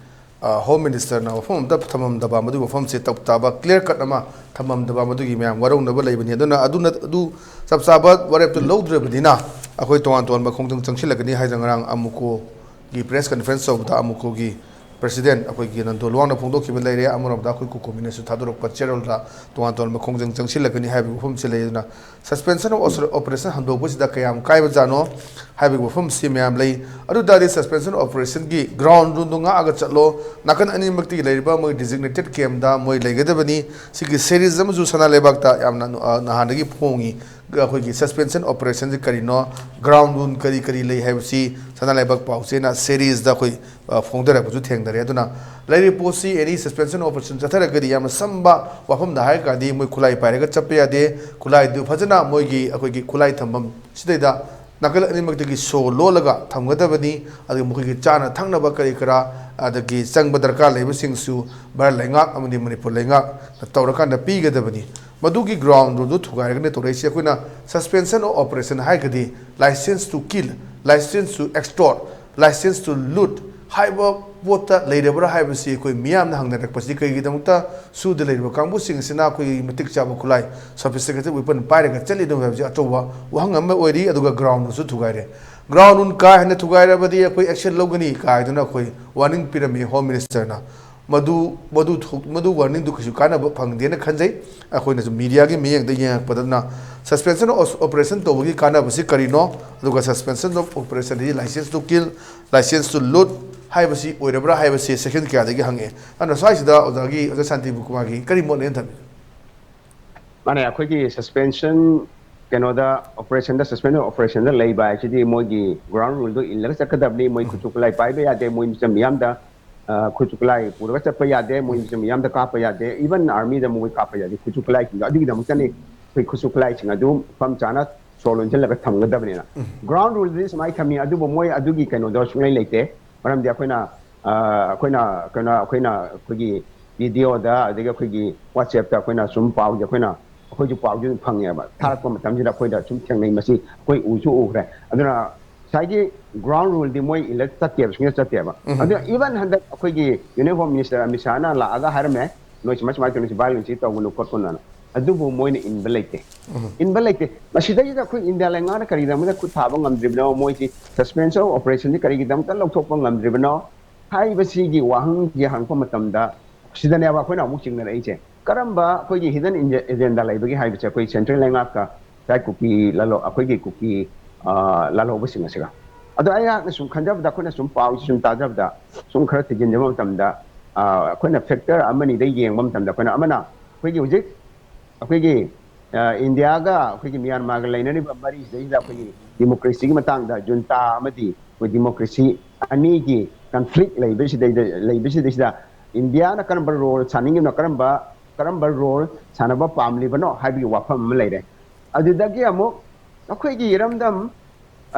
ꯍꯣꯝ ꯃꯤꯅꯤꯁꯇꯔꯅ ꯋꯥꯐꯝ ꯑꯃꯇ ꯊꯝꯃꯝꯗꯕ, ꯃꯗꯨꯒꯤ ꯋꯥꯐꯝꯁꯦ ꯇꯞ ꯇꯥꯕ ꯀ꯭ꯂꯤꯌꯥꯔ ꯀꯠ ꯑꯃ ꯊꯝꯃꯝꯗꯕ, ꯃꯗꯨꯒꯤ ꯃꯌꯥꯝ ꯋꯥꯔꯧꯅꯕ ꯂꯩꯕꯅꯤ꯫ ꯑꯗꯨꯅ ꯑꯗꯨꯅ ꯑꯗꯨ ꯆꯞ ꯆꯥꯕ ꯋꯥꯔꯦꯞꯇꯨ ꯂꯧꯗ꯭ꯔꯕꯅꯤꯅ ꯑꯩꯈꯣꯏ ꯇꯣꯉꯥꯟ ꯇꯣꯉꯥꯟꯕ ꯈꯣꯡꯖꯪ ꯆꯪꯁꯤꯜꯂꯛꯀꯅꯤ ꯍꯥꯏꯗꯅ ꯉꯔꯥꯡ ꯑꯃꯨꯀꯣꯒꯤ ꯄ꯭ꯔꯦꯁ ꯀꯟꯐꯔꯦꯟꯁ ꯇꯧꯕꯗ ꯑꯃꯨꯀꯣꯒꯤ ꯄ꯭ꯔꯦꯁꯤꯗꯦꯟꯠ ꯑꯩꯈꯣꯏꯒꯤ ꯅꯟꯗꯣ ꯂꯨꯋꯥꯡꯅ ꯐꯣꯡꯗꯣꯛꯈꯤꯕ ꯂꯩꯔꯦ꯫ ꯑꯃꯔꯣꯝꯗ ꯑꯩꯈꯣꯏ ꯀꯣꯀꯣꯃꯤꯅꯁꯨ ꯊꯥꯗꯣꯔꯛꯄ ꯆꯦꯔꯣꯜꯗ ꯇꯣꯉꯥꯟ ꯇꯣꯉꯥꯟꯕ ꯈꯣꯡꯖꯪ ꯆꯪꯁꯤꯜꯂꯛꯀꯅꯤ ꯍꯥꯏꯕꯒꯤ ꯋꯥꯐꯝꯁꯤ ꯂꯩ꯫ ꯑꯗꯨꯅ ꯁꯁꯄꯦꯟꯁꯟ ꯑꯣꯐ ꯑꯣꯄꯔꯦꯁꯟ ꯍꯟꯗꯣꯛꯄꯁꯤꯗ ꯀꯌꯥꯝ ꯀꯥꯏꯕꯖꯥꯠꯅꯣ ꯍꯥꯏꯕꯒꯤ ꯋꯥꯐꯝꯁꯤ ꯃꯌꯥꯝ ꯂꯩ꯫ ꯑꯗꯨ ꯇꯥꯔꯗꯤ ꯁꯁꯄꯦꯟꯁꯟ ꯑꯣꯐ ꯑꯣꯄꯔꯦꯁꯟꯒꯤ ꯒ꯭ꯔꯥꯎꯟ ꯔꯨꯜꯗꯣ ꯉꯥꯛꯑꯒ ꯆꯠꯂꯣ꯫ ꯅꯥꯀꯟ ꯑꯅꯤꯃꯛꯇꯒꯤ ꯂꯩꯔꯤꯕ ꯃꯣꯏ ꯗꯤꯖꯤꯒꯅꯦꯇꯦꯠ ꯀꯦꯝꯗ ꯃꯣꯏ ꯂꯩꯒꯗꯕꯅꯤ꯫ ꯁꯤꯒꯤ ꯁꯦꯔꯤꯁ ꯑꯃꯁꯨ ꯁꯅꯥ ꯂꯩꯕꯥꯛꯇ ꯌꯥꯝꯅ ꯑ, ꯅꯍꯥꯟꯗꯒꯤ ꯐꯣꯡꯉꯤ꯫ ꯑꯩꯈꯣꯏꯒꯤ ꯁꯁꯄꯦꯟꯁꯟ ꯑꯣꯄꯔꯦꯁꯟꯁꯤ ꯀꯔꯤꯅꯣ, ꯒ꯭ꯔꯥꯎꯟ ꯔꯨꯜ ꯀꯔꯤ ꯀꯔꯤ ꯂꯩ ꯍꯥꯏꯕꯁꯤ ꯁꯅꯥ ꯂꯩꯕꯥꯛ ꯄꯥꯎꯆꯦꯅ ꯁꯦꯔꯤꯁꯇ ꯑꯩꯈꯣꯏ ꯑ, ꯐꯣꯡꯗꯔꯛꯄꯁꯨ ꯊꯦꯡꯅꯔꯦ꯫ ꯑꯗꯨꯅ ꯂꯩꯔꯤꯕ ꯄꯣꯠꯁꯤ ꯑꯦꯅꯤ ꯁꯁꯄꯦꯟꯁꯟ ꯑꯣꯄꯔꯦꯁꯟ ꯆꯠꯊꯔꯒꯗꯤ ꯌꯥꯝꯅ ꯁꯝꯕ ꯋꯥꯐꯝꯗ ꯍꯥꯏꯔꯒꯗꯤ ꯃꯣꯏ ꯈꯨꯠꯂꯥꯏ ꯄꯥꯏꯔꯒ ꯆꯠꯄ ꯌꯥꯗꯦ꯫ ꯈꯨꯠꯂꯥꯏꯗꯨ ꯐꯖꯅ ꯃꯣꯏꯒꯤ ꯑꯩꯈꯣꯏꯒꯤ ꯈꯨꯠꯂꯥꯏ ꯊꯝꯐꯝ ꯁꯤꯗꯩꯗ ꯅꯥꯀꯜ ꯑꯅꯤꯃꯛꯇꯒꯤ ꯁꯣ ꯂꯣꯜꯂꯒ ꯊꯝꯒꯗꯕꯅꯤ꯫ ꯑꯗꯨꯒ ꯃꯈꯣꯏꯒꯤ ꯆꯥꯅ ꯊꯛꯅꯕ ꯀꯔꯤ ꯀꯔꯥ ꯑꯗꯒꯤ ꯆꯪꯕ ꯗꯔꯀꯥꯔ ꯂꯩꯕꯁꯤꯡꯁꯨ ꯚꯥꯔꯠ ꯂꯩꯉꯥꯛ ꯑꯃꯗꯤ ꯃꯅꯤꯄꯨꯔ ꯂꯩꯉꯥꯛꯅ ꯇꯧꯔꯀꯥꯟꯗ ꯄꯤꯒꯗꯕꯅꯤ꯫ ꯃꯗꯨꯒꯤ ꯒ꯭ꯔꯥꯎꯟ ꯔꯨꯜꯗꯨ ꯊꯨꯒꯥꯏꯔꯒꯅꯤ ꯇꯧꯔꯛꯏꯁꯤ꯫ ꯑꯩꯈꯣꯏꯅ ꯁꯁꯄꯦꯟꯁꯟ ꯑꯣꯐ ꯑꯣꯄꯔꯦꯁꯟ ꯍꯥꯏꯔꯒꯗꯤ license to kill, license to extort, license to loot, ꯍꯥꯏꯕ ꯄꯣꯠꯇ ꯂꯩꯔꯕ꯭ꯔꯥ ꯍꯥꯏꯕꯁꯤ ꯑꯩꯈꯣꯏ ꯃꯤꯌꯥꯝꯅ ꯍꯪꯅꯔꯛꯄꯁꯤ ꯀꯩꯒꯤꯗꯃꯛꯇ ꯁꯨꯗ ꯂꯩꯔꯤꯕ ꯀꯥꯡꯕꯨꯁꯤꯡ ꯑꯁꯤꯅ ꯑꯩꯈꯣꯏꯒꯤ ꯃꯇꯤꯛ ꯆꯥꯕ ꯈꯨꯠꯂꯥꯏ, sophisticated weapon ꯄꯥꯏꯔꯒ ꯆꯠꯂꯤꯅꯣ ꯍꯥꯏꯕꯁꯤ ꯑꯆꯧꯕ ꯋꯥꯍꯪ ꯑꯃ ꯑꯣꯏꯔꯤ꯫ ꯑꯗꯨꯒ ground ꯁꯨ ꯊꯨꯒꯥꯏꯔꯦ꯫ Ground ꯀꯥ ꯍꯦꯟꯅ ꯊꯨꯒꯥꯏꯔꯕꯗꯤ ꯑꯩꯈꯣꯏ action ꯂꯧꯒꯅꯤ ꯀꯥꯏꯗꯨꯅ ꯑꯩꯈꯣꯏ warning ꯄꯤꯔꯝꯃꯤ Home Minister ꯅ꯫ ꯃꯗꯨ, ꯃꯗꯨ ꯊꯣꯛ-, ꯃꯗꯨ warning ꯗꯨ ꯀꯩꯁꯨ ꯀꯥꯟꯅꯕ ꯐꯪꯗꯦꯅ ꯈꯟꯖꯩ꯫ ꯑꯩꯈꯣꯏꯅꯁꯨ media ꯒꯤ ꯃꯤꯠꯌꯦꯡꯗ ꯌꯦꯡꯉꯛꯄꯗꯅ suspension of operation ꯇꯧꯕꯒꯤ ꯀꯥꯟꯅꯕꯁꯤ ꯀꯔꯤꯅꯣ? ꯑꯗꯨꯒ suspension of operation D license to kill, license to loot ꯍꯥꯏꯕꯁꯤ ꯑꯣꯏꯔꯕ꯭ꯔꯥ ꯍꯥꯏꯕꯁꯤ section ꯀꯌꯥꯗꯒꯤ ꯍꯪꯉꯛꯑꯦ꯫ ꯑꯗꯨꯅ ꯁ꯭ꯋꯥꯏꯁꯤꯗ ꯑꯣꯖꯥꯒꯤ, ꯑꯣꯖꯥ ꯁꯥꯟꯇꯤꯕꯀꯨꯃꯥꯔꯒꯤ ꯀꯔꯤ ꯃꯣꯠꯅꯦꯅ ꯊꯝꯕꯤ? ꯃꯥꯅꯦ, ꯑꯩꯈꯣꯏꯒꯤ suspension ꯀꯩꯅꯣꯗ, operation the, suspension of operation ꯗ ꯂꯩꯕ ꯍꯥꯏꯁꯤꯗꯤ ꯃꯣꯏꯒꯤ ground rule ꯗꯣ ꯏꯜꯂꯒ ꯆꯠꯀꯗꯕꯅꯤ꯫ ꯃꯣꯏ ꯎꯝ꯫ ꯈꯨꯠꯁꯨ ꯈꯨꯠꯂꯥꯏ ꯄꯥꯏꯕ ꯌꯥꯗꯦ, ꯃꯣꯏ ꯃꯤꯆꯝ ꯃꯤꯌꯥꯝꯗ, ꯑ, ꯈꯨꯠꯁꯨ ꯈꯨꯠꯂꯥꯏ ꯄꯨꯔꯒ ꯆꯠꯄ ꯌꯥꯗꯦ, ꯃꯣꯏ ꯎꯝ꯫ ꯃꯤꯆꯝ ꯃꯤꯌꯥꯝꯗ ꯀꯥꯞꯄ ꯌꯥꯗꯦ, even army ꯗ ꯃꯣꯏ ꯀꯥꯞꯄ ꯌꯥꯗꯦ꯫ ꯈꯨꯠꯁꯨ ꯈꯨꯠꯂꯥꯏꯁꯤꯡꯗꯣ ꯑꯗꯨꯒꯤꯗꯃꯛꯇꯅꯤ ꯑꯩꯈꯣꯏ ꯈꯨꯠꯁꯨ ꯈꯨꯠꯂꯥꯏꯁꯤꯡ ꯑꯗꯨ ꯃꯐꯝ ꯆꯥꯅ ꯁꯣ ꯂꯣꯟꯁꯤꯜꯂꯒ ꯊꯝꯒꯗꯕꯅꯤꯅ꯫ ꯎꯝ꯫ Ground rule ꯗꯗꯤ ꯁꯨꯃꯥꯏꯅ ꯊꯝꯃꯤ, ꯑꯗꯨꯕꯨ ꯃꯣꯏ ꯑꯗꯨꯒꯤ ꯀꯩꯅꯣꯗꯣ ꯁꯨꯡꯂꯩ ꯂꯩꯇꯦ꯫ ꯃꯔꯝꯗꯤ ꯑꯩꯈꯣꯏꯅ, ꯑ, ꯑꯩꯈꯣꯏꯅ, ꯀꯩꯅꯣ, ꯑꯩꯈꯣꯏꯅ ꯑꯩꯈꯣꯏꯒꯤ video ꯗ, ꯑꯗꯒꯤ ꯑꯩꯈꯣꯏꯒꯤ WhatsApp ꯇ ꯑꯩꯈꯣꯏꯅ ꯁꯨꯝ ꯄꯥꯎꯁꯦ ꯑꯩꯈꯣꯏꯅ, ꯑꯩꯈꯣꯏꯁꯨ ꯄꯥꯎꯁꯦ ꯑꯗꯨꯝ ꯐꯪꯉꯦꯕ꯫ ꯎꯝ꯫ ꯊꯥꯔꯛꯄ ꯃꯇꯝꯁꯤꯗ ꯑꯩꯈꯣꯏꯗ ꯁꯨꯝ ꯊꯦꯡꯅꯩ, ꯃꯁꯤ ꯑꯩꯈꯣꯏ ꯎꯁꯨ ꯎꯈ꯭ꯔꯦ꯫ ꯑꯗꯨꯅ ꯉꯁꯥꯏꯒꯤ ground rule ꯗꯤ ꯃꯣꯏ ꯏꯜꯂ ꯆꯠꯇꯦꯕ, ꯁꯨꯡꯆꯠ ꯆꯠꯇꯦꯕ꯫ ꯎꯝ꯫ ꯑꯗꯨꯅ even ꯍꯟꯗꯛ ꯑꯩꯈꯣꯏꯒꯤ Union Home Minister ꯑꯃꯤꯠ ꯁꯥꯍꯅ ꯂꯥꯛꯑꯒ ꯍꯥꯏꯔꯝꯃꯦ, "ꯅꯣꯏ ꯁꯨꯃꯥꯏ ꯁꯨꯃꯥꯏꯅ ꯇꯧꯅꯤ, ꯁꯤ violence ꯁꯤ ꯇꯧꯒꯅꯨ ꯈꯣꯠꯀꯅꯨꯅ"꯫ ꯑꯗꯨꯕꯨ ꯃꯣꯏꯅ ꯏꯟꯕ ꯂꯩꯇꯦ꯫ ꯎꯝ꯫ ꯏꯟꯕ ꯂꯩꯇꯦ꯫ ꯃꯁꯤꯗꯩꯁꯤꯗ ꯑꯩꯈꯣꯏ ꯏꯟꯗꯤꯌꯥ ꯂꯩꯉꯥꯛꯅ ꯀꯔꯤꯒꯤꯗꯃꯛꯇ ꯈꯨꯠ ꯊꯥꯕ ꯉꯝꯗ꯭ꯔꯤꯕꯅꯣ? ꯃꯣꯏꯁꯤ suspension of operation ꯁꯤ ꯀꯔꯤꯒꯤꯗꯃꯛꯇ ꯂꯧꯊꯣꯛꯄ ꯉꯝꯗ꯭ꯔꯤꯕꯅꯣ ꯍꯥꯏꯕꯁꯤꯒꯤ ꯋꯥꯍꯪꯁꯤ ꯍꯪꯉꯛꯄ ꯃꯇꯝꯗ, ꯁꯤꯗꯅꯦꯕ ꯑꯩꯈꯣꯏꯅ ꯑꯃꯨꯛ ꯆꯤꯡꯅꯔꯛꯏꯁꯦ꯫ ꯀꯔꯝꯕ ꯑꯩꯈꯣꯏꯒꯤ hidden agenda ꯂꯩꯕꯒꯦ ꯍꯥꯏꯕꯁꯦ ꯑꯩꯈꯣꯏ central ꯂꯩꯉꯥꯛꯀ ꯉꯁꯥꯏ ꯀꯨꯀꯤ ꯂꯥꯂꯣ-, ꯑꯩꯈꯣꯏꯒꯤ ꯀꯨꯀꯤ, ꯑ, ꯂꯥꯜꯍꯧꯕꯁꯤꯡ ꯑꯁꯤꯒ꯫ ꯑꯗꯣ ꯑꯩꯍꯥꯛꯅ ꯁꯨꯝ ꯈꯟꯖꯕꯗ, ꯑꯩꯈꯣꯏꯅ ꯁꯨꯝ ꯄꯥꯎꯁꯤ ꯁꯨꯝ ꯇꯥꯖꯕꯗ, ꯁꯨꯝ ꯈꯔ ꯊꯤꯖꯤꯟꯖꯕ ꯃꯇꯝꯗ, ꯑ, ꯑꯩꯈꯣꯏꯅ factor ꯑꯃꯅꯤꯗ ꯌꯦꯡꯕ ꯃꯇꯝꯗ, ꯑꯩꯈꯣꯏꯅ ꯑꯃꯅ ꯑꯩꯈꯣꯏꯒꯤ ꯍꯧꯖꯤꯛ ꯑꯩꯈꯣꯏꯒꯤ, ꯑ, ꯏꯟꯗꯤꯌꯥꯒ ꯑꯩꯈꯣꯏꯒꯤ ꯃ꯭ꯌꯥꯟꯃꯥꯔꯒ ꯂꯩꯅꯔꯤꯕ ꯃꯔꯤꯁꯤꯗꯩꯁꯤꯗ ꯑꯩꯈꯣꯏꯒꯤ democracy ꯒꯤ ꯃꯇꯥꯡꯗ, junta ꯑꯃꯗꯤ ꯑꯩꯈꯣꯏ democracy ꯑꯅꯤꯒꯤ conflict ꯂꯩꯕꯁꯤꯗꯩꯗ, ꯂꯩꯕꯁꯤꯗꯩꯁꯤꯗ ꯏꯟꯗꯤꯌꯥꯅ ꯀꯔꯝꯕ role ꯁꯥꯅꯤꯡꯉꯤꯕꯅꯣ, ꯀꯔꯝꯕ, ꯀꯔꯝꯕ role ꯁꯥꯟꯅꯕ ꯄꯥꯝꯂꯤꯕꯅꯣ ꯍꯥꯏꯕꯒꯤ ꯋꯥꯐꯝ ꯑꯃ ꯂꯩꯔꯦ꯫ ꯑꯗꯨꯗꯒꯤ ꯑꯃꯨꯛ ꯑꯩꯈꯣꯏꯒꯤ ꯏꯔꯝꯗꯝ,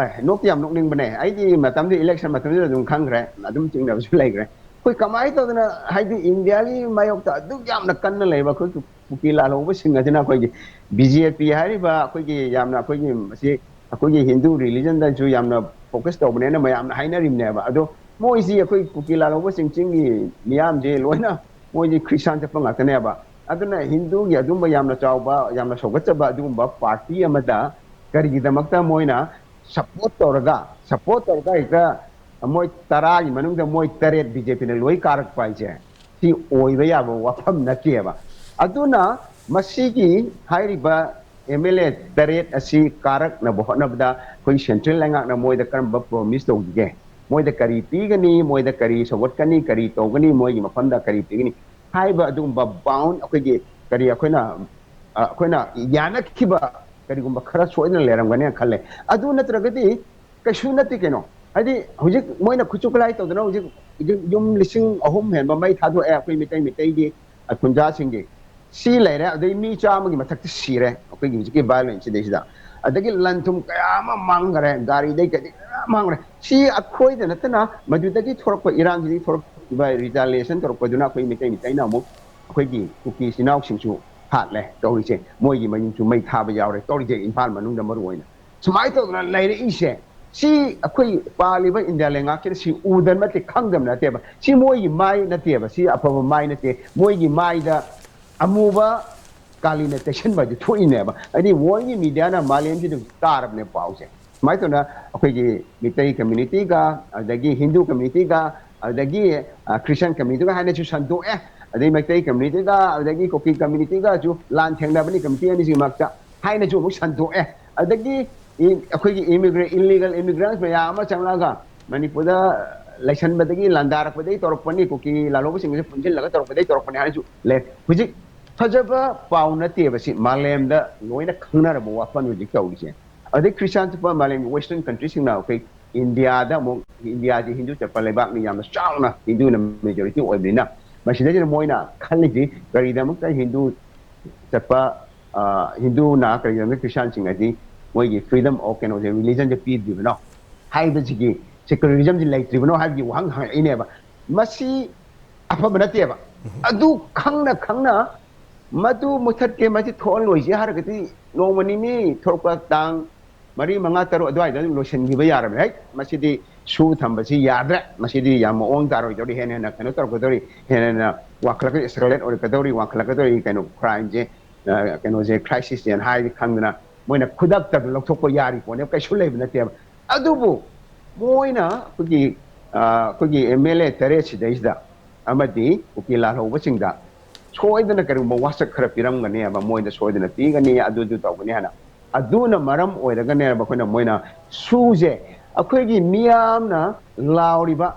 ꯑꯦ, ꯅꯣꯛꯇꯤ ꯌꯥꯝ ꯅꯣꯛꯅꯤꯡꯕꯅꯦ꯫ ꯑꯩꯗꯤ ꯃꯇꯝꯗꯨ, election ꯃꯇꯝꯗꯨꯗ ꯑꯗꯨꯝ ꯈꯪꯈ꯭ꯔꯦ, ꯑꯗꯨꯝ ꯆꯤꯡꯅꯕꯁꯨ ꯂꯩꯈ꯭ꯔꯦ꯫ ꯑꯩꯈꯣꯏ ꯀꯃꯥꯏꯅ ꯇꯧꯗꯅ, ꯍꯥꯏꯗꯤ ꯏꯟꯗꯤꯌꯥꯒꯤ ꯃꯥꯌꯣꯛꯇ ꯑꯗꯨꯛ ꯌꯥꯝꯅ ꯀꯟꯅ ꯂꯩꯕ ꯑꯩꯈꯣꯏ ꯀꯨ-, ꯀꯨꯀꯤ ꯂꯥꯜꯍꯧꯕꯁꯤꯡ ꯑꯁꯤꯅ ꯑꯩꯈꯣꯏꯒꯤ B J P ꯍꯥꯏꯔꯤꯕ ꯑꯩꯈꯣꯏꯒꯤ ꯌꯥꯝꯅ ꯑꯩꯈꯣꯏꯒꯤ ꯃꯁꯤ ꯑꯩꯈꯣꯏꯒꯤ ꯍꯤꯟꯗꯨ religion ꯗꯁꯨ ꯌꯥꯝꯅ focus ꯇꯧꯕꯅꯦꯅ ꯃꯌꯥꯝꯅ ꯍꯥꯏꯅꯔꯤꯕꯅꯦꯕ꯫ ꯑꯗꯣ ꯃꯣꯏꯁꯤ ꯑꯩꯈꯣꯏ ꯀꯨꯀꯤ ꯂꯥꯜꯍꯧꯕꯁꯤꯡ ꯆꯤꯡꯒꯤ ꯃꯤꯌꯥꯝꯁꯦ ꯂꯣꯏꯅ ꯃꯣꯏꯁꯤ ꯈ꯭ꯔꯤꯁꯇꯥꯟ ꯆꯠꯄ ꯉꯥꯛꯇꯅꯦꯕ꯫ ꯑꯗꯨꯅ ꯍꯤꯟꯗꯨꯒꯤ ꯑꯗꯨꯝꯕ ꯌꯥꯝꯅ ꯆꯥꯎꯕ, ꯌꯥꯝꯅ ꯁꯧꯒꯠꯆꯕ ꯑꯗꯨꯒꯨꯝꯕ ꯄꯥꯔꯇꯤ ꯑꯃꯗ ꯀꯔꯤꯒꯤꯗꯃꯛꯇ ꯃꯣꯏꯅ ꯁꯞꯄꯣꯔꯠ ꯇꯧꯔꯒ, ꯁꯞꯄꯣꯔꯠ ꯇꯧꯔꯒ ꯍꯦꯛꯇ ꯃꯣꯏ ꯇꯔꯥꯒꯤ ꯃꯅꯨꯡꯗ ꯃꯣꯏ ꯇꯔꯦꯠ ꯕꯤ ꯖꯦ ꯄꯤꯅ ꯂꯣꯏ ꯀꯥꯔꯛꯄ ꯍꯥꯏꯁꯦ, ꯁꯤ ꯑꯣꯏꯕ ꯌꯥꯕ ꯋꯥꯐꯝ ꯅꯠꯇꯦꯕ꯫ ꯑꯗꯨꯅ ꯃꯁꯤꯒꯤ ꯍꯥꯏꯔꯤꯕ ꯑꯦꯝ ꯑꯦꯜ ꯑꯦ ꯇꯔꯦꯠ ꯑꯁꯤ ꯀꯥꯔꯛꯅꯕ ꯍꯣꯠꯅꯕꯗ ꯑꯩꯈꯣꯏ ꯁꯦꯟꯇ꯭ꯔꯦꯜ ꯂꯩꯉꯥꯛꯅ ꯃꯣꯏꯗ ꯀꯔꯝꯕ ꯄ꯭ꯔꯣꯃꯤꯁ ꯇꯧꯈꯤꯒꯦ? ꯃꯣꯏꯗ ꯀꯔꯤ ꯄꯤꯒꯅꯤ? ꯃꯣꯏꯗ ꯀꯔꯤ ꯁꯧꯒꯠꯀꯅꯤ? ꯀꯔꯤ ꯇꯧꯒꯅꯤ? ꯃꯣꯏꯒꯤ ꯃꯐꯝꯗ ꯀꯔꯤ ꯄꯤꯒꯅꯤ? ꯍꯥꯏꯕ ꯑꯗꯨꯒꯨꯝꯕ ꯕꯥꯎꯟ ꯑꯩꯈꯣꯏꯒꯤ ꯀꯔꯤ ꯑꯩꯈꯣꯏꯅ, ꯑ, ꯑꯩꯈꯣꯏꯅ ꯌꯥꯅꯈꯤꯕ ꯀꯔꯤꯒꯨꯝꯕ ꯈꯔ ꯁꯣꯏꯗꯅ ꯂꯩꯔꯝꯒꯅꯦꯅ ꯈꯜꯂꯦ꯫ ꯑꯗꯨ ꯅꯠꯇ꯭ꯔꯒꯗꯤ ꯀꯩꯁꯨ ꯅꯠꯇꯦ ꯀꯩꯅꯣ꯫ ꯍꯥꯏꯗꯤ ꯍꯧꯖꯤꯛ ꯃꯣꯏꯅ ꯈꯨꯠꯁꯨ ꯈꯨꯠꯂꯥꯏ ꯇꯧꯗꯅ ꯍꯧꯖꯤꯛ ꯌꯨꯝ, ꯌꯨꯝ ꯂꯤꯁꯤꯡ ꯑꯍꯨꯝ ꯍꯦꯟꯕ ꯃꯩ ꯊꯥꯗꯣꯛꯑꯦ ꯑꯩꯈꯣꯏ ꯃꯤꯇꯩ, ꯃꯤꯇꯩꯒꯤ, ꯑ, ꯈꯨꯟꯖꯥꯁꯤꯡꯒꯤ꯫ ꯁꯤ ꯂꯩꯔꯦ, ꯑꯗꯩ ꯃꯤ ꯆꯥꯝꯃꯒꯤ ꯃꯊꯛꯇ ꯁꯤꯔꯦ ꯑꯩꯈꯣꯏꯒꯤ ꯍꯧꯖꯤꯛꯀꯤ ꯚꯥꯏꯑꯣꯂꯦꯟꯁ ꯁꯤꯗꯩꯁꯤꯗ꯫ ꯑꯗꯒꯤ ꯂꯟ ꯊꯨꯝ ꯀꯌꯥ ꯑꯃ ꯃꯥꯡꯈꯔꯦ, ꯒꯥꯔꯤꯗꯩ ꯀꯩꯗꯩ ꯀꯌꯥ ꯑꯃ ꯃꯥꯡꯈꯔꯦ꯫ ꯁꯤ ꯑꯩꯈꯣꯏꯗ ꯅꯠꯇꯅ ꯃꯗꯨꯗꯒꯤ ꯊꯣꯔꯛꯄ, ꯏꯔꯥꯡꯁꯤꯗꯒꯤ ꯊꯣꯔꯛꯈꯤꯕ ꯔꯤꯇꯥꯂꯤꯌꯦꯁꯟ ꯇꯧꯔꯛꯄꯗꯨꯅ ꯑꯩꯈꯣꯏ ꯃꯤꯇꯩ, ꯃꯤꯇꯩꯅ ꯑꯃꯨꯛ ꯑꯩꯈꯣꯏꯒꯤ ꯀꯨꯀꯤ ꯏꯆꯤꯟ ꯏꯅꯥꯎꯁꯤꯡꯁꯨ ꯍꯥꯠꯂꯦ ꯇꯧꯔꯤꯁꯦ꯫ ꯃꯣꯏꯒꯤ ꯃꯌꯨꯝꯁꯨ ꯃꯩ ꯊꯥꯕ ꯌꯥꯎꯔꯦ ꯇꯧꯔꯤꯁꯦ, ꯏꯝꯐꯥꯜ ꯃꯅꯨꯡꯗ ꯃꯔꯨ ꯑꯣꯏꯅ꯫ ꯁꯨꯃꯥꯏꯅ ꯇꯧꯗꯅ ꯂꯩꯔꯛꯏꯁꯦ, ꯁꯤ ꯑꯩꯈꯣꯏ ꯄꯥꯜꯂꯤꯕ ꯏꯟꯗꯤꯌꯥ ꯂꯩꯉꯥꯛꯁꯤꯅ ꯁꯤ ꯎꯗꯅ ꯅꯠꯇꯦ, ꯈꯪꯗꯕ ꯅꯠꯇꯦꯕ꯫ ꯁꯤ ꯃꯣꯏꯒꯤ ꯃꯥꯏ ꯅꯠꯇꯦꯕ, ꯁꯤ ꯑꯐꯕ ꯃꯥꯏ ꯅꯠꯇꯦ꯫ ꯃꯣꯏꯒꯤ ꯃꯥꯏꯗ ꯑꯃꯨꯕ ꯀꯥꯂꯤꯅ ꯇꯩꯁꯟꯕ ꯍꯥꯏꯗꯤ ꯊꯣꯛꯏꯅꯦꯕ꯫ ꯍꯥꯏꯗꯤ ꯋꯥꯔꯜꯒꯤ ꯃꯤꯗꯤꯌꯥꯅ ꯃꯥꯂꯦꯝꯁꯤꯗ ꯇꯥꯔꯕꯅꯦ ꯄꯥꯎꯁꯦ꯫ ꯁꯨꯃꯥꯏꯅ ꯇꯧꯅ ꯑꯩꯈꯣꯏꯒꯤ ꯃꯤꯇꯩ ꯀꯝꯃ꯭ꯌꯨꯅꯤꯇꯤꯒ, ꯑꯗꯒꯤ ꯍꯤꯟꯗꯨ ꯀꯝꯃ꯭ꯌꯨꯅꯤꯇꯤꯒ, ꯑꯗꯒꯤ, ꯑ, ꯈ꯭ꯔꯤꯁꯇꯤꯌꯥꯟ ꯀꯝꯃ꯭ꯌꯨꯅꯤꯇꯤꯒ ꯍꯥꯏꯅꯁꯨ ꯁꯟꯗꯣꯛꯑꯦ꯫ ꯑꯗꯩ ꯃꯩꯇꯩ ꯀꯝꯃ꯭ꯌꯨꯅꯤꯇꯤꯒ, ꯑꯗꯒꯤ ꯀꯨꯀꯤ ꯀꯝꯃ꯭ꯌꯨꯅꯤꯇꯤꯒꯁꯨ ꯂꯥꯟ ꯊꯦꯡꯅꯕꯅꯤ ꯀꯝꯃ꯭ꯌꯨꯅꯤꯇꯤ ꯑꯅꯤꯁꯤꯒꯤ ꯃꯔꯛꯇ ꯍꯥꯏꯅꯁꯨ ꯑꯃꯨꯛ ꯁꯟꯗꯣꯛꯑꯦ꯫ ꯑꯗꯒꯤ ꯏ-, ꯑꯩꯈꯣꯏꯒꯤ ꯏꯃꯤꯒ꯭ꯔꯦ-, ꯏꯂꯤꯒꯦꯜ ꯏꯃꯤꯒ꯭ꯔꯦꯟꯁ ꯃꯌꯥꯝ ꯑꯃ ꯆꯪꯂꯛꯑꯒ ꯃꯅꯤꯄꯨꯔꯗ ꯂꯩꯁꯟꯕꯗꯒꯤ, ꯂꯥꯟꯗꯥꯔꯛꯄꯗꯒꯤ ꯇꯧꯔꯛꯄꯅꯤ, ꯀꯨꯀꯤ ꯂꯥꯜꯍꯧꯕꯁꯤꯡꯁꯦ ꯄꯨꯟꯁꯤꯜꯂꯒ ꯇꯧꯔꯛꯄꯗꯒꯤ ꯇꯧꯔꯛꯄꯅꯤ ꯍꯥꯏꯅꯁꯨ ꯂꯩ꯫ ꯍꯧꯖꯤꯛ ꯐꯖꯕ ꯄꯥꯎ ꯅꯠꯇꯦꯕ ꯁꯤ, ꯃꯥꯂꯦꯝꯗ ꯂꯣꯏꯅ ꯈꯪꯅꯔꯕ ꯋꯥꯐꯝꯅꯤ ꯍꯧꯖꯤꯛ ꯇꯧꯔꯤꯁꯦ꯫ ꯑꯗꯩ ꯈ꯭ꯔꯤꯁꯇꯥꯟ ꯆꯠꯄ ꯃꯥꯂꯦꯝꯒꯤ ꯋꯦꯁꯇꯔꯟ ꯀꯟꯇ꯭ꯔꯤꯁꯤꯡꯅ ꯑꯩꯈꯣꯏ ꯏꯟꯗꯤꯌꯥꯗ ꯑꯃꯨꯛ, ꯏꯟꯗꯤꯌꯥꯁꯤ ꯍꯤꯟꯗꯨ ꯆꯠꯄ ꯂꯩꯕꯥꯛꯅꯤ, ꯌꯥꯝꯅ ꯆꯥꯎꯅ ꯍꯤꯟꯗꯨꯅ ꯃꯦꯖꯣꯔꯤꯇꯤ ꯑꯣꯏꯕꯅꯤꯅ, ꯃꯁꯤꯗꯩꯁꯤꯗ ꯃꯣꯏꯅ ꯈꯜꯂꯤꯁꯤ ꯀꯔꯤꯒꯤꯗꯃꯛꯇ ꯍꯤꯟꯗꯨ ꯆꯠꯄ, ꯑ, ꯍꯤꯟꯗꯨꯅ ꯀꯔꯤꯒꯤꯗꯃꯛꯇ ꯈ꯭ꯔꯤꯁꯇꯥꯟꯁꯤꯡ ꯍꯥꯏꯗꯤ ꯃꯣꯏꯒꯤ ꯐ꯭ꯔꯤꯗꯝ ꯑꯣꯐ ꯀꯩꯅꯣꯁꯦ, ꯔꯤꯂꯤꯖꯟꯁꯦ ꯄꯤꯗ꯭ꯔꯤꯕꯅꯣ ꯍꯥꯏꯕꯁꯤꯒꯤ, ꯁꯦꯀꯨꯂꯔꯤꯖꯝꯁꯤ ꯂꯩꯇ꯭ꯔꯤꯕꯅꯣ ꯍꯥꯏꯕꯒꯤ ꯋꯥꯍꯪ ꯍꯪꯉꯛꯏꯅꯦꯕ꯫ ꯃꯁꯤ ꯑꯐꯕ ꯅꯠꯇꯦꯕ꯫ ꯑꯗꯨ ꯈꯪꯅ ꯈꯪꯅ ꯃꯗꯨ ꯃꯨꯊꯠꯀꯦ, ꯃꯁꯤ ꯊꯣꯛꯍꯜꯂꯣꯏꯁꯦ ꯍꯥꯏꯔꯒꯗꯤ ꯅꯣꯡꯃ ꯅꯤꯅꯤ ꯊꯣꯛꯂꯛꯄ ꯇꯥꯡ ꯃꯔꯤ, ꯃꯉꯥ, ꯇꯔꯨꯛ ꯑꯗꯨꯋꯥꯏꯗ ꯑꯗꯨꯝ ꯂꯣꯏꯁꯤꯟꯈꯤꯕ ꯌꯥꯔꯕꯅꯦ꯫ ꯍꯦꯛ ꯃꯁꯤꯗꯤ ꯁꯨ ꯊꯝꯕꯁꯤ ꯌꯥꯗ꯭ꯔꯦ, ꯃꯁꯤꯗꯤ ꯌꯥꯝ ꯃꯑꯣꯡ ꯇꯥꯔꯣꯏꯗꯧꯔꯤ, ꯍꯦꯟꯅ ꯍꯦꯟꯅ ꯀꯩꯅꯣ ꯇꯧꯔꯛꯀꯗꯧꯔꯤ, ꯍꯦꯟꯅ ꯍꯦꯟꯅ ꯋꯥꯡꯈꯠꯂꯛꯀꯗꯧꯔꯤ, escalate ꯑꯣꯏꯔꯛꯀꯗꯧꯔꯤ, ꯋꯥꯡꯈꯠꯂꯛꯀꯗꯧꯔꯤ, ꯀꯩꯅꯣ crimeꯁꯦ, ꯑ, ꯀꯩꯅꯣꯁꯦ, crisisꯁꯦꯅ ꯍꯥꯏꯗꯤ ꯈꯪꯗꯅ ꯃꯣꯏꯅ ꯈꯨꯗꯛꯇ ꯂꯧꯊꯣꯛꯄ ꯌꯥꯔꯤ ꯄꯣꯠꯅꯦꯕ, ꯀꯩꯁꯨ ꯂꯩꯕ ꯅꯠꯇꯦꯕ꯫ ꯑꯗꯨꯕꯨ ꯃꯣꯏꯅ ꯑꯩꯈꯣꯏꯒꯤ, ꯑ, ꯑꯩꯈꯣꯏꯒꯤ MLA ꯇꯔꯦꯠ ꯁꯤꯗꯩꯁꯤꯗ ꯑꯃꯗꯤ ꯀꯨꯀꯤ ꯂꯥꯜꯍꯧꯕꯁꯤꯡꯗ ꯁꯣꯏꯗꯅ ꯀꯔꯤꯒꯨꯝꯕ ꯋꯥꯁꯛ ꯈꯔ ꯄꯤꯔꯝꯒꯅꯦꯕ, ꯃꯣꯏꯗ ꯁꯣꯏꯗꯅ ꯄꯤꯒꯅꯤ, ꯑꯗꯨꯗꯨ ꯇꯧꯒꯅꯤ ꯍꯥꯏꯅ꯫ ꯑꯗꯨꯅ ꯃꯔꯝ ꯑꯣꯏꯔꯒꯅꯦꯕ ꯑꯩꯈꯣꯏꯅ ꯃꯣꯏꯅ ꯁꯨꯁꯦ ꯑꯩꯈꯣꯏꯒꯤ ꯃꯤꯌꯥꯝꯅ ꯂꯥꯎꯔꯤꯕ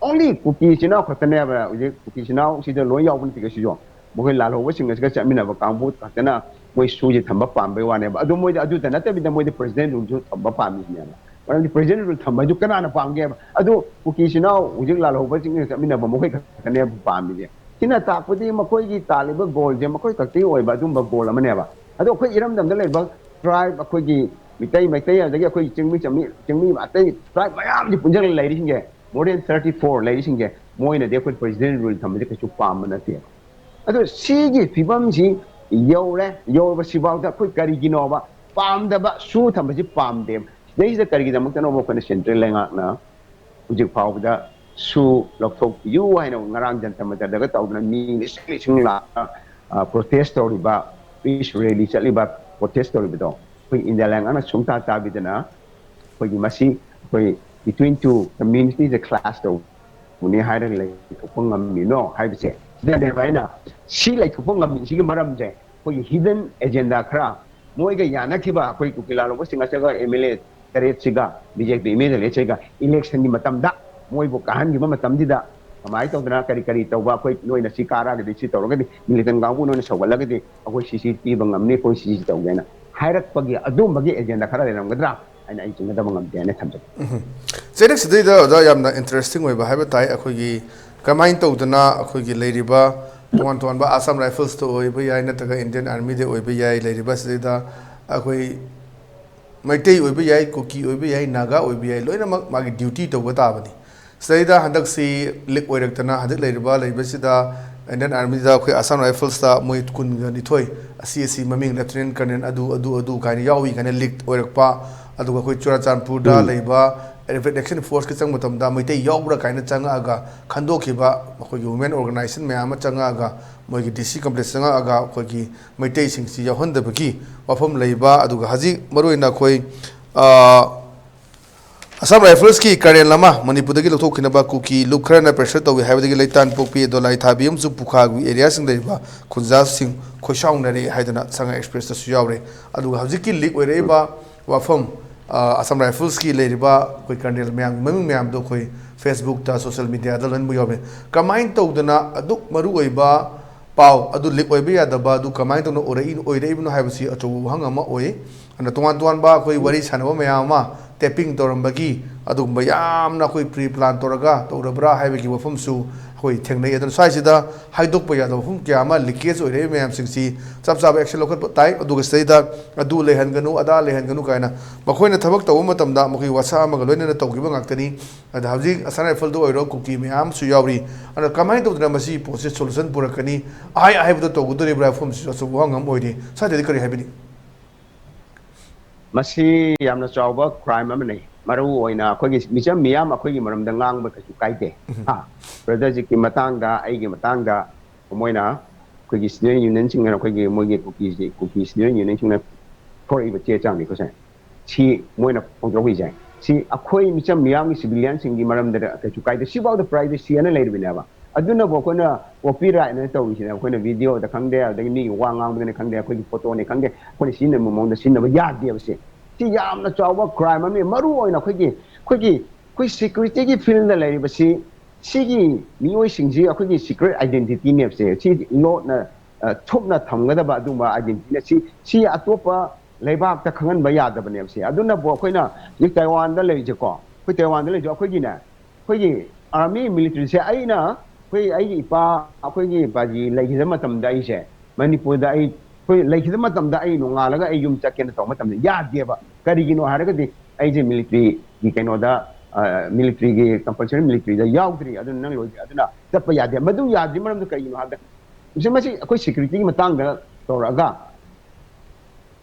only ꯀꯨꯀꯤ ꯏꯆꯤꯟ ꯏꯅꯥꯎ ꯈꯛꯇꯅꯦꯕ, ꯍꯧꯖꯤꯛ ꯀꯨꯀꯤ ꯏꯆꯤꯟ ꯏꯅꯥꯎꯁꯤꯗ ꯂꯣꯏ ꯌꯥꯎꯕ ꯅꯠꯇꯦ ꯀꯩꯁꯨ꯫ ꯃꯈꯣꯏ ꯂꯥꯜꯍꯧꯕꯁꯤꯡ ꯑꯁꯤꯒ ꯆꯠꯃꯤꯟꯅꯕ ꯀꯥꯡꯕꯨ ꯈꯛꯇꯅ ꯃꯣꯏ ꯁꯨꯁꯦ ꯊꯝꯕ ꯄꯥꯝꯕꯩ ꯋꯥꯅꯦꯕ꯫ ꯑꯗꯨ ꯃꯣꯏꯗꯤ ꯑꯗꯨꯗ ꯅꯠꯇꯕꯤꯗ ꯃꯣꯏꯗꯤ president ruleꯁꯨ ꯊꯝꯕ ꯄꯥꯝꯃꯤꯁꯤꯅꯦꯕ꯫ ꯃꯔꯝꯗꯤ president rule ꯊꯝꯕ ꯍꯥꯏꯗꯨ ꯀꯅꯥꯅ ꯄꯥꯝꯒꯦꯕ? ꯑꯗꯨ ꯀꯨꯀꯤ ꯏꯆꯤꯟ ꯏꯅꯥꯎ ꯍꯧꯖꯤꯛ ꯂꯥꯜꯍꯧꯕꯁꯤꯡꯒ ꯆꯠꯃꯤꯟꯅꯕ ꯃꯈꯣꯏ ꯈꯛꯇꯅꯦꯕ ꯄꯥꯝꯃꯤꯁꯦ꯫ ꯁꯤꯅ ꯇꯥꯛꯄꯗꯤ ꯃꯈꯣꯏꯒꯤ ꯇꯥꯜꯂꯤꯕ goalꯁꯦ ꯃꯈꯣꯏ ꯈꯛꯇꯒꯤ ꯑꯣꯏꯕ ꯑꯗꯨꯝꯕ goal ꯑꯃꯅꯦꯕ꯫ ꯑꯗꯣ ꯑꯩꯈꯣꯏ ꯏꯔꯝꯗꯝꯗ ꯂꯩꯕ tribe, ꯑꯩꯈꯣꯏꯒꯤ ꯃꯤꯇꯩ, ꯃꯩꯇꯩ, ꯑꯗꯒꯤ ꯑꯩꯈꯣꯏ ꯆꯤꯡꯃꯤ, ꯆꯤꯡꯃꯤ, ꯆꯤꯡꯃꯤ ꯑꯇꯩ tribe ꯃꯌꯥꯝꯁꯤ ꯄꯨꯟꯁꯤꯜꯂꯒ ꯂꯩꯔꯤꯁꯤꯡꯁꯦ, more than thirty four ꯂꯩꯔꯤꯁꯤꯡꯁꯦ, ꯃꯣꯏꯅꯗꯤ ꯑꯩꯈꯣꯏ president rule ꯊꯝꯕꯁꯦ ꯀꯩꯁꯨ ꯄꯥꯝꯕ ꯅꯠꯇꯦꯕ꯫ ꯑꯗꯣ ꯁꯤꯒꯤ ꯐꯤꯕꯝꯁꯤ ꯌꯧꯔꯦ, ꯌꯧꯔꯕꯁꯤꯐꯥꯎꯗ ꯑꯩꯈꯣꯏ ꯀꯔꯤꯒꯤꯅꯣꯕ ꯄꯥꯝꯗꯕ, ꯁꯨ ꯊꯝꯕꯁꯤ ꯄꯥꯝꯗꯦꯕ? ꯁꯤꯗꯩꯁꯤꯗ ꯀꯔꯤꯒꯤꯗꯃꯛꯇꯅꯣꯕ ꯑꯩꯈꯣꯏꯅ central ꯂꯩꯉꯥꯛꯅ ꯍꯧꯖꯤꯛ ꯐꯥꯎꯕꯗ ꯁꯨ ꯂꯧꯊꯣꯛꯄꯤꯌꯨ ꯍꯥꯏꯅ ꯉꯔꯥꯡ ꯖꯟꯇꯔ ꯃꯟꯇꯔꯗꯒ ꯇꯧꯗꯅ ꯃꯤ ꯂꯤꯁꯤꯡ ꯂꯤꯁꯤꯡ ꯂꯥꯛꯅ, ꯑ, protest ꯇꯧꯔꯤꯕ, peace rally ꯆꯠꯂꯤꯕ, protest ꯇꯧꯔꯤꯕꯗꯣ ꯑꯩꯈꯣꯏ ꯏꯟꯗꯤꯌꯥ ꯂꯩꯉꯥꯛꯅ ꯁꯨꯡꯇꯥ ꯇꯥꯕꯤꯗꯅ ꯑꯩꯈꯣꯏꯒꯤ ꯃꯁꯤ ꯑꯩꯈꯣꯏ between two communities clash ꯇꯧꯕꯅꯤ ꯍꯥꯏꯔꯒ ꯂꯩꯊꯣꯛꯄ ꯉꯝꯃꯤꯅꯣ ꯍꯥꯏꯕꯁꯦ ꯁꯤꯗꯅꯦꯕ ꯑꯩꯅ ꯁꯤ ꯂꯩꯊꯣꯛꯄ ꯉꯝꯃꯤꯁꯤꯒꯤ ꯃꯔꯝꯁꯦ꯫ ꯑꯩꯈꯣꯏꯒꯤ hidden agenda ꯈꯔ ꯃꯣꯏꯒ ꯌꯥꯅꯈꯤꯕ ꯑꯩꯈꯣꯏ ꯀꯨꯀꯤ ꯂꯥꯜꯍꯧꯕꯁꯤꯡ ꯑꯁꯤꯒ MLA ꯇꯔꯦꯠꯁꯤꯒ BJP MLA ꯁꯤꯒ electionꯒꯤ ꯃꯇꯝꯗ ꯃꯣꯏꯕꯨ ꯀꯥꯍꯟꯈꯤꯕ ꯃꯇꯝꯁꯤꯗ ꯀꯃꯥꯏꯅ ꯇꯧꯗꯅ ꯀꯔꯤ ꯀꯔꯤ ꯇꯧꯕ, ꯑꯩꯈꯣꯏ ꯅꯣꯏꯅ ꯁꯤ ꯀꯥꯔꯛꯑꯒꯗꯤ, ꯁꯤ ꯇꯧꯔꯒꯗꯤ, militant ꯀꯥꯡꯕꯨ ꯅꯣꯏꯅ ꯁꯧꯒꯠꯂꯒꯗꯤ ꯑꯩꯈꯣꯏ ꯁꯤ ꯁꯤ ꯄꯤꯕ ꯉꯝꯅꯤ, ꯑꯩꯈꯣꯏ ꯁꯤ ꯁꯤ ꯇꯧꯒꯦꯅ ꯍꯥꯏꯔꯛꯄꯒꯤ ꯑꯗꯨꯝꯕꯒꯤ agenda ꯈꯔ ꯂꯩꯔꯝꯒꯗ꯭ꯔꯥ ꯍꯥꯏꯅ ꯑꯩ ꯆꯤꯡꯅꯗꯕ ꯉꯝꯗꯦ ꯍꯥꯏꯅ ꯊꯝꯖꯒꯦ꯫ ꯆꯦꯔꯤꯛ, ꯁꯤꯗꯩꯗ ꯑꯣꯖꯥ ꯌꯥꯝꯅ interesting ꯑꯣꯏꯕ ꯍꯥꯏꯕ ꯇꯥꯏ꯫ ꯑꯩꯈꯣꯏꯒꯤ ꯀꯃꯥꯏꯅ ꯇꯧꯗꯅ ꯑꯩꯈꯣꯏꯒꯤ ꯂꯩꯔꯤꯕ ꯇꯣꯉꯥꯟ ꯇꯣꯉꯥꯟꯕ Assam Riflesꯇ ꯑꯣꯏꯕ ꯌꯥꯏ, ꯅꯠꯇ꯭ꯔꯒ Indian Armyꯗ ꯑꯣꯏꯕ ꯌꯥꯏ, ꯂꯩꯔꯤꯕ ꯁꯤꯗꯩꯗ ꯑꯩꯈꯣꯏ ꯃꯩꯇꯩ ꯑꯣꯏꯕ ꯌꯥꯏ, ꯀꯨꯀꯤ ꯑꯣꯏꯕ ꯌꯥꯏ, ꯅꯥꯒꯥ ꯑꯣꯏꯕ ꯌꯥꯏ, ꯂꯣꯏꯅꯃꯛ ꯃꯥꯒꯤ duty ꯇꯧꯕ ꯇꯥꯕꯅꯤ꯫ ꯁꯤꯗꯩꯗ ꯍꯟꯗꯛꯁꯤ leak ꯑꯣꯏꯔꯛꯇꯅ ꯍꯧꯖꯤꯛ ꯂꯩꯔꯤꯕ, ꯂꯩꯕꯁꯤꯗ Indian Armyꯗ ꯑꯩꯈꯣꯏ Assam Riflesꯇ ꯃꯣꯏ ꯀꯨꯟꯒ ꯅꯤꯊꯣꯏ ꯑꯁꯤ ꯑꯁꯤ ꯃꯃꯤꯡ Lieutenant Colonel ꯑꯗꯨ, ꯑꯗꯨ, ꯑꯗꯨ ꯀꯥꯏꯅ ꯌꯥꯎꯏ ꯀꯥꯏꯅ leak ꯑꯣꯏꯔꯛꯄ, ꯑꯗꯨꯒ ꯑꯩꯈꯣꯏ ꯆꯨꯔꯥꯆꯥꯟꯄꯨꯔꯗ ꯂꯩꯕ Rapid Action Forceꯀꯤ ꯆꯪꯕ ꯃꯇꯝꯗ ꯃꯩꯇꯩ ꯌꯥꯎꯕ꯭ꯔꯥ ꯀꯥꯏꯅ ꯆꯪꯉꯛꯑꯒ ꯈꯟꯗꯣꯛꯈꯤꯕ, ꯃꯈꯣꯏꯒꯤ women organization ꯃꯌꯥꯝ ꯑꯃ ꯆꯪꯉꯛꯑꯒ ꯃꯣꯏꯒꯤ D C complex ꯆꯪꯉꯛꯑꯒ ꯑꯩꯈꯣꯏꯒꯤ ꯃꯩꯇꯩꯁꯤꯡꯁꯤ ꯌꯥꯎꯍꯟꯗꯕꯒꯤ ꯋꯥꯐꯝ ꯂꯩꯕ, ꯑꯗꯨꯒ ꯍꯧꯖꯤꯛ ꯃꯔꯨꯑꯣꯏꯅ ꯑꯩꯈꯣꯏ, ꯑ, Assam Riflesꯀꯤ colonel ꯑꯃ ꯃꯅꯤꯄꯨꯔꯗꯒꯤ ꯂꯧꯊꯣꯛꯈꯤꯅꯕ ꯀꯨꯀꯤ ꯂꯨꯞ ꯈꯔꯅ pressure ꯇꯧꯏ ꯍꯥꯏꯕꯗꯒꯤ ꯂꯩꯇꯥꯟ ꯄꯣꯛꯄꯤ, ꯗꯣꯂꯥꯏ ꯊꯥꯕꯤ ꯑꯃꯁꯨꯡ ꯄꯨꯈꯥꯒꯤ areaꯁꯤꯡ ꯂꯩꯔꯤꯕ ꯈꯨꯟꯖꯥꯁꯤꯡ ꯈꯣꯏꯁꯥꯎꯅꯔꯦ ꯍꯥꯏꯗꯅ ꯁꯉꯥꯏ Expressꯇꯁꯨ ꯌꯥꯎꯔꯦ꯫ ꯑꯗꯨꯒ ꯍꯧꯖꯤꯛꯀꯤ leak ꯑꯣꯏꯔꯛꯏꯕ ꯋꯥꯐꯝ, ꯑ, Assam Riflesꯀꯤ ꯂꯩꯔꯤꯕ ꯑꯩꯈꯣꯏ colonel ꯃꯌꯥꯝꯒꯤ ꯃꯃꯤꯡ ꯃꯌꯥꯝꯗꯣ ꯑꯩꯈꯣꯏ Facebookꯇ, social mediaꯗ ꯂꯣꯏꯅꯃꯛ ꯌꯥꯎꯔꯦ꯫ ꯀꯃꯥꯏꯅ ꯇꯧꯗꯅ ꯑꯗꯨꯛ ꯃꯔꯨ ꯑꯣꯏꯕ ꯄꯥꯎ ꯑꯗꯨ leak ꯑꯣꯏꯕ ꯌꯥꯗꯕ ꯑꯗꯨ ꯀꯃꯥꯏꯅ ꯇꯧꯅ ꯑꯣꯏꯔꯛꯏ-, ꯑꯣꯏꯔꯛꯏꯕꯅꯣ ꯍꯥꯏꯕꯁꯤ ꯑꯆꯧꯕ ꯋꯥꯍꯪ ꯑꯃ ꯑꯣꯏ꯫ ꯑꯗꯨꯅ ꯇꯣꯉꯥꯟ ꯇꯣꯉꯥꯟꯕ ꯑꯩꯈꯣꯏ ꯋꯥꯔꯤ ꯁꯥꯟꯅꯕ ꯃꯌꯥꯝ ꯑꯃ taping ꯇꯧꯔꯝꯕꯒꯤ ꯑꯗꯨꯒꯨꯝꯕ ꯌꯥꯝꯅ ꯑꯩꯈꯣꯏ pre plan ꯇꯧꯔꯒ ꯇꯧꯔꯕ꯭ꯔꯥ ꯍꯥꯏꯕꯒꯤ ꯋꯥꯐꯝꯁꯨ ꯑꯩꯈꯣꯏ ꯊꯦꯡꯅꯩ꯫ ꯑꯗꯨꯅ ꯁ꯭ꯋꯥꯏꯁꯤꯗ ꯍꯥꯏꯗꯣꯛꯄ ꯌꯥꯗꯕ ꯋꯥꯐꯝ ꯀꯌꯥ ꯑꯃ leakage ꯑꯣꯏꯔꯛꯏ ꯃꯌꯥꯝꯁꯤꯡꯁꯤ ꯆꯞ ꯆꯥꯕ action ꯂꯧꯈꯠꯄ ꯇꯥꯏ꯫ ꯑꯗꯨꯒ ꯁꯤꯗꯩꯗ ꯑꯗꯨ ꯂꯩꯍꯟꯒꯅꯨ, ꯑꯗꯥ ꯂꯩꯍꯟꯒꯅꯨ ꯀꯥꯏꯅ ꯃꯈꯣꯏꯅ ꯊꯕꯛ ꯇꯧꯕ ꯃꯇꯝꯗ ꯃꯈꯣꯏ WhatsApp ꯑꯃꯒ ꯂꯣꯏꯅꯅ ꯇꯧꯈꯤꯕ ꯉꯥꯛꯇꯅꯤ꯫ ꯑꯗ ꯍꯧꯖꯤꯛ Assam Riflesꯗ ꯑꯣꯏꯔꯣ, ꯀꯨꯀꯤ ꯃꯌꯥꯝꯁꯨ ꯌꯥꯎꯔꯤ꯫ ꯑꯗꯣ ꯀꯃꯥꯏꯅ ꯇꯧꯗꯅ ꯃꯁꯤ ꯄꯣꯠꯁꯤ solution ꯄꯨꯔꯛꯀꯅꯤ? ꯑꯍꯥꯏ ꯑꯍꯥꯏꯕꯗ ꯇꯧꯒꯗꯧꯔꯤꯕ꯭ꯔꯥ? ꯋꯥꯐꯝꯁꯤꯁꯨ ꯑꯆꯧꯕ ꯋꯥꯍꯪ ꯑꯃ ꯑꯣꯏꯔꯤ꯫ ꯁ꯭ꯋꯥꯏꯗꯗꯤ ꯀꯔꯤ ꯍꯥꯏꯕꯤꯅꯤꯡ? ꯃꯁꯤ ꯌꯥꯝꯅ ꯆꯥꯎꯕ crime ꯑꯃꯅꯤ꯫ ꯃꯔꯨ ꯑꯣꯏꯅ ꯑꯩꯈꯣꯏꯒꯤ ꯃꯤꯆꯝ ꯃꯤꯌꯥꯝ ꯑꯩꯈꯣꯏꯒꯤ ꯃꯔꯝꯗ ꯉꯥꯡꯕ ꯀꯩꯁꯨ ꯀꯥꯏꯗꯦ꯫ ꯍꯥ, brotherꯖꯤꯠꯀꯤ ꯃꯇꯥꯡꯗ, ꯑꯩꯒꯤ ꯃꯇꯥꯡꯗ ꯃꯣꯏꯅ ꯑꯩꯈꯣꯏꯒꯤ student unionꯁꯤꯡꯅ, ꯑꯩꯈꯣꯏꯒꯤ ꯃꯣꯏꯒꯤ ꯀꯨꯀꯤꯁꯤ, ꯀꯨꯀꯤ student unionꯁꯤꯡꯅ ꯊꯣꯔꯛꯏꯕ ꯆꯦ ꯆꯥꯡꯅꯤꯀꯣ ꯁꯦ꯫ ꯁꯤ ꯃꯣꯏꯅ ꯐꯣꯡꯗꯣꯛꯏꯁꯦ꯫ ꯁꯤ ꯑꯩꯈꯣꯏ ꯃꯤꯆꯝ ꯃꯤꯌꯥꯝꯒꯤ civilianꯁꯤꯡꯒꯤ ꯃꯔꯝꯗ ꯀꯩꯁꯨ ꯀꯥꯏꯗꯦ꯫ ꯁꯤꯐꯥꯎꯗ privacy ꯑꯅ ꯂꯩꯔꯤꯕꯅꯦꯕ꯫ ꯑꯗꯨꯅꯕꯨ ꯑꯩꯈꯣꯏꯅ copyrightꯅ ꯇꯧꯔꯤꯁꯤꯅꯦ꯫ ꯑꯩꯈꯣꯏꯅ videoꯗ ꯈꯪꯗꯦ, ꯑꯗꯒꯤ ꯃꯤꯒꯤ ꯋꯥ ꯉꯥꯡꯕꯗꯅꯤ ꯈꯪꯗꯦ, ꯑꯩꯈꯣꯏꯒꯤ photoꯅꯤ ꯈꯪꯗꯦ, ꯑꯩꯈꯣꯏꯅ ꯁꯤꯖꯤꯟꯅꯕ ꯃꯑꯣꯡꯗ ꯁꯤꯖꯤꯟꯅꯕ ꯌꯥꯗꯦꯕ ꯁꯤ꯫ ꯁꯤ ꯌꯥꯝꯅ ꯆꯥꯎꯕ crime ꯑꯃꯅꯤ꯫ ꯃꯔꯨ ꯑꯣꯏꯅ ꯑꯩꯈꯣꯏꯒꯤ, ꯑꯩꯈꯣꯏꯒꯤ, ꯑꯩꯈꯣꯏ securityꯒꯤ fieldꯗ ꯂꯩꯔꯤꯕꯁꯤ, ꯁꯤꯒꯤ ꯃꯤꯑꯣꯏꯁꯤꯡꯁꯤ ꯑꯩꯈꯣꯏꯒꯤ secret identityꯅꯦꯕꯁꯦ꯫ ꯁꯤ ꯂꯣꯠꯅ, ꯑ, ꯊꯨꯞꯅ ꯊꯝꯒꯗꯕ ꯑꯗꯨꯒꯨꯝꯕ identityꯅ ꯁꯤ, ꯁꯤ ꯑꯇꯣꯞꯄ ꯂꯩꯕꯥꯛꯇ ꯈꯪꯍꯟꯕ ꯌꯥꯗꯕꯅꯦꯕ ꯁꯤ꯫ ꯑꯗꯨꯅꯕꯨ ꯑꯩꯈꯣꯏꯅ ꯍꯧꯖꯤꯛ ꯇꯥꯏꯋꯥꯟꯗ ꯂꯩꯔꯤꯁꯦꯀꯣ, ꯑꯩꯈꯣꯏ ꯇꯥꯏꯋꯥꯟꯗ ꯂꯩꯔꯤꯁꯦ, ꯑꯩꯈꯣꯏꯒꯤꯅꯦ, ꯑꯩꯈꯣꯏꯒꯤ army militaryꯁꯦ ꯑꯩꯅ, ꯑꯩꯈꯣꯏ, ꯑꯩꯒꯤ ꯏꯄꯥ, ꯑꯩꯈꯣꯏꯒꯤ ꯏꯄꯥꯖꯤ ꯂꯩꯈꯤꯗꯕ ꯃꯇꯝꯗ ꯑꯩꯁꯦ ꯃꯅꯤꯄꯨꯔꯗ ꯑꯩ, ꯑꯩꯈꯣꯏ ꯂꯩꯈꯤꯗꯕ ꯃꯇꯝꯗ ꯑꯩ ꯅꯣꯡꯉꯥꯜꯂꯒ ꯑꯩ ꯌꯨꯝ ꯆꯠꯀꯦꯅ ꯇꯧꯕ ꯃꯇꯝꯗ ꯌꯥꯗꯦꯕ꯫ ꯀꯔꯤꯒꯤꯅꯣ ꯍꯥꯏꯔꯒꯗꯤ ꯑꯩꯁꯦ militaryꯒꯤ ꯀꯩꯅꯣꯗ, ꯑ, militaryꯒꯤ compulsory militaryꯗ ꯌꯥꯎꯗ꯭ꯔꯤ, ꯑꯗꯨꯅ ꯅꯪ ꯂꯣꯏꯗ꯭ꯔꯤ, ꯑꯗꯨꯅ ꯆꯠꯄ ꯌꯥꯗꯦ꯫ ꯃꯗꯨ ꯌꯥꯗ꯭ꯔꯤ ꯃꯔꯝꯗꯨ ꯀꯔꯤꯒꯤꯅꯣ ꯍꯥꯏꯕꯗ, ꯃꯁꯤ, ꯃꯁꯤ ꯑꯩꯈꯣꯏ securityꯒꯤ ꯃꯇꯥꯡꯗ ꯇꯧꯔꯛꯑꯒ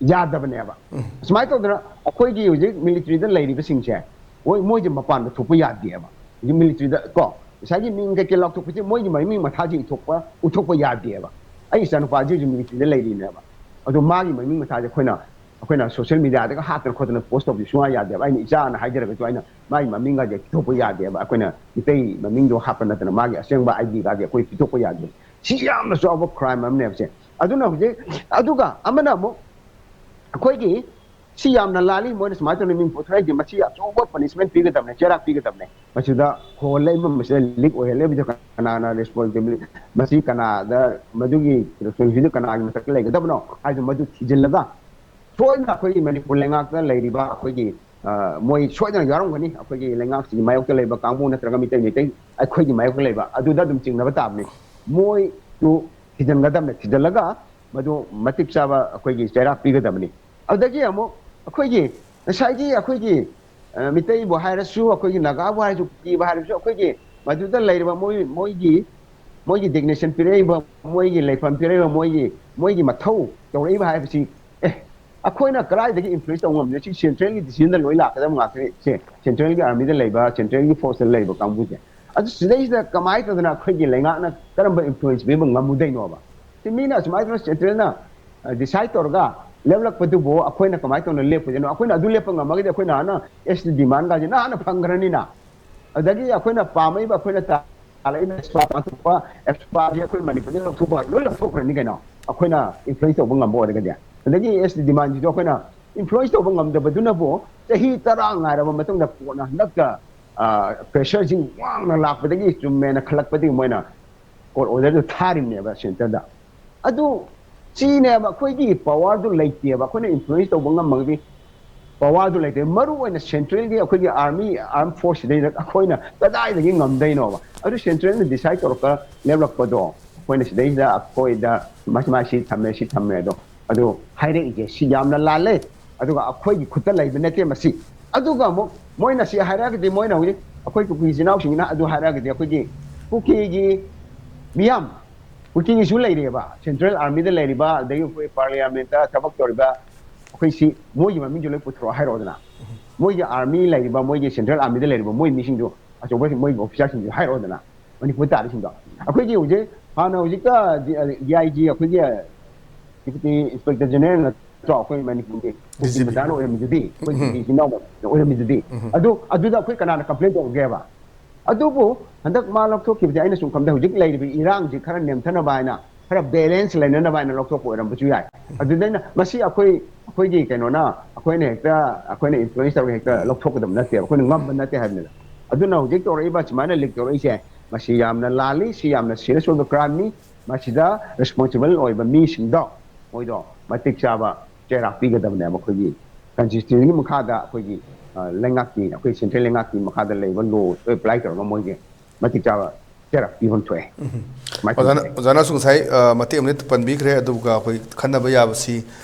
ꯌꯥꯗꯕꯅꯦꯕ꯫ ꯁꯨꯃꯥꯏꯅ ꯇꯧꯗꯅ ꯑꯩꯈꯣꯏꯒꯤ ꯍꯧꯖꯤꯛ militaryꯗ ꯂꯩꯔꯤꯕꯁꯤꯡꯁꯦ, ꯃꯣꯏ ꯃꯣꯏꯁꯦ ꯃꯄꯥꯟꯗ ꯊꯣꯛꯄ ꯌꯥꯗꯦꯕ꯫ ꯍꯧꯖꯤꯛ ꯃꯤꯂꯤꯇ꯭ꯔꯤꯗ ꯀꯣ, ꯉꯁꯥꯏꯒꯤ ꯃꯤꯡ ꯀꯩꯀꯩ ꯂꯥꯎꯊꯣꯛꯄꯁꯦ ꯃꯣꯏꯒꯤ ꯃꯃꯤꯡ ꯃꯊꯥꯁꯦ ꯏꯊꯣꯛꯄ ꯎꯠꯊꯣꯛꯄ ꯌꯥꯗꯦꯕ꯫ ꯑꯩ ꯏꯆꯥꯅꯨꯄꯥꯁꯦ ꯍꯧꯖꯤꯛ ꯃꯤꯂꯤꯇ꯭ꯔꯤꯗ ꯂꯩꯔꯤꯅꯦꯕ, ꯑꯗꯣ ꯃꯥꯒꯤ ꯃꯃꯤꯡ ꯃꯊꯥꯁꯦ ꯑꯩꯈꯣꯏꯅ ꯑꯩꯈꯣꯏꯅ ꯁꯣꯁꯤꯌꯦꯜ ꯃꯤꯗꯤꯌꯥꯗꯒ ꯍꯥꯞꯇꯅ ꯈꯣꯠꯇꯅ ꯄꯣꯁ ꯇꯧꯕꯁꯦ ꯁꯨꯡꯌꯥ ꯌꯥꯗꯦꯕ꯫ ꯑꯩꯅ ꯏꯆꯥꯅ ꯍꯥꯏꯖꯔꯒꯁꯨ ꯑꯩꯅ ꯃꯥꯒꯤ ꯃꯃꯤꯡꯒꯁꯦ ꯄꯤꯊꯣꯛꯄ ꯌꯥꯗꯦꯕ꯫ ꯑꯩꯈꯣꯏꯅ ꯃꯤꯇꯩ ꯃꯃꯤꯡꯗꯣ ꯍꯥꯞꯄ ꯅꯠꯇꯅ ꯃꯥꯒꯤ ꯑꯁꯦꯡꯕ ꯑꯥꯏ ꯗꯤꯒꯁꯦ ꯑꯩꯈꯣꯏ ꯄꯤꯊꯣꯛꯄ ꯌꯥꯗꯦ꯫ ꯁꯤ ꯌꯥꯝꯅ ꯆꯥꯎꯕ ꯀ꯭ꯔꯥꯏꯝ ꯑꯃꯅꯦꯕꯁꯦ꯫ ꯑꯗꯨꯅ ꯍꯧꯖꯤꯛ, ꯑꯗꯨꯒ ꯑꯃꯅ ꯑꯃꯨꯛ ꯑꯩꯈꯣꯏꯒꯤ ꯁꯤ ꯌꯥꯝꯅ ꯂꯥꯜꯂꯤ, ꯃꯣꯏꯅ ꯁꯨꯃꯥꯏꯅ ꯇꯧꯅ ꯃꯤꯡ ꯄꯨꯊꯣꯔꯛꯏꯁꯦ, ꯃꯁꯤ ꯑꯆꯧꯕ ꯄꯅꯤꯁꯃꯦꯟ ꯄꯤꯒꯗꯕꯅꯦ, ꯆꯩꯔꯥꯛ ꯄꯤꯒꯗꯕꯅꯦ꯫ ꯃꯁꯤꯗ ꯈꯣꯍꯜꯂꯛꯏꯕ, ꯃꯁꯤꯗ ꯂꯤꯛ ꯑꯣꯏꯍꯜꯂꯛꯏꯕꯁꯦ ꯀꯅꯥꯅ ꯔꯦꯁꯄꯣꯟꯁꯤꯕꯤꯂꯤꯇꯤ, ꯃꯁꯤ ꯀꯅꯥꯗ, ꯃꯗꯨꯒꯤ ꯔꯦꯁꯄꯣꯟꯁꯤꯕꯤꯂꯤꯇꯤ ꯀꯅꯥꯒꯤ ꯃꯊꯛꯇ ꯂꯩꯒꯗꯕꯅꯣ ꯍꯥꯏꯗꯣ ꯃꯗꯨ ꯊꯤꯖꯤꯜꯂꯒ ꯁꯣꯏꯗꯅ ꯑꯩꯈꯣꯏꯒꯤ ꯃꯅꯤꯄꯨꯔ ꯂꯩꯉꯥꯛꯇ ꯂꯩꯔꯤꯕ ꯑꯩꯈꯣꯏꯒꯤ, ꯑ, ꯃꯣꯏ ꯁꯣꯏꯗꯅ ꯌꯥꯎꯔꯝꯒꯅꯤ, ꯑꯩꯈꯣꯏꯒꯤ ꯂꯩꯉꯥꯛꯁꯤꯒꯤ ꯃꯥꯌꯣꯛꯇ ꯂꯩꯕ ꯀꯥꯡꯕꯨ ꯅꯠꯇ꯭ꯔꯒ ꯃꯤꯇꯩ ꯃꯤꯇꯩ ꯑꯩꯈꯣꯏꯒꯤ ꯃꯥꯌꯣꯛꯇ ꯂꯩꯕ, ꯑꯗꯨꯗ ꯑꯗꯨꯝ ꯆꯤꯡꯅꯕ ꯇꯥꯕꯅꯤ꯫ ꯃꯣꯏꯁꯨ ꯊꯤꯖꯤꯟꯒꯗꯕꯅꯤ, ꯊꯤꯖꯤꯜꯂꯒ ꯃꯗꯨ ꯃꯇꯤꯛ ꯆꯥꯕ ꯑꯩꯈꯣꯏꯒꯤ ꯆꯩꯔꯥꯛ ꯄꯤꯒꯗꯕꯅꯤ꯫ ꯑꯗꯨꯗꯒꯤ ꯑꯃꯨꯛ ꯑꯩꯈꯣꯏꯒꯤ ꯉꯁꯥꯏꯒꯤ ꯑꯩꯈꯣꯏꯒꯤ, ꯑ, ꯃꯤꯇꯩꯕꯨ ꯍꯥꯏꯔꯁꯨ, ꯑꯩꯈꯣꯏꯒꯤ ꯅꯥꯒꯥꯕꯨ ꯍꯥꯏꯔꯁꯨ, ꯀꯨꯀꯤꯕꯨ ꯍꯥꯏꯔꯁꯨ, ꯑꯩꯈꯣꯏꯒꯤ ꯃꯗꯨꯗ ꯂꯩꯔꯤꯕ ꯃꯣꯏ ꯃꯣꯏꯒꯤ ꯃꯣꯏꯒꯤ ꯗꯤꯒꯅꯦꯁꯟ ꯄꯤꯔꯛꯏꯕ, ꯃꯣꯏꯒꯤ ꯂꯩꯐꯝ ꯄꯤꯔꯛꯏꯕ, ꯃꯣꯏꯒꯤ ꯃꯣꯏꯒꯤ ꯃꯊꯧ ꯇꯧꯔꯛꯏꯕ ꯍꯥꯏꯕꯁꯤ, ꯑꯦ, ꯑꯩꯈꯣꯏꯅ ꯀꯗꯥꯏꯗꯒꯤ ꯏꯟꯐ꯭ꯂꯨꯌꯦꯟꯁ ꯇꯧꯕ ꯉꯝꯗꯣꯏꯅꯣ? ꯁꯤ ꯁꯦꯟꯇ꯭ꯔꯦꯜꯒꯤ ꯗꯤꯁꯤꯖꯟꯗ ꯂꯣꯏ ꯂꯥꯛꯀꯗꯕ ꯉꯥꯛꯇꯅꯤ꯫ ꯁꯦ, ꯁꯦꯟꯇ꯭ꯔꯦꯜꯒꯤ ꯑꯥꯔꯃꯤꯗ ꯂꯩꯕ, ꯁꯦꯟꯇ꯭ꯔꯦꯜꯒꯤ ꯐꯣꯔꯁꯇ ꯂꯩꯕ ꯀꯥꯡꯕꯨꯁꯦ꯫ ꯑꯗꯨ ꯁꯤꯗꯩꯁꯤꯗ ꯀꯃꯥꯏꯅ ꯇꯧꯗꯅ ꯑꯩꯈꯣꯏꯒꯤ ꯂꯩꯉꯥꯛꯅ ꯀꯔꯝꯕ ꯏꯟꯐ꯭ꯂꯨꯌꯦꯟꯁ ꯄꯤꯕ ꯉꯝꯃꯨꯗꯣꯏꯅꯣꯕ? ꯁꯤ ꯃꯤꯅ ꯑꯁꯨꯃꯥꯏꯅ ꯇꯧꯗꯅ ꯁꯦꯟꯇ꯭ꯔꯦꯜꯅ, ꯑ, ꯗꯤꯁꯥꯏꯗ ꯇꯧꯔꯒ ꯂꯦꯞꯂꯛꯄꯗꯨꯕꯨ ꯑꯩꯈꯣꯏꯅ ꯀꯃꯥꯏꯅ ꯇꯧꯅ ꯂꯦꯞꯄꯨꯗꯣꯏꯅꯣ? ꯑꯩꯈꯣꯏꯅ ꯑꯗꯨ ꯂꯦꯞꯄ ꯉꯝꯃꯒꯗꯤ ꯑꯩꯈꯣꯏꯅ ꯍꯥꯟꯅ ꯑꯦꯁ ꯇꯤ ꯗꯤꯃꯥꯟꯒꯁꯦ ꯅꯍꯥꯟꯅ ꯐꯪꯈ꯭ꯔꯅꯤꯅ꯫ ꯑꯗꯒꯤ ꯑꯩꯈꯣꯏꯅ ꯄꯥꯝꯃꯛꯏꯕ, ꯑꯩꯈꯣꯏꯅ ꯇꯥꯜꯂꯛꯏꯕ ꯑꯦꯛꯁꯄꯥ ꯄꯥꯡꯊꯣꯛꯄ, ꯑꯦꯛꯁꯄꯥꯁꯦ ꯑꯩꯈꯣꯏ ꯃꯅꯤꯄꯨꯔꯗ ꯂꯧꯊꯣꯛꯄ ꯂꯣꯏ ꯂꯧꯊꯣꯛꯈ꯭ꯔꯅꯤ ꯀꯩꯅꯣ, ꯑꯩꯈꯣꯏꯅ ꯏꯟꯐ꯭ꯂꯨꯌꯦꯟꯁ ꯇꯧꯕ ꯉꯝꯕ ꯑꯣꯏꯔꯒꯗꯤ꯫ ꯑꯗꯒꯤ ꯑꯦꯁ ꯇꯤ ꯗꯤꯃꯥꯟꯁꯤꯁꯨ ꯑꯩꯈꯣꯏꯅ ꯏꯟꯐ꯭ꯂꯨꯌꯦꯟꯁ ꯇꯧꯕ ꯉꯝꯗꯕꯗꯨꯅꯕꯨ ꯆꯍꯤ ꯇꯔꯥ ꯉꯥꯏꯔꯕ ꯃꯇꯨꯡꯗ ꯀꯣꯟꯅ ꯍꯟꯗꯛꯇ, ꯑ, ꯄ꯭ꯔꯦꯁꯔꯁꯤ ꯋꯥꯡꯅ ꯂꯥꯛꯄꯗꯒꯤ ꯆꯨꯝꯃꯦꯅ ꯈꯜꯂꯛꯄꯗꯒꯤ ꯃꯣꯏꯅ ꯀꯣꯔꯠ ꯑꯣꯔꯗꯔꯗꯨ ꯊꯥꯔꯤꯕꯅꯦꯕ ꯁꯦꯟꯇꯔꯗ꯫ ꯑꯗꯨ ꯁꯤꯅꯦꯕ ꯑꯩꯈꯣꯏꯒꯤ ꯄꯋꯥꯔꯗꯨ ꯂꯩꯇꯦꯕ, ꯑꯩꯈꯣꯏꯅ ꯏꯟꯐ꯭ꯂꯨꯌꯦꯟꯁ ꯇꯧꯕ ꯉꯝꯃꯒꯗꯤ꯫ ꯄꯋꯥꯔꯗꯨ ꯂꯩꯇꯦ꯫ ꯃꯔꯨ ꯑꯣꯏꯅ ꯁꯦꯟꯇ꯭ꯔꯦꯜꯒꯤ ꯑꯩꯈꯣꯏꯒꯤ ꯑꯥꯔꯃꯤ, ꯑꯥꯔꯝ ꯐꯣꯔꯁ ꯁꯤꯗꯩꯗ ꯑꯩꯈꯣꯏꯅ ꯀꯗꯥꯏꯗꯒꯤ ꯉꯝꯗꯣꯏꯅꯣꯕ? ꯑꯗꯨ ꯁꯦꯟꯇ꯭ꯔꯦꯜꯅ ꯗꯤꯁꯥꯏꯗ ꯇꯧꯔꯛꯄ ꯂꯦꯞꯂꯛꯄꯗꯣ, ꯑꯩꯈꯣꯏꯅ ꯁꯤꯗꯩꯁꯤꯗ ꯑꯩꯈꯣꯏꯗ ꯃꯁꯤ ꯃꯥ ꯁꯤ ꯊꯝꯃꯦ, ꯁꯤ ꯊꯝꯃꯦ, ꯑꯗꯣ ꯑꯗꯨ ꯍꯥꯏꯔꯛꯏꯁꯦ ꯁꯤ ꯌꯥꯝꯅ ꯂꯥꯜꯂꯦ꯫ ꯑꯗꯨꯒ ꯑꯩꯈꯣꯏꯒꯤ ꯈꯨꯠꯇ ꯂꯩꯕ ꯅꯠꯇꯦ ꯃꯁꯤ꯫ ꯑꯗꯨꯒ ꯑꯃꯨꯛ ꯃꯣꯏꯅ ꯁꯤ ꯍꯥꯏꯔꯛꯑꯒꯗꯤ, ꯃꯣꯏꯅ ꯍꯧꯖꯤꯛ ꯑꯩꯈꯣꯏ ꯀꯨꯀꯤ ꯏꯆꯤꯟ ꯏꯅꯥꯎꯁꯤꯡꯁꯤꯅ ꯑꯗꯨ ꯍꯥꯏꯔꯛꯑꯒꯗꯤ, ꯑꯩꯈꯣꯏꯒꯤ ꯀꯨꯀꯤꯒꯤ ꯃꯤꯌꯥꯝ, ꯀꯨꯀꯤꯒꯤꯁꯨ ꯂꯩꯔꯤꯑꯕ, ꯁꯦꯟꯇ꯭ꯔꯦꯜ ꯑꯥꯔꯃꯤꯗ ꯂꯩꯔꯤꯕ, ꯑꯗꯒꯤ ꯑꯩꯈꯣꯏ ꯄꯥꯔꯂꯤꯌꯥꯃꯦꯟꯇ ꯊꯕꯛ ꯇꯧꯔꯤꯕ, ꯑꯩꯈꯣꯏ ꯁꯤ ꯃꯣꯏꯒꯤ ꯃꯃꯤꯡꯁꯨ ꯂꯣꯏ ꯄꯨꯊꯣꯔꯛꯑꯣ ꯍꯥꯏꯔꯛꯑꯣꯗꯅ, ꯃꯣꯏꯒꯤ ꯑꯥꯔꯃꯤ ꯂꯩꯔꯤꯕ, ꯃꯣꯏꯒꯤ ꯁꯦꯟꯇ꯭ꯔꯦꯜ ꯑꯥꯔꯃꯤꯗ ꯂꯩꯔꯤꯕ ꯃꯣꯏ ꯃꯤꯁꯤꯡꯗꯨ, ꯑꯆꯧꯕꯁꯤꯡ, ꯃꯣꯏꯒꯤ ꯑꯣꯐꯤꯁꯥꯔꯁꯤꯡꯗꯨ ꯍꯥꯏꯔꯛꯑꯣꯗꯅ, ꯃꯅꯤꯄꯨꯔ ꯇꯥꯔꯤꯁꯤꯡꯗꯣ꯫ ꯑꯩꯈꯣꯏꯒꯤ ꯍꯧꯖꯤꯛ ꯍꯥꯟꯅ ꯍꯧꯖꯤꯛꯇ ꯗꯤ ꯑꯥꯏ ꯖꯤ, ꯑꯩꯈꯣꯏꯒꯤ ꯗꯤꯄꯨꯇꯤ ꯏꯟꯁꯄꯦꯛꯇꯔ ꯖꯦꯅꯔꯦꯜ ꯅꯠꯇ꯭ꯔꯣ ꯑꯩꯈꯣꯏ ꯃꯅꯤꯄꯨꯔꯒꯤ? ꯎꯝ꯫ ꯃꯆꯥꯅ ꯑꯣꯏꯔꯝꯃꯤꯗꯨꯗꯤ, ꯑꯩꯈꯣꯏ ꯎꯝ꯫ ꯏꯆꯤꯟ ꯏꯅꯥꯎ ꯑꯣꯏꯔꯝꯃꯤꯗꯨꯗꯤ꯫ ꯎꯝ꯫ ꯑꯗꯨ, ꯑꯗꯨꯗ ꯑꯩꯈꯣꯏ ꯀꯅꯥꯅ ꯀꯝꯄ꯭ꯂꯦꯟ ꯇꯧꯔꯒꯦꯕ? ꯑꯗꯨꯕꯨ ꯍꯟꯗꯛ ꯃꯥ ꯂꯧꯊꯣꯛꯈꯤꯕꯁꯦ, ꯑꯩꯅ ꯁꯨꯝ ꯈꯟꯕꯗ ꯍꯧꯖꯤꯛ ꯂꯩꯔꯤꯕ ꯏꯔꯥꯡꯁꯤ ꯈꯔ ꯅꯦꯝꯊꯅꯕ ꯍꯥꯏꯅ, ꯈꯔ ꯕꯦꯂꯦꯟꯁ ꯂꯩꯅꯅꯕ ꯍꯥꯏꯅ ꯂꯧꯊꯣꯛꯄ ꯑꯣꯏꯔꯝꯕꯁꯨ ꯌꯥꯏ꯫ ꯑꯗꯨꯗ ꯑꯩꯅ ꯃꯁꯤ ꯑꯩꯈꯣꯏ, ꯑꯩꯈꯣꯏꯒꯤ ꯀꯩꯅꯣꯅ, ꯑꯩꯈꯣꯏꯅ ꯍꯦꯛꯇ, ꯑꯩꯈꯣꯏꯅ ꯏꯟꯐ꯭ꯂꯨꯌꯦꯟꯁ ꯇꯧꯔꯒ ꯍꯦꯛꯇ ꯂꯧꯊꯣꯛꯀꯗꯕ ꯅꯠꯇꯦꯕ, ꯑꯩꯈꯣꯏꯅ ꯉꯝꯕ ꯅꯠꯇꯦ ꯍꯥꯏꯕꯅꯤꯗ꯫ ꯑꯗꯨꯅ ꯍꯧꯖꯤꯛ ꯇꯧꯔꯛꯏꯕ, ꯁꯨꯃꯥꯏꯅ ꯂꯤꯛ ꯇꯧꯔꯛꯏꯁꯦ, ꯃꯁꯤ ꯌꯥꯝꯅ ꯂꯥꯜꯂꯤ, ꯁꯤ ꯌꯥꯝꯅ ꯁꯤꯔꯤꯌꯁ ꯑꯣꯏꯕ ꯀ꯭ꯔꯥꯏꯝꯅꯤ꯫ ꯃꯁꯤꯗ ꯔꯦꯁꯄꯣꯟꯁꯤꯕꯜ ꯑꯣꯏꯕ ꯃꯤꯁꯤꯡꯗꯣ, ꯃꯣꯏꯗꯣ ꯃꯇꯤꯛ ꯆꯥꯕ ꯆꯩꯔꯥꯛ ꯄꯤꯒꯗꯕꯅꯦꯕ꯫ ꯑꯩꯈꯣꯏꯒꯤ ꯀꯟꯁꯇꯤꯇ꯭ꯌꯨꯁꯟꯒꯤ ꯃꯈꯥꯗ, ꯑꯩꯈꯣꯏꯒꯤ, ꯑ, ꯂꯩꯉꯥꯛꯀꯤ, ꯑꯩꯈꯣꯏ ꯁꯦꯟꯇ꯭ꯔꯦꯜ ꯂꯩꯉꯥꯛꯀꯤ ꯃꯈꯥꯗ ꯂꯩꯕ ꯂꯣ ꯑꯦꯄ꯭ꯂꯥꯏ ꯇꯧꯔꯒ ꯃꯣꯏꯒꯤ ꯃꯇꯤꯛ ꯆꯥꯕ ꯆꯩꯔꯥꯛ ꯄꯤꯐꯝ ꯊꯣꯛꯑꯦ꯫ ꯁꯨꯃꯥꯏꯅ ꯑꯣꯖꯥꯅ, ꯇꯧꯕꯅꯦ꯫ ꯑꯣꯖꯥꯅꯁꯨ ꯉꯁꯥꯏ, ꯑ, ꯃꯇꯦꯛ ꯑꯃꯗꯤ ꯄꯟꯕꯤꯈ꯭ꯔꯦ, ꯑꯗꯨꯒ ꯑꯩꯈꯣꯏ ꯈꯟꯅꯕ ꯌꯥꯕꯁꯤ,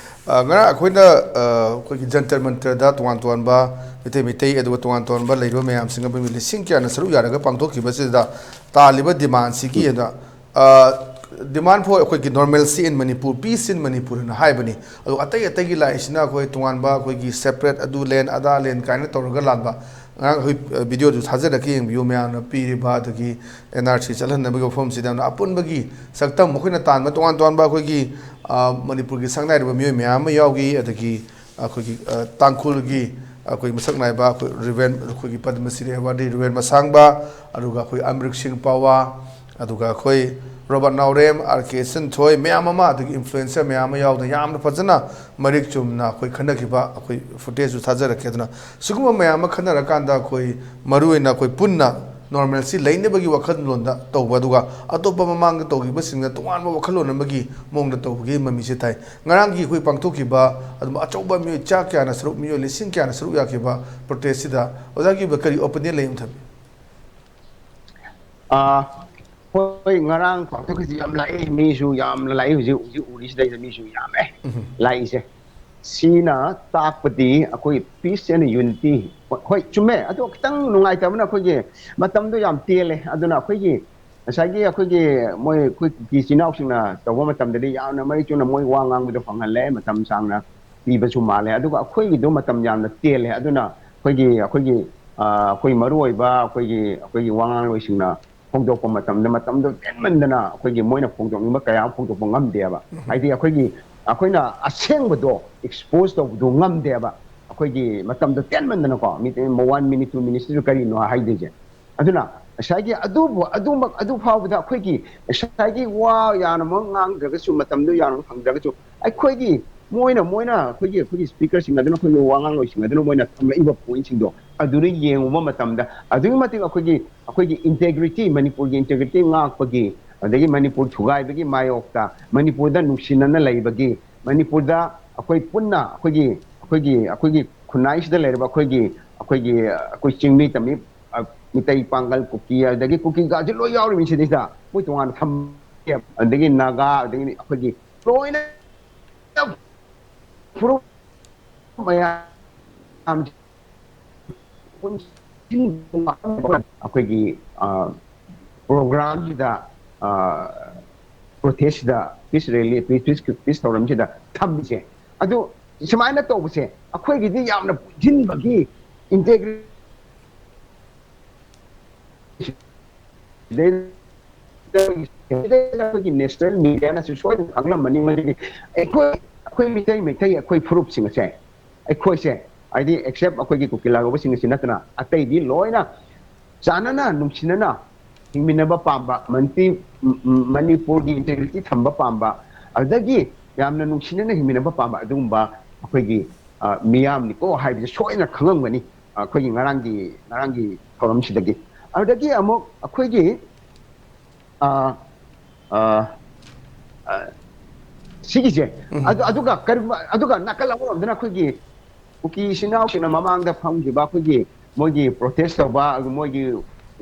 ꯑ, ꯉꯔꯥꯡ ꯑꯩꯈꯣꯏꯅ, ꯑ, ꯑꯩꯈꯣꯏꯒꯤ ꯖꯟꯇꯔ ꯃꯟꯇꯔꯗ ꯇꯣꯉꯥꯟ ꯇꯣꯉꯥꯟꯕ ꯃꯩꯇꯩ ꯃꯩꯇꯩ, ꯑꯗꯨꯒ ꯇꯣꯉꯥꯟ ꯇꯣꯉꯥꯟꯕ ꯂꯩꯔꯤꯕ ꯃꯌꯥꯝꯁꯤꯡ ꯑꯃ ꯂꯤꯁꯤꯡ ꯀꯌꯥꯅ ꯁꯔꯨꯛ ꯌꯥꯔꯒ ꯄꯥꯡꯊꯣꯛꯈꯤꯕꯁꯤꯗ ꯇꯥꯜꯂꯤꯕ ꯗꯤꯃꯥꯟꯁꯤꯒꯤ ꯑꯗ, ꯑ, demand for ꯑꯩꯈꯣꯏꯒꯤ normalcy in Manipur, peace in Manipur ꯍꯥꯏꯅ ꯍꯥꯏꯕꯅꯤ꯫ ꯑꯗꯣ ꯑꯇꯩ ꯑꯇꯩꯒꯤ ꯂꯥꯛꯏꯁꯤꯅ ꯑꯩꯈꯣꯏ ꯇꯣꯉꯥꯟꯕ ꯑꯩꯈꯣꯏꯒꯤ separate ꯑꯗꯨ land ꯑꯗꯥ land ꯀꯥꯏꯅ ꯇꯧꯔꯒ ꯂꯥꯟꯕ꯫ ꯉꯔꯥꯡ ꯑꯩꯈꯣꯏ, ꯑ, videoꯗꯨ ꯊꯥꯖꯔꯛꯀꯦ, ꯌꯦꯡꯕꯤꯌꯨ ꯃꯌꯥꯝꯅ ꯄꯤꯔꯤꯕ, ꯑꯗꯒꯤ N R C ꯆꯠꯍꯟꯅꯕꯒꯤ ꯋꯥꯐꯝꯁꯤꯗ ꯌꯥꯝꯅ ꯑꯄꯨꯟꯕꯒꯤ ꯁꯛꯇꯝ, ꯃꯈꯣꯏꯅ ꯇꯥꯟꯕ ꯇꯣꯉꯥꯟ ꯇꯣꯉꯥꯟꯕ ꯑꯩꯈꯣꯏꯒꯤ, ꯑ, ꯃꯅꯤꯄꯨꯔꯒꯤ ꯁꯛꯅꯥꯏꯔꯕ ꯃꯤꯑꯣꯏ ꯃꯌꯥꯝ ꯑꯃ ꯌꯥꯎꯈꯤ, ꯑꯗꯒꯤ ꯑꯩꯈꯣꯏꯒꯤ, ꯑ, ꯇꯥꯡꯈꯨꯜꯒꯤ ꯑꯩꯈꯣꯏ ꯃꯁꯛ ꯅꯥꯏꯕ ꯑꯩꯈꯣꯏ Reverend, ꯑꯩꯈꯣꯏꯒꯤ ꯄꯗꯃ ꯁ꯭ꯔꯤ awardee Reverend ꯃꯁꯥꯡꯕ, ꯑꯗꯨꯒ ꯑꯩꯈꯣꯏ ꯑꯃ꯭ꯔꯤꯛ ꯁꯤꯡ ꯄꯋꯥ, ꯑꯗꯨꯒ ꯑꯩꯈꯣꯏ ꯔꯣꯕꯥꯔꯠ ꯅꯥꯎꯔꯦꯝ, R K ꯁꯟꯊꯣꯏ, ꯃꯌꯥꯝ ꯑꯃ, ꯑꯗꯒꯤ influencer ꯃꯌꯥꯝ ꯑꯃ ꯌꯥꯎꯗꯅ ꯌꯥꯝꯅ ꯐꯖꯅ ꯃꯔꯤꯛ ꯆꯨꯝꯅ ꯑꯩꯈꯣꯏ ꯈꯟꯅꯈꯤꯕ ꯑꯩꯈꯣꯏ footageꯁꯨ ꯊꯥꯖꯔꯛꯀꯦ꯫ ꯑꯗꯨꯅ ꯁꯤꯒꯨꯝꯕ ꯃꯌꯥꯝ ꯑꯃ ꯈꯟꯅꯔꯀꯥꯟꯗ ꯑꯩꯈꯣꯏ ꯃꯔꯨꯑꯣꯏꯅ ꯑꯩꯈꯣꯏ ꯄꯨꯟꯅ normalcy ꯂꯩꯅꯕꯒꯤ ꯋꯥꯈꯜꯂꯣꯟꯗ ꯇꯧꯕ, ꯑꯗꯨꯒ ꯑꯇꯣꯞꯄ ꯃꯃꯥꯡꯗ ꯇꯧꯈꯤꯕꯁꯤꯡꯅ ꯇꯣꯉꯥꯟꯕ ꯋꯥꯈꯜꯂꯣꯟ ꯑꯃꯒꯤ ꯃꯑꯣꯡꯗ ꯇꯧꯕꯒꯤ ꯃꯃꯤꯁꯦ ꯊꯥꯏ꯫ ꯉꯔꯥꯡꯒꯤ ꯑꯩꯈꯣꯏ ꯄꯥꯡꯊꯣꯛꯈꯤꯕ ꯑꯗꯨꯝ ꯑꯆꯧꯕ ꯃꯤꯑꯣꯏ ꯆꯥ ꯀꯌꯥꯅ ꯁꯔꯨꯛ, ꯃꯤꯑꯣꯏ ꯂꯤꯁꯤꯡ ꯀꯌꯥꯅ ꯁꯔꯨꯛ ꯌꯥꯈꯤꯕ protestꯁꯤꯗ ꯑꯣꯖꯥꯒꯤ ꯑꯣꯏꯕ ꯀꯔꯤ opinion ꯂꯩ ꯑꯃ ꯊꯝꯕꯤꯌꯨ꯫ ꯑꯥ, ꯍꯣꯏ, ꯉꯔꯥꯡ ꯄꯥꯡꯊꯣꯛꯈꯤꯁꯤ ꯌꯥꯝ ꯂꯥꯛꯏ, ꯃꯤꯁꯨ ꯌꯥꯝꯅ ꯂꯥꯛꯏ, ꯍꯧꯖꯤꯛ, ꯍꯧꯖꯤꯛ ꯎꯔꯤꯁꯤꯗꯩꯗ ꯃꯤꯁꯨ ꯌꯥꯝꯃꯦ ꯎꯝ꯫ ꯂꯥꯛꯏꯁꯦ꯫ ꯁꯤꯅ ꯇꯥꯛꯄꯗꯤ ꯑꯩꯈꯣꯏ peace and unity, ꯍꯣꯏ, ꯆꯨꯝꯃꯦ, ꯑꯗꯣ ꯈꯤꯇꯪ ꯅꯨꯡꯉꯥꯏꯇꯕꯅ ꯑꯩꯈꯣꯏꯒꯤ ꯃꯇꯝꯗꯣ ꯌꯥꯝ ꯇꯦꯜꯂꯦ, ꯑꯗꯨꯅ ꯑꯩꯈꯣꯏꯒꯤ ꯉꯁꯥꯏꯒꯤ ꯑꯩꯈꯣꯏꯒꯤ ꯃꯣꯏ ꯑꯩꯈꯣꯏ ꯀꯨꯀꯤ ꯏꯆꯤꯟ ꯏꯅꯥꯎꯁꯤꯡꯅ ꯇꯧꯕ ꯃꯇꯝꯗꯗꯤ ꯌꯥꯝꯅ ꯃꯔꯤꯛ ꯆꯨꯝꯅ ꯃꯣꯏ ꯋꯥ ꯉꯥꯡꯕꯗꯣ ꯐꯪꯍꯜꯂꯦ, ꯃꯇꯝ ꯁꯥꯡꯅ ꯄꯤꯕꯁꯨ ꯃꯥꯜꯂꯦ꯫ ꯑꯗꯨꯒ ꯑꯩꯈꯣꯏꯒꯤꯗꯣ ꯃꯇꯝ ꯌꯥꯝꯅ ꯇꯦꯜꯂꯦ꯫ ꯑꯗꯨꯅ ꯑꯩꯈꯣꯏꯒꯤ ꯑꯩꯈꯣꯏꯒꯤ ꯑꯩꯈꯣꯏ ꯃꯔꯨꯑꯣꯏꯕ ꯑꯩꯈꯣꯏꯒꯤ ꯑꯩꯈꯣꯏꯒꯤ ꯋꯥ ꯉꯥꯡꯂꯣꯏꯁꯤꯡꯅ ꯐꯣꯡꯗꯣꯛꯄ ꯃꯇꯝꯗ ꯃꯇꯝꯗꯣ ꯇꯦꯟꯃꯟꯗꯅ ꯑꯩꯈꯣꯏꯒꯤ ꯃꯣꯏꯅ ꯐꯣꯡꯗꯣꯛꯅꯤꯡꯕ ꯀꯌꯥ ꯑꯃ ꯐꯣꯡꯗꯣꯛꯄ ꯉꯝꯗꯦꯕ꯫ ꯍꯥꯏꯗꯤ ꯑꯩꯈꯣꯏꯒꯤ ꯑꯩꯈꯣꯏꯅ ꯑꯁꯦꯡꯕꯗꯣ ꯑꯦꯛꯁꯄꯣꯖ ꯇꯧꯕꯗꯣ ꯉꯝꯗꯦꯕ꯫ ꯑꯩꯈꯣꯏꯒꯤ ꯃꯇꯝꯗꯣ ꯇꯦꯟꯃꯟꯗꯅꯀꯣ, ꯃꯤ ꯋꯥꯟ ꯃꯤꯅꯤꯠ ꯇꯨ ꯃꯤꯅꯤꯠꯁꯤꯗ ꯀꯔꯤꯅꯣ ꯍꯥꯏꯗꯣꯏꯁꯦ? ꯑꯗꯨꯅ ꯉꯁꯥꯏꯒꯤ ꯑꯗꯨꯕꯨ ꯑꯗꯨꯃꯛ ꯑꯗꯨ ꯐꯥꯎꯕꯗ ꯑꯩꯈꯣꯏꯒꯤ ꯉꯁꯥꯏꯒꯤ ꯋꯥ ꯌꯥꯝꯅꯃꯛ ꯉꯥꯡꯗ꯭ꯔꯒꯁꯨ, ꯃꯇꯝꯗꯣ ꯌꯥꯝꯅ ꯐꯪꯗ꯭ꯔꯒꯁꯨ, ꯑꯩꯈꯣꯏꯒꯤ ꯃꯣꯏꯅ ꯃꯣꯏꯅ ꯑꯩꯈꯣꯏꯒꯤ ꯑꯩꯈꯣꯏꯒꯤ ꯁ꯭ꯄꯤꯀꯔꯁꯤꯡ ꯑꯗꯨꯅ, ꯑꯩꯈꯣꯏꯒꯤ ꯋꯥ ꯉꯥꯡꯂꯣꯏꯁꯤꯡ ꯑꯗꯨꯅ ꯃꯣꯏꯅ ꯊꯝꯂꯛꯏꯕ ꯄꯣꯏꯟꯠꯁꯤꯡꯗꯣ ꯑꯗꯨꯗ ꯌꯦꯡꯉꯨꯕ ꯃꯇꯝꯗ ꯑꯗꯨꯛꯀꯤ ꯃꯇꯤꯛ ꯑꯩꯈꯣꯏꯒꯤ ꯑꯩꯈꯣꯏꯒꯤ ꯏꯟꯇꯦꯒ꯭ꯔꯤꯇꯤ, ꯃꯅꯤꯄꯨꯔꯒꯤ ꯏꯟꯇꯦꯒ꯭ꯔꯤꯇꯤ ꯉꯥꯛꯄꯒꯤ, ꯑꯗꯒꯤ ꯃꯅꯤꯄꯨꯔ ꯊꯨꯒꯥꯏꯕꯒꯤ ꯃꯥꯌꯣꯛꯇ ꯃꯅꯤꯄꯨꯔꯗ ꯅꯨꯡꯁꯤꯅꯅ ꯂꯩꯕꯒꯤ, ꯃꯅꯤꯄꯨꯔꯗ ꯑꯩꯈꯣꯏ ꯄꯨꯟꯅ ꯑꯩꯈꯣꯏꯒꯤ ꯑꯩꯈꯣꯏꯒꯤ ꯑꯩꯈꯣꯏꯒꯤ ꯈꯨꯟꯅꯥꯏꯁꯤꯗ ꯂꯩꯔꯤꯕ ꯑꯩꯈꯣꯏꯒꯤ ꯑꯩꯈꯣꯏꯒꯤ ꯑꯩꯈꯣꯏ ꯆꯤꯡꯃꯤ ꯇꯝꯃꯤ, ꯑ, ꯃꯤꯇꯩ, ꯄꯥꯡꯒꯜ, ꯀꯨꯀꯤ, ꯑꯗꯒꯤ ꯀꯨꯀꯤꯒꯁꯦ ꯂꯣꯏ ꯌꯥꯎꯔꯤꯕꯅꯤ ꯁꯤꯗꯩꯁꯤꯗ꯫ ꯃꯣꯏ ꯇꯣꯉꯥꯟꯅ ꯊꯝ-, ꯑꯗꯒꯤ ꯅꯥꯒꯥ, ꯑꯗꯒꯤ ꯑꯩꯈꯣꯏꯒꯤ ꯂꯣꯏꯅ ꯐꯨꯔꯨꯞ ꯃꯌꯥꯝ ꯑꯩꯈꯣꯏꯒꯤ, ꯑ, ꯄ꯭ꯔꯣꯒ꯭ꯔꯥꯝꯁꯤꯗ, ꯑ, ꯄ꯭ꯔꯣꯇꯦꯁꯁꯤꯗ, peace rally, peace, peace, peace ꯊꯧꯔꯝꯁꯤꯗ ꯊꯝꯃꯤꯁꯦ꯫ ꯑꯗꯨ ꯁꯨꯃꯥꯏꯅ ꯇꯧꯕꯁꯦ ꯑꯩꯈꯣꯏꯒꯤꯗꯤ ꯌꯥꯝꯅ ꯄꯨꯟꯁꯤꯟꯕꯒꯤ ꯏꯟꯇꯦꯒ꯭ꯔꯤ-, ꯁꯤꯗꯩꯗ ꯑꯩꯈꯣꯏꯒꯤ ꯅꯦꯁꯅꯦꯜ ꯃꯤꯗꯤꯌꯥꯅꯁꯨ ꯁꯣꯏꯗꯅ ꯈꯪꯂꯝꯃꯅꯤ꯫ ꯃꯗꯨꯗꯤ ꯑꯩꯈꯣꯏ, ꯑꯩꯈꯣꯏ ꯃꯤꯇꯩ, ꯃꯩꯇꯩ, ꯑꯩꯈꯣꯏ ꯐꯨꯔꯨꯞꯁꯤꯡ ꯑꯁꯦ, ꯑꯩꯈꯣꯏꯁꯦ, ꯍꯥꯏꯗꯤ, ꯑꯦꯛꯁꯦꯞ ꯑꯩꯈꯣꯏꯒꯤ ꯀꯨꯀꯤ ꯂꯥꯂꯣꯕꯁꯤꯡ ꯑꯁꯤ ꯅꯠꯇꯅ, ꯑꯇꯩꯗꯤ ꯂꯣꯏꯅ ꯆꯥꯟꯅꯅ, ꯅꯨꯡꯁꯤꯅꯅ ꯍꯤꯡꯃꯤꯟꯅꯕ ꯄꯥꯝꯕ, ꯃꯟꯇꯤ-, ꯎꯝ, ꯎꯝ, ꯃꯅꯤꯄꯨꯔꯒꯤ ꯏꯟꯇꯦꯒ꯭ꯔꯤꯇꯤ ꯊꯝꯕ ꯄꯥꯝꯕ, ꯑꯗꯨꯗꯒꯤ ꯌꯥꯝꯅ ꯅꯨꯡꯁꯤꯅꯅ ꯍꯤꯡꯃꯤꯟꯅꯕ ꯄꯥꯝꯕ ꯑꯗꯨꯒꯨꯝꯕ ꯑꯩꯈꯣꯏꯒꯤ, ꯑ, ꯃꯤꯌꯥꯝꯅꯤꯀꯣ ꯍꯥꯏꯕꯁꯦ ꯁꯣꯏꯗꯅ ꯈꯪꯉꯝꯒꯅꯤ꯫ ꯑꯩꯈꯣꯏꯒꯤ ꯉꯔꯥꯡꯒꯤ, ꯉꯔꯥꯡꯒꯤ ꯊꯧꯔꯝꯁꯤꯗꯒꯤ꯫ ꯑꯗꯨꯗꯒꯤ ꯑꯃꯨꯛ ꯑꯩꯈꯣꯏꯒꯤ, ꯑ, ꯑ, ꯑ, ꯁꯤꯒꯤꯁꯦ, ꯎꯝ꯫ ꯑꯗꯨ-, ꯑꯗꯨꯒ ꯀꯔꯤꯒꯨꯝꯕ, ꯑꯗꯨꯒ ꯅꯥꯀꯜ ꯑꯃꯔꯣꯝꯗꯅ ꯑꯩꯈꯣꯏꯒꯤ ꯀꯨꯀꯤ ꯏꯆꯤꯟ ꯏꯅꯥꯎꯁꯤꯡꯅ ꯃꯃꯥꯡꯗ ꯐꯝꯈꯤꯕ ꯑꯩꯈꯣꯏꯒꯤ ꯃꯣꯏꯒꯤ ꯄ꯭ꯔꯣꯇꯦꯁ ꯇꯧꯕ, ꯑꯗꯨ ꯃꯣꯏꯒꯤ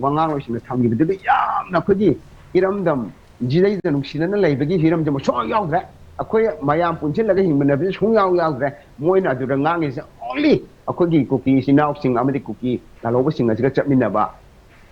ꯋꯥꯉꯥꯡꯂꯣꯏꯁꯤꯡꯅ ꯊꯝꯈꯤꯕꯗꯨꯗ ꯌꯥꯝꯅ ꯑꯩꯈꯣꯏꯒꯤ ꯏꯔꯝꯗꯝ ꯁꯤꯗꯩꯗ ꯅꯨꯡꯁꯤꯅꯅ ꯂꯩꯕꯒꯤ ꯍꯤꯔꯝꯁꯦ ꯁꯨꯡꯌꯥꯎ ꯌꯥꯎꯗ꯭ꯔꯦ꯫ ꯑꯩꯈꯣꯏ ꯃꯌꯥꯝ ꯄꯨꯟꯁꯤꯜꯂꯒ ꯍꯤꯡꯃꯤꯟꯅꯕꯁꯦ ꯁꯨꯡꯌꯥꯎ ꯌꯥꯎꯗ꯭ꯔꯦ꯫ ꯃꯣꯏꯅ ꯑꯗꯨꯗ ꯉꯥꯡꯉꯤꯁꯦ only ꯑꯩꯈꯣꯏꯒꯤ ꯀꯨꯀꯤ ꯏꯆꯤꯟ ꯏꯅꯥꯎꯁꯤꯡ ꯑꯃꯗꯤ ꯀꯨꯀꯤ ꯂꯥꯜꯍꯧꯕꯁꯤꯡ ꯑꯁꯤꯒ ꯆꯠꯃꯤꯟꯅꯕ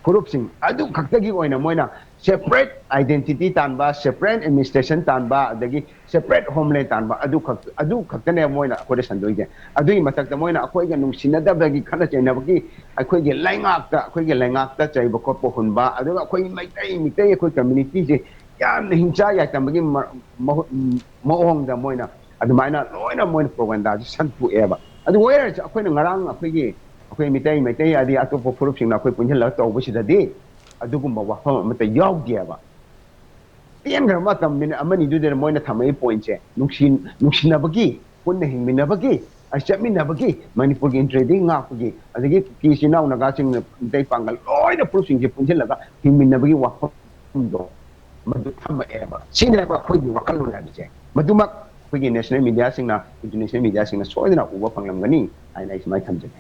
ꯐꯨꯔꯨꯞꯁꯤꯡ ꯑꯗꯨ ꯈꯛꯇꯒꯤ ꯑꯣꯏꯅ ꯃꯣꯏꯅ separate identity ꯇꯥꯟꯕ, separate administration ꯇꯥꯟꯕ, ꯑꯗꯒꯤ separate homeland ꯇꯥꯟꯕ, ꯑꯗꯨ ꯈꯛ ꯑꯗꯨ ꯈꯛꯇꯅꯦ ꯃꯣꯏꯅ ꯑꯩꯈꯣꯏꯗ ꯁꯟꯗꯣꯏꯁꯦ꯫ ꯑꯗꯨꯒꯤ ꯃꯊꯛꯇ ꯃꯣꯏꯅ ꯑꯩꯈꯣꯏꯒ ꯅꯨꯡꯁꯤꯅꯗꯕꯒꯤ, ꯈꯠꯅ ꯆꯩꯅꯕꯒꯤ, ꯑꯩꯈꯣꯏꯒꯤ ꯂꯩꯉꯥꯛꯇ ꯑꯩꯈꯣꯏꯒꯤ ꯂꯩꯉꯥꯛꯇ ꯆꯩꯕ ꯈꯣꯠꯄ ꯍꯨꯟꯕ, ꯑꯗꯨꯒ ꯑꯩꯈꯣꯏꯒꯤ ꯃꯩꯇꯩ ꯃꯤꯇꯩ ꯑꯩꯈꯣꯏ communityꯁꯦ ꯌꯥꯝꯅ ꯍꯤꯡꯆꯥ ꯌꯥꯏꯇꯝꯕꯒꯤ ꯃ- ꯃꯍꯨ- ꯃꯑꯣꯡꯗ ꯃꯣꯏꯅ ꯑꯗꯨꯃꯥꯏꯅ ꯂꯣꯏꯅ ꯃꯣꯏꯅ propagandaꯁꯦ ꯁꯟꯗꯣꯛꯑꯦꯕ꯫ ꯑꯗꯨ ꯑꯣꯏꯔꯁꯨ ꯑꯩꯈꯣꯏꯅ ꯉꯔꯥꯡ ꯑꯩꯈꯣꯏꯒꯤ ꯑꯩꯈꯣꯏ ꯃꯤꯇꯩ ꯃꯩꯇꯩ ꯑꯗꯤ ꯑꯇꯣꯞꯄ ꯐꯨꯔꯨꯞꯁꯤꯡꯅ ꯑꯩꯈꯣꯏ ꯄꯨꯟꯁꯤꯜꯂꯒ ꯇꯧꯕꯁꯤꯗꯗꯤ ꯑꯗꯨꯒꯨꯝꯕ ꯋꯥꯐꯝ ꯑꯃꯠꯇ ꯌꯥꯎꯗꯦꯕ꯫ ꯇꯦꯟꯈ꯭ꯔꯕ ꯃꯇꯝ ꯃꯤꯅꯤꯠ ꯑꯃꯅꯤꯗꯨꯗ ꯃꯣꯏꯅ ꯊꯝꯃꯛꯏ pointꯁꯦ ꯅꯨꯡꯁꯤ ꯅꯨꯡꯁꯤꯅꯕꯒꯤ, ꯄꯨꯟꯅ ꯍꯤꯡꯃꯤꯟꯅꯕꯒꯤ, ꯑ, ꯆꯠꯃꯤꯟꯅꯕꯒꯤ, ꯃꯅꯤꯄꯨꯔꯒꯤ interestꯗꯒꯤ ꯉꯥꯛꯄꯒꯤ, ꯑꯗꯒꯤ ꯀꯨꯀꯤ ꯏꯆꯤꯟ ꯏꯅꯥꯎ ꯅꯥꯒꯥꯁꯤꯡ, ꯃꯤꯇꯩ ꯄꯥꯡꯒꯜ ꯂꯣꯏꯅ ꯐꯨꯔꯨꯞꯁꯤꯡꯁꯦ ꯄꯨꯟꯁꯤꯜꯂꯒ ꯍꯤꯡꯃꯤꯟꯅꯕꯒꯤ ꯋꯥꯐꯝꯗꯣ ꯃꯗꯨ ꯊꯝꯃꯛꯑꯦꯕ꯫ ꯁꯤꯅꯦꯕ ꯑꯩꯈꯣꯏꯒꯤ ꯋꯥꯈꯜꯂꯣꯟ ꯍꯥꯏꯕꯁꯦ꯫ ꯃꯗꯨꯃꯛ ꯑꯩꯈꯣꯏꯒꯤ national mediaꯁꯤꯡꯅ, international mediaꯁꯤꯡꯅ ꯁꯣꯏꯗꯅ ꯎꯕ ꯐꯪꯂꯝꯒꯅꯤ ꯍꯥꯏꯅ ꯑꯩ ꯁꯨꯃꯥꯏꯅ ꯊꯝꯖꯒꯦ꯫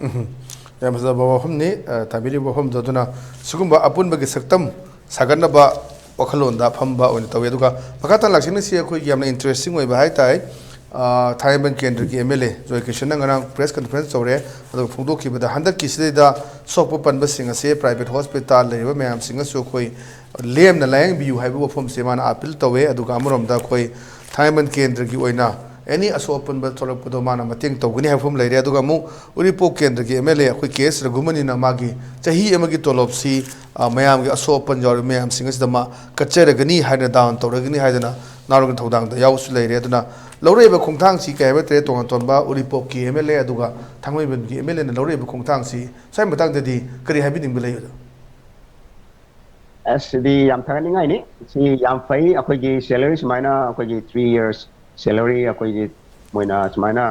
ꯌꯥꯝ ꯐꯖꯕ ꯋꯥꯐꯝꯅꯤ, ꯑ, ꯊꯝꯕꯤꯔꯤꯕ ꯋꯥꯐꯝꯗꯣ꯫ ꯑꯗꯨꯅ ꯁꯤꯒꯨꯝꯕ ꯑꯄꯨꯟꯕꯒꯤ ꯁꯛꯇꯝ ꯁꯥꯒꯠꯅꯕ ꯋꯥꯈꯜꯂꯣꯟꯗ ꯐꯝꯕ ꯑꯣꯏꯅ ꯇꯧꯏ꯫ ꯑꯗꯨꯒ ꯃꯈꯥ ꯇꯥꯅ ꯂꯥꯛꯁꯤꯟꯅꯁꯤ ꯑꯩꯈꯣꯏꯒꯤ ꯌꯥꯝꯅ interesting ꯑꯣꯏꯕ ꯍꯥꯏ ꯇꯥꯏ꯫ ꯑ, ꯊꯥꯡꯃꯩꯕꯟ ꯀꯦꯟꯗ꯭ꯔꯒꯤ MLA ꯖꯣꯏ ꯀꯤꯁꯟꯅ ꯉꯔꯥꯡ press conference ꯇꯧꯔꯦ꯫ ꯑꯗꯨꯒ ꯐꯣꯡꯗꯣꯛꯈꯤꯕꯗ ꯍꯟꯗꯛꯀꯤꯁꯤꯗꯩꯗ ꯁꯣꯛꯄ ꯄꯟꯕꯁꯤꯡ ꯑꯁꯦ private hospital ꯂꯩꯔꯤꯕ ꯃꯌꯥꯝꯁꯤꯡꯅꯁꯨ ꯑꯩꯈꯣꯏ ꯂꯦꯝꯅ ꯂꯥꯌꯦꯡꯕꯤꯌꯨ ꯍꯥꯏꯕ ꯋꯥꯐꯝꯁꯦ ꯃꯥꯅ appeal ꯇꯧꯋꯦ꯫ ꯑꯗꯨꯒ ꯑꯃꯔꯣꯝꯗ ꯑꯩꯈꯣꯏ ꯊꯥꯡꯃꯩꯕꯟ ꯀꯦꯟꯗ꯭ꯔꯒꯤ ꯑꯣꯏꯅ any ꯑꯁꯣꯛ ꯑꯄꯟꯕ ꯊꯣꯛꯂꯛꯄꯗꯣ ꯃꯥꯅ ꯃꯇꯦꯡ ꯇꯧꯒꯅꯤ ꯍꯥꯏꯕ ꯋꯥꯐꯝ ꯂꯩꯔꯦ꯫ ꯑꯗꯨꯒ ꯑꯃꯨꯛ ꯎꯔꯤꯄꯣꯛ ꯀꯦꯟꯗ꯭ꯔꯒꯤ MLA ꯑꯩꯈꯣꯏ ꯀꯦ ꯑꯦꯁ ꯔꯘꯨꯃꯅꯤꯅ ꯃꯥꯒꯤ ꯆꯍꯤ ꯑꯃꯒꯤ ꯇꯣꯂꯣꯞꯁꯤ, ꯑ, ꯃꯌꯥꯝꯒꯤ ꯑꯁꯣꯛ ꯑꯄꯟ ꯌꯥꯎꯔꯤꯕ ꯃꯌꯥꯝꯁꯤꯡ ꯑꯁꯤꯗ ꯃꯥ ꯀꯠꯆꯔꯒꯅꯤ ꯍꯥꯏꯗꯅ, ꯗꯥꯟ ꯇꯧꯔꯒꯅꯤ ꯍꯥꯏꯗꯅ ꯅꯥꯔꯣꯟꯒꯤ ꯊꯧꯗꯥꯡꯗ ꯌꯥꯎꯕꯁꯨ ꯂꯩꯔꯦ꯫ ꯑꯗꯨꯅ ꯂꯧꯔꯛꯏꯕ ꯈꯣꯡꯊꯥꯡꯁꯤ ꯀꯩ ꯍꯥꯏꯕ ꯇꯥꯔꯦ, ꯇꯣꯉꯥꯟ ꯇꯣꯉꯥꯟꯕ ꯎꯔꯤꯄꯣꯛꯀꯤ MLA ꯑꯗꯨꯒ ꯊꯥꯡꯃꯩꯕꯟꯒꯤ MLAꯅ ꯂꯧꯔꯛꯏꯕ ꯈꯣꯡꯊꯥꯡꯁꯤ ꯁ꯭ꯋꯥꯏ ꯃꯇꯥꯡꯗꯗꯤ ꯀꯔꯤ ꯍꯥꯏꯕꯤꯅꯤꯡꯕ ꯂꯩ? ꯑꯁ, ꯁꯤꯗꯤ ꯌꯥꯝ ꯊꯥꯒꯠꯅꯤꯡꯉꯥꯏꯅꯤ꯫ ꯁꯤ ꯌꯥꯝ ꯐꯩ꯫ ꯑꯩꯈꯣꯏꯒꯤ salary ꯁꯨꯃꯥꯏꯅ ꯑꯩꯈꯣꯏꯒꯤ three years salary ꯑꯩꯈꯣꯏꯒꯤ ꯃꯣꯏꯅ ꯁꯨꯃꯥꯏꯅ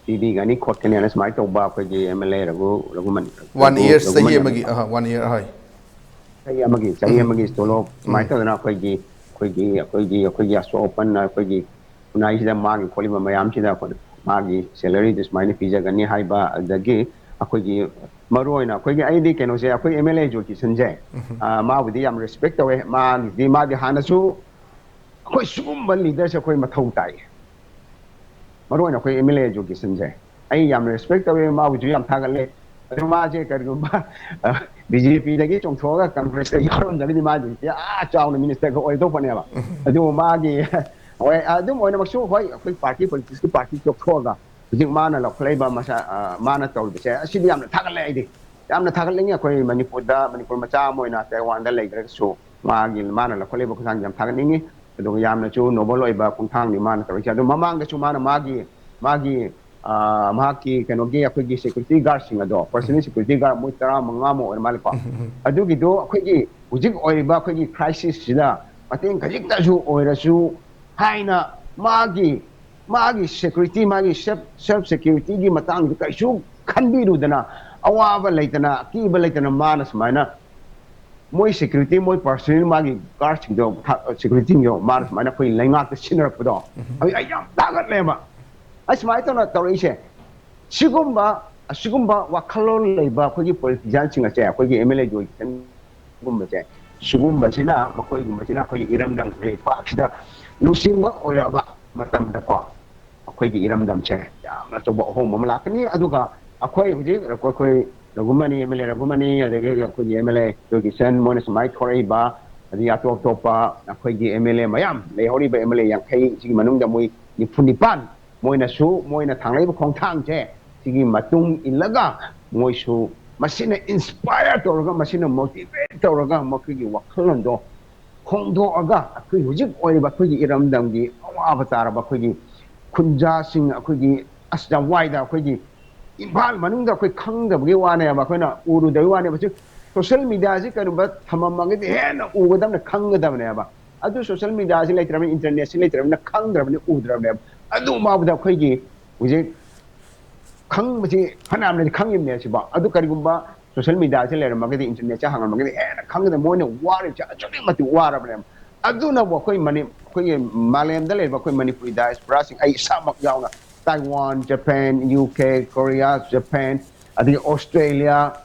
ꯄꯤꯕꯤꯒꯅꯤ ꯈꯣꯠꯀꯅꯤ ꯍꯥꯏꯅ ꯁꯨꯃꯥꯏꯅ ꯇꯧꯕ ꯑꯩꯈꯣꯏꯒꯤ MLA ꯔꯘꯨ ꯔꯘꯨꯃꯟ One year, ꯆꯍꯤ ꯔꯘꯨꯃꯅꯤ ꯑꯃꯒꯤ, ꯑꯍ, one year, ꯑꯍꯣꯏ꯫ ꯆꯍꯤ ꯑꯃꯒꯤ ꯆꯍꯤ ꯑꯃꯒꯤ ꯇꯣꯂꯣꯞ ꯁꯨꯃꯥꯏꯅ ꯇꯧꯗꯅ ꯑꯩꯈꯣꯏꯒꯤ ꯑꯩꯈꯣꯏꯒꯤ ꯑꯩꯈꯣꯏꯒꯤ ꯑꯩꯈꯣꯏꯒꯤ ꯑꯁꯣꯛ ꯑꯄꯟ ꯑꯩꯈꯣꯏꯒꯤ ꯈꯨꯟꯅꯥꯏꯁꯤꯗ ꯃꯥꯡꯉꯤ ꯈꯣꯠꯂꯤꯕ ꯃꯌꯥꯝꯁꯤꯗ ꯑꯩꯈꯣꯏ ꯃꯥꯒꯤ salaryꯗꯨ ꯁꯨꯃꯥꯏꯅ ꯄꯤꯖꯒꯅꯤ ꯍꯥꯏꯕ꯫ ꯑꯗꯒꯤ ꯑꯩꯈꯣꯏꯒꯤ ꯃꯔꯨ ꯑꯣꯏꯅ ꯑꯩꯈꯣꯏꯒꯤ ꯑꯩꯗꯤ ꯀꯩꯅꯣꯁꯦ ꯑꯩꯈꯣꯏ MLA ꯖꯣꯏ ꯀꯤꯁꯟꯁꯦ, ꯑ, ꯃꯥꯕꯨꯗꯤ ꯌꯥꯝ respect ꯇꯧꯋꯦ꯫ ꯃꯥꯒꯤꯗꯤ ꯃꯥꯗꯤ ꯍꯥꯟꯅꯁꯨ ꯑꯩꯈꯣꯏ ꯁꯤꯒꯨꯝꯕ leaderꯁꯦ ꯑꯩꯈꯣꯏ ꯃꯊꯧ ꯇꯥꯏ꯫ ꯃꯔꯨ ꯑꯣꯏꯅ ꯑꯩꯈꯣꯏ MLA ꯖꯣꯏ ꯀꯤꯁꯟꯁꯦ ꯑꯩ ꯌꯥꯝ respect ꯇꯧꯋꯦ, ꯃꯥꯕꯨꯁꯨ ꯌꯥꯝ ꯊꯥꯒꯠꯂꯦ꯫ ꯑꯗꯨ ꯃꯥꯁꯦ ꯀꯔꯤꯒꯨꯝꯕ ꯕꯤ ꯖꯦ ꯄꯤꯗꯒꯤ ꯆꯣꯡꯊꯣꯛꯑꯒ ꯀꯪꯒ꯭ꯔꯦꯁꯇ ꯌꯥꯎꯔꯝꯗ꯭ꯔꯒꯗꯤ ꯃꯥꯗꯤ ꯌꯥꯝ ꯆꯥꯎꯅ ꯃꯤꯅꯤꯁꯇꯔꯒ ꯑꯣꯏꯗꯧꯕꯅꯦꯕ꯫ ꯑꯗꯨꯕꯨ ꯃꯥꯒꯤ, ꯍꯣꯏ, ꯑꯗꯨꯝ ꯑꯣꯏꯅꯃꯛꯁꯨ, ꯍꯣꯏ, ꯑꯩꯈꯣꯏ ꯄꯥꯔꯇꯤ, ꯄꯣꯂꯤꯇꯤꯛꯁꯀꯤ ꯄꯥꯔꯇꯤ ꯇꯣꯛꯊꯣꯛꯑꯒ ꯍꯧꯖꯤꯛ ꯃꯥꯅ ꯂꯧꯈꯠꯂꯛꯏꯕ ꯃꯁꯥ, ꯑ, ꯃꯥꯅ ꯇꯧꯔꯤꯕꯁꯦ, ꯑꯁꯤꯗꯤ ꯌꯥꯝꯅ ꯊꯥꯒꯠꯂꯦ꯫ ꯑꯩꯗꯤ ꯌꯥꯝꯅ ꯊꯥꯒꯠꯅꯤꯡꯉꯤ꯫ ꯑꯩꯈꯣꯏ ꯃꯅꯤꯄꯨꯔꯗ, ꯃꯅꯤꯄꯨꯔ ꯃꯆꯥ ꯑꯃ ꯑꯣꯏꯅ ꯇꯥꯏꯋꯥꯟꯗ ꯂꯩꯈ꯭ꯔꯒꯁꯨ ꯃꯥꯒꯤ, ꯃꯥꯅ ꯂꯧꯈꯠꯂꯤꯕ ꯈꯣꯡꯊꯥꯡꯁꯦ ꯌꯥꯝ ꯊꯥꯒꯠꯅꯤꯡꯉꯤ꯫ ꯑꯗꯨꯒ ꯌꯥꯝꯅꯁꯨ ꯅꯣꯕꯜ ꯑꯣꯏꯕ ꯈꯣꯡꯊꯥꯡꯅꯤ ꯃꯥꯅ ꯇꯧꯔꯤꯁꯦ꯫ ꯑꯗꯣ ꯃꯃꯥꯡꯗꯁꯨ ꯃꯥꯅ ꯃꯥꯒꯤ, ꯃꯥꯒꯤ, ꯑ, ꯃꯍꯥꯛꯀꯤ ꯀꯩꯅꯣꯒꯤ, ꯑꯩꯈꯣꯏꯒꯤ ꯁꯦꯀ꯭ꯌꯨꯔꯤꯇꯤ ꯒꯥꯔꯗꯁꯤꯡ ꯑꯗꯣ, ꯄꯔꯁꯅꯦꯜ ꯁꯦꯀ꯭ꯌꯨꯔꯤꯇꯤ ꯒꯥꯔꯗ ꯃꯣꯏ ꯇꯔꯥꯃꯉꯥꯃꯨꯛ ꯑꯣꯏꯔ ꯃꯥꯜꯂꯦꯀꯣ꯫ ꯑꯗꯨꯒꯤꯗꯣ ꯑꯩꯈꯣꯏꯒꯤ ꯍꯧꯖꯤꯛ ꯑꯣꯏꯔꯤꯕ ꯑꯩꯈꯣꯏꯒꯤ ꯀ꯭ꯔꯥꯏꯁꯤꯁꯁꯤꯗ ꯃꯇꯦꯡ ꯈꯖꯤꯛꯇꯁꯨ ꯑꯣꯏꯔꯁꯨ ꯍꯥꯏꯅ ꯃꯥꯒꯤ, ꯃꯥꯒꯤ ꯁꯦꯀ꯭ꯌꯨꯔꯤꯇꯤ, ꯃꯥꯒꯤ ꯁꯦꯜꯐ, ꯁꯦꯜꯐ ꯁꯦꯀ꯭ꯌꯨꯔꯤꯇꯤꯒꯤ ꯃꯇꯥꯡꯗ ꯀꯩꯁꯨ ꯈꯟꯕꯤꯔꯨꯗꯅ, ꯑꯋꯥꯕ ꯂꯩꯇꯅ, ꯑꯀꯤꯕ ꯂꯩꯇꯅ ꯃꯥꯅ ꯁꯨꯃꯥꯏꯅ ꯃꯣꯏ ꯁꯦꯀ꯭ꯌꯨꯔꯤꯇꯤ, ꯃꯣꯏ ꯄꯔꯁꯅꯦꯜ, ꯃꯥꯒꯤ ꯒꯥꯔꯗꯁꯤꯡꯗꯣ, ꯁꯦꯀ꯭ꯌꯨꯔꯤꯇꯤꯁꯤꯡꯗꯣ ꯃꯥꯅ ꯁꯨꯃꯥꯏꯅ ꯑꯩꯈꯣꯏ ꯂꯩꯉꯥꯛꯇ ꯁꯤꯟꯅꯔꯛꯄꯗꯣ, ꯑꯩ, ꯑꯩ ꯌꯥꯝ ꯊꯥꯒꯠꯂꯦꯕ꯫ ꯑꯩ ꯁꯨꯃꯥꯏꯅ ꯇꯧꯅ ꯇꯧꯔꯛꯏꯁꯦ꯫ ꯁꯤꯒꯨꯝꯕ, ꯑꯁꯤꯒꯨꯝꯕ ꯋꯥꯈꯜꯂꯣꯟ ꯂꯩꯕ ꯑꯩꯈꯣꯏꯒꯤ ꯄꯣꯂꯤꯇꯤꯁꯤꯌꯥꯟꯁꯤꯡ ꯑꯁꯦ, ꯑꯩꯈꯣꯏꯒꯤ ꯑꯦꯝ ꯑꯦꯜ ꯑꯦ ꯖꯣꯏ ꯀꯤꯁꯟꯒꯨꯝꯕꯁꯦ, ꯁꯤꯒꯨꯝꯕꯁꯤꯅ, ꯃꯈꯣꯏꯒꯨꯝꯕꯁꯤꯅ ꯑꯩꯈꯣꯏꯒꯤ ꯏꯔꯝꯗꯝ ꯂꯩꯄꯥꯛꯁꯤꯗ ꯂꯨꯆꯤꯡꯕ ꯑꯣꯏꯔꯛꯑꯕ ꯃꯇꯝꯗꯀꯣ, ꯑꯩꯈꯣꯏꯒꯤ ꯏꯔꯝꯗꯝꯁꯦ ꯌꯥꯝꯅ ꯑꯆꯧꯕ ꯑꯍꯣꯡꯕ ꯑꯃ ꯂꯥꯛꯀꯅꯤ꯫ ꯑꯗꯨꯒ ꯑꯩꯈꯣꯏ ꯍꯧꯖꯤꯛ, ꯑꯩꯈꯣꯏ ꯔꯘꯨꯃꯅꯤ, ꯑꯦꯝ ꯑꯦꯜ ꯑꯦ ꯔꯘꯨꯃꯅꯤ, ꯑꯗꯒꯤ ꯑꯩꯈꯣꯏꯒꯤ ꯑꯦꯝ ꯑꯦꯜ ꯑꯦ ꯖꯣꯏ ꯀꯤꯁꯟ, ꯃꯣꯏꯅ ꯁꯨꯃꯥꯏꯅ ꯊꯣꯔꯛꯏꯕ, ꯑꯗꯒꯤ ꯑꯇꯣꯞ ꯑꯇꯣꯞꯄ ꯑꯩꯈꯣꯏꯒꯤ ꯑꯦꯝ ꯑꯦꯜ ꯑꯦ ꯃꯌꯥꯝ ꯂꯩꯍꯧꯔꯤꯕ, ꯑꯦꯝ ꯑꯦꯜ ꯑꯦ ꯌꯥꯡꯈꯩ ꯁꯤꯒꯤ ꯃꯅꯨꯡꯗ ꯃꯣꯏ ꯅꯤꯐꯨ ꯅꯤꯄꯥꯟ, ꯃꯣꯏꯅꯁꯨ ꯃꯣꯏꯅ ꯊꯥꯡꯂꯛꯏꯕ ꯈꯣꯡꯊꯥꯡꯁꯦ, ꯁꯤꯒꯤ ꯃꯇꯨꯡ ꯏꯜꯂꯒ ꯃꯣꯏꯁꯨ ꯃꯁꯤꯅ ꯏꯟꯁꯄꯥꯌꯔ ꯇꯧꯔꯒ, ꯃꯁꯤꯅ ꯃꯣꯇꯤꯚꯦꯠ ꯇꯧꯔꯒ ꯃꯈꯣꯏꯒꯤ ꯋꯥꯈꯜꯂꯣꯟꯗꯣ ꯍꯣꯡꯗꯣꯛꯑꯒ, ꯑꯩꯈꯣꯏ ꯍꯧꯖꯤꯛ ꯑꯣꯏꯔꯤꯕ ꯑꯩꯈꯣꯏꯒꯤ ꯏꯔꯝꯗꯝꯒꯤ ꯑꯋꯥꯕ ꯇꯥꯔꯕ ꯑꯩꯈꯣꯏꯒꯤ ꯈꯨꯟꯖꯥꯁꯤꯡ, ꯑꯩꯈꯣꯏꯒꯤ, ꯑꯁ, ꯌꯥꯝ ꯋꯥꯏꯗ꯫ ꯑꯩꯈꯣꯏꯒꯤ ꯏꯝꯐꯥꯜ ꯃꯅꯨꯡꯗ ꯑꯩꯈꯣꯏ ꯈꯪꯗꯕꯒꯤ ꯋꯥꯅꯦꯕ, ꯑꯩꯈꯣꯏꯅ ꯎꯔꯨꯗꯕꯒꯤ ꯋꯥꯅꯦꯕ꯫ ꯍꯧꯖꯤꯛ ꯁꯣꯁꯦꯜ ꯃꯦꯗꯤꯌꯥꯁꯤ ꯀꯩꯒꯨꯝꯕ ꯊꯝꯃꯝꯃꯒꯗꯤ ꯍꯦꯟꯅ ꯎꯒꯗꯕꯅꯦ, ꯈꯪꯒꯗꯕꯅꯦꯕ꯫ ꯑꯗꯨ ꯁꯣꯁꯦꯜ ꯃꯦꯗꯤꯌꯥꯁꯤ ꯂꯩꯇ꯭ꯔꯕꯅꯤꯅ, ꯏꯟꯇꯔꯅꯦꯠꯁꯤ ꯂꯩꯇ꯭ꯔꯕꯅꯤꯅ ꯈꯪꯗ꯭ꯔꯕꯅꯤ, ꯎꯗ꯭ꯔꯕꯅꯦꯕ꯫ ꯑꯗꯨ ꯐꯥꯎꯕꯗ ꯑꯩꯈꯣꯏꯒꯤ ꯍꯧꯖꯤꯛ ꯈꯪꯕꯁꯤ ꯐꯅꯌꯥꯝꯅꯗꯤ ꯈꯪꯉꯤꯕꯅꯦ ꯁꯤꯕꯣ꯫ ꯑꯗꯨ ꯀꯔꯤꯒꯨꯝꯕ ꯁꯣꯁꯦꯜ ꯃꯦꯗꯤꯌꯥꯁꯤ ꯂꯩꯔꯝꯃꯒꯗꯤ, ꯏꯟꯇꯔꯅꯦꯠꯁꯦ ꯍꯥꯡꯉꯝꯃꯒꯗꯤ ꯍꯦꯟꯅ ꯈꯪꯒꯗꯕ꯫ ꯃꯣꯏꯅ ꯋꯥꯔꯤꯕꯁꯦ ꯑꯗꯨꯛꯀꯤ ꯃꯇꯤꯛ ꯋꯥꯔꯕꯅꯦꯕ꯫ ꯑꯗꯨꯅꯕꯨ ꯑꯩꯈꯣꯏ ꯃꯅꯤ-, ꯑꯩꯈꯣꯏꯒꯤ ꯃꯥꯂꯦꯝꯗ ꯂꯩꯔꯤꯕ ꯑꯩꯈꯣꯏ ꯃꯅꯤꯄꯨꯔꯤ ꯗꯥꯏꯁꯄꯣꯔꯥꯁꯤꯡ, ꯑꯩ ꯏꯁꯥꯃꯛ ꯌꯥꯎꯅ, Taiwan, Japan, U K, Korea, Japan, ꯑꯗꯒꯤ ꯑꯣꯁꯇ꯭ꯔꯦꯂꯤꯌꯥ,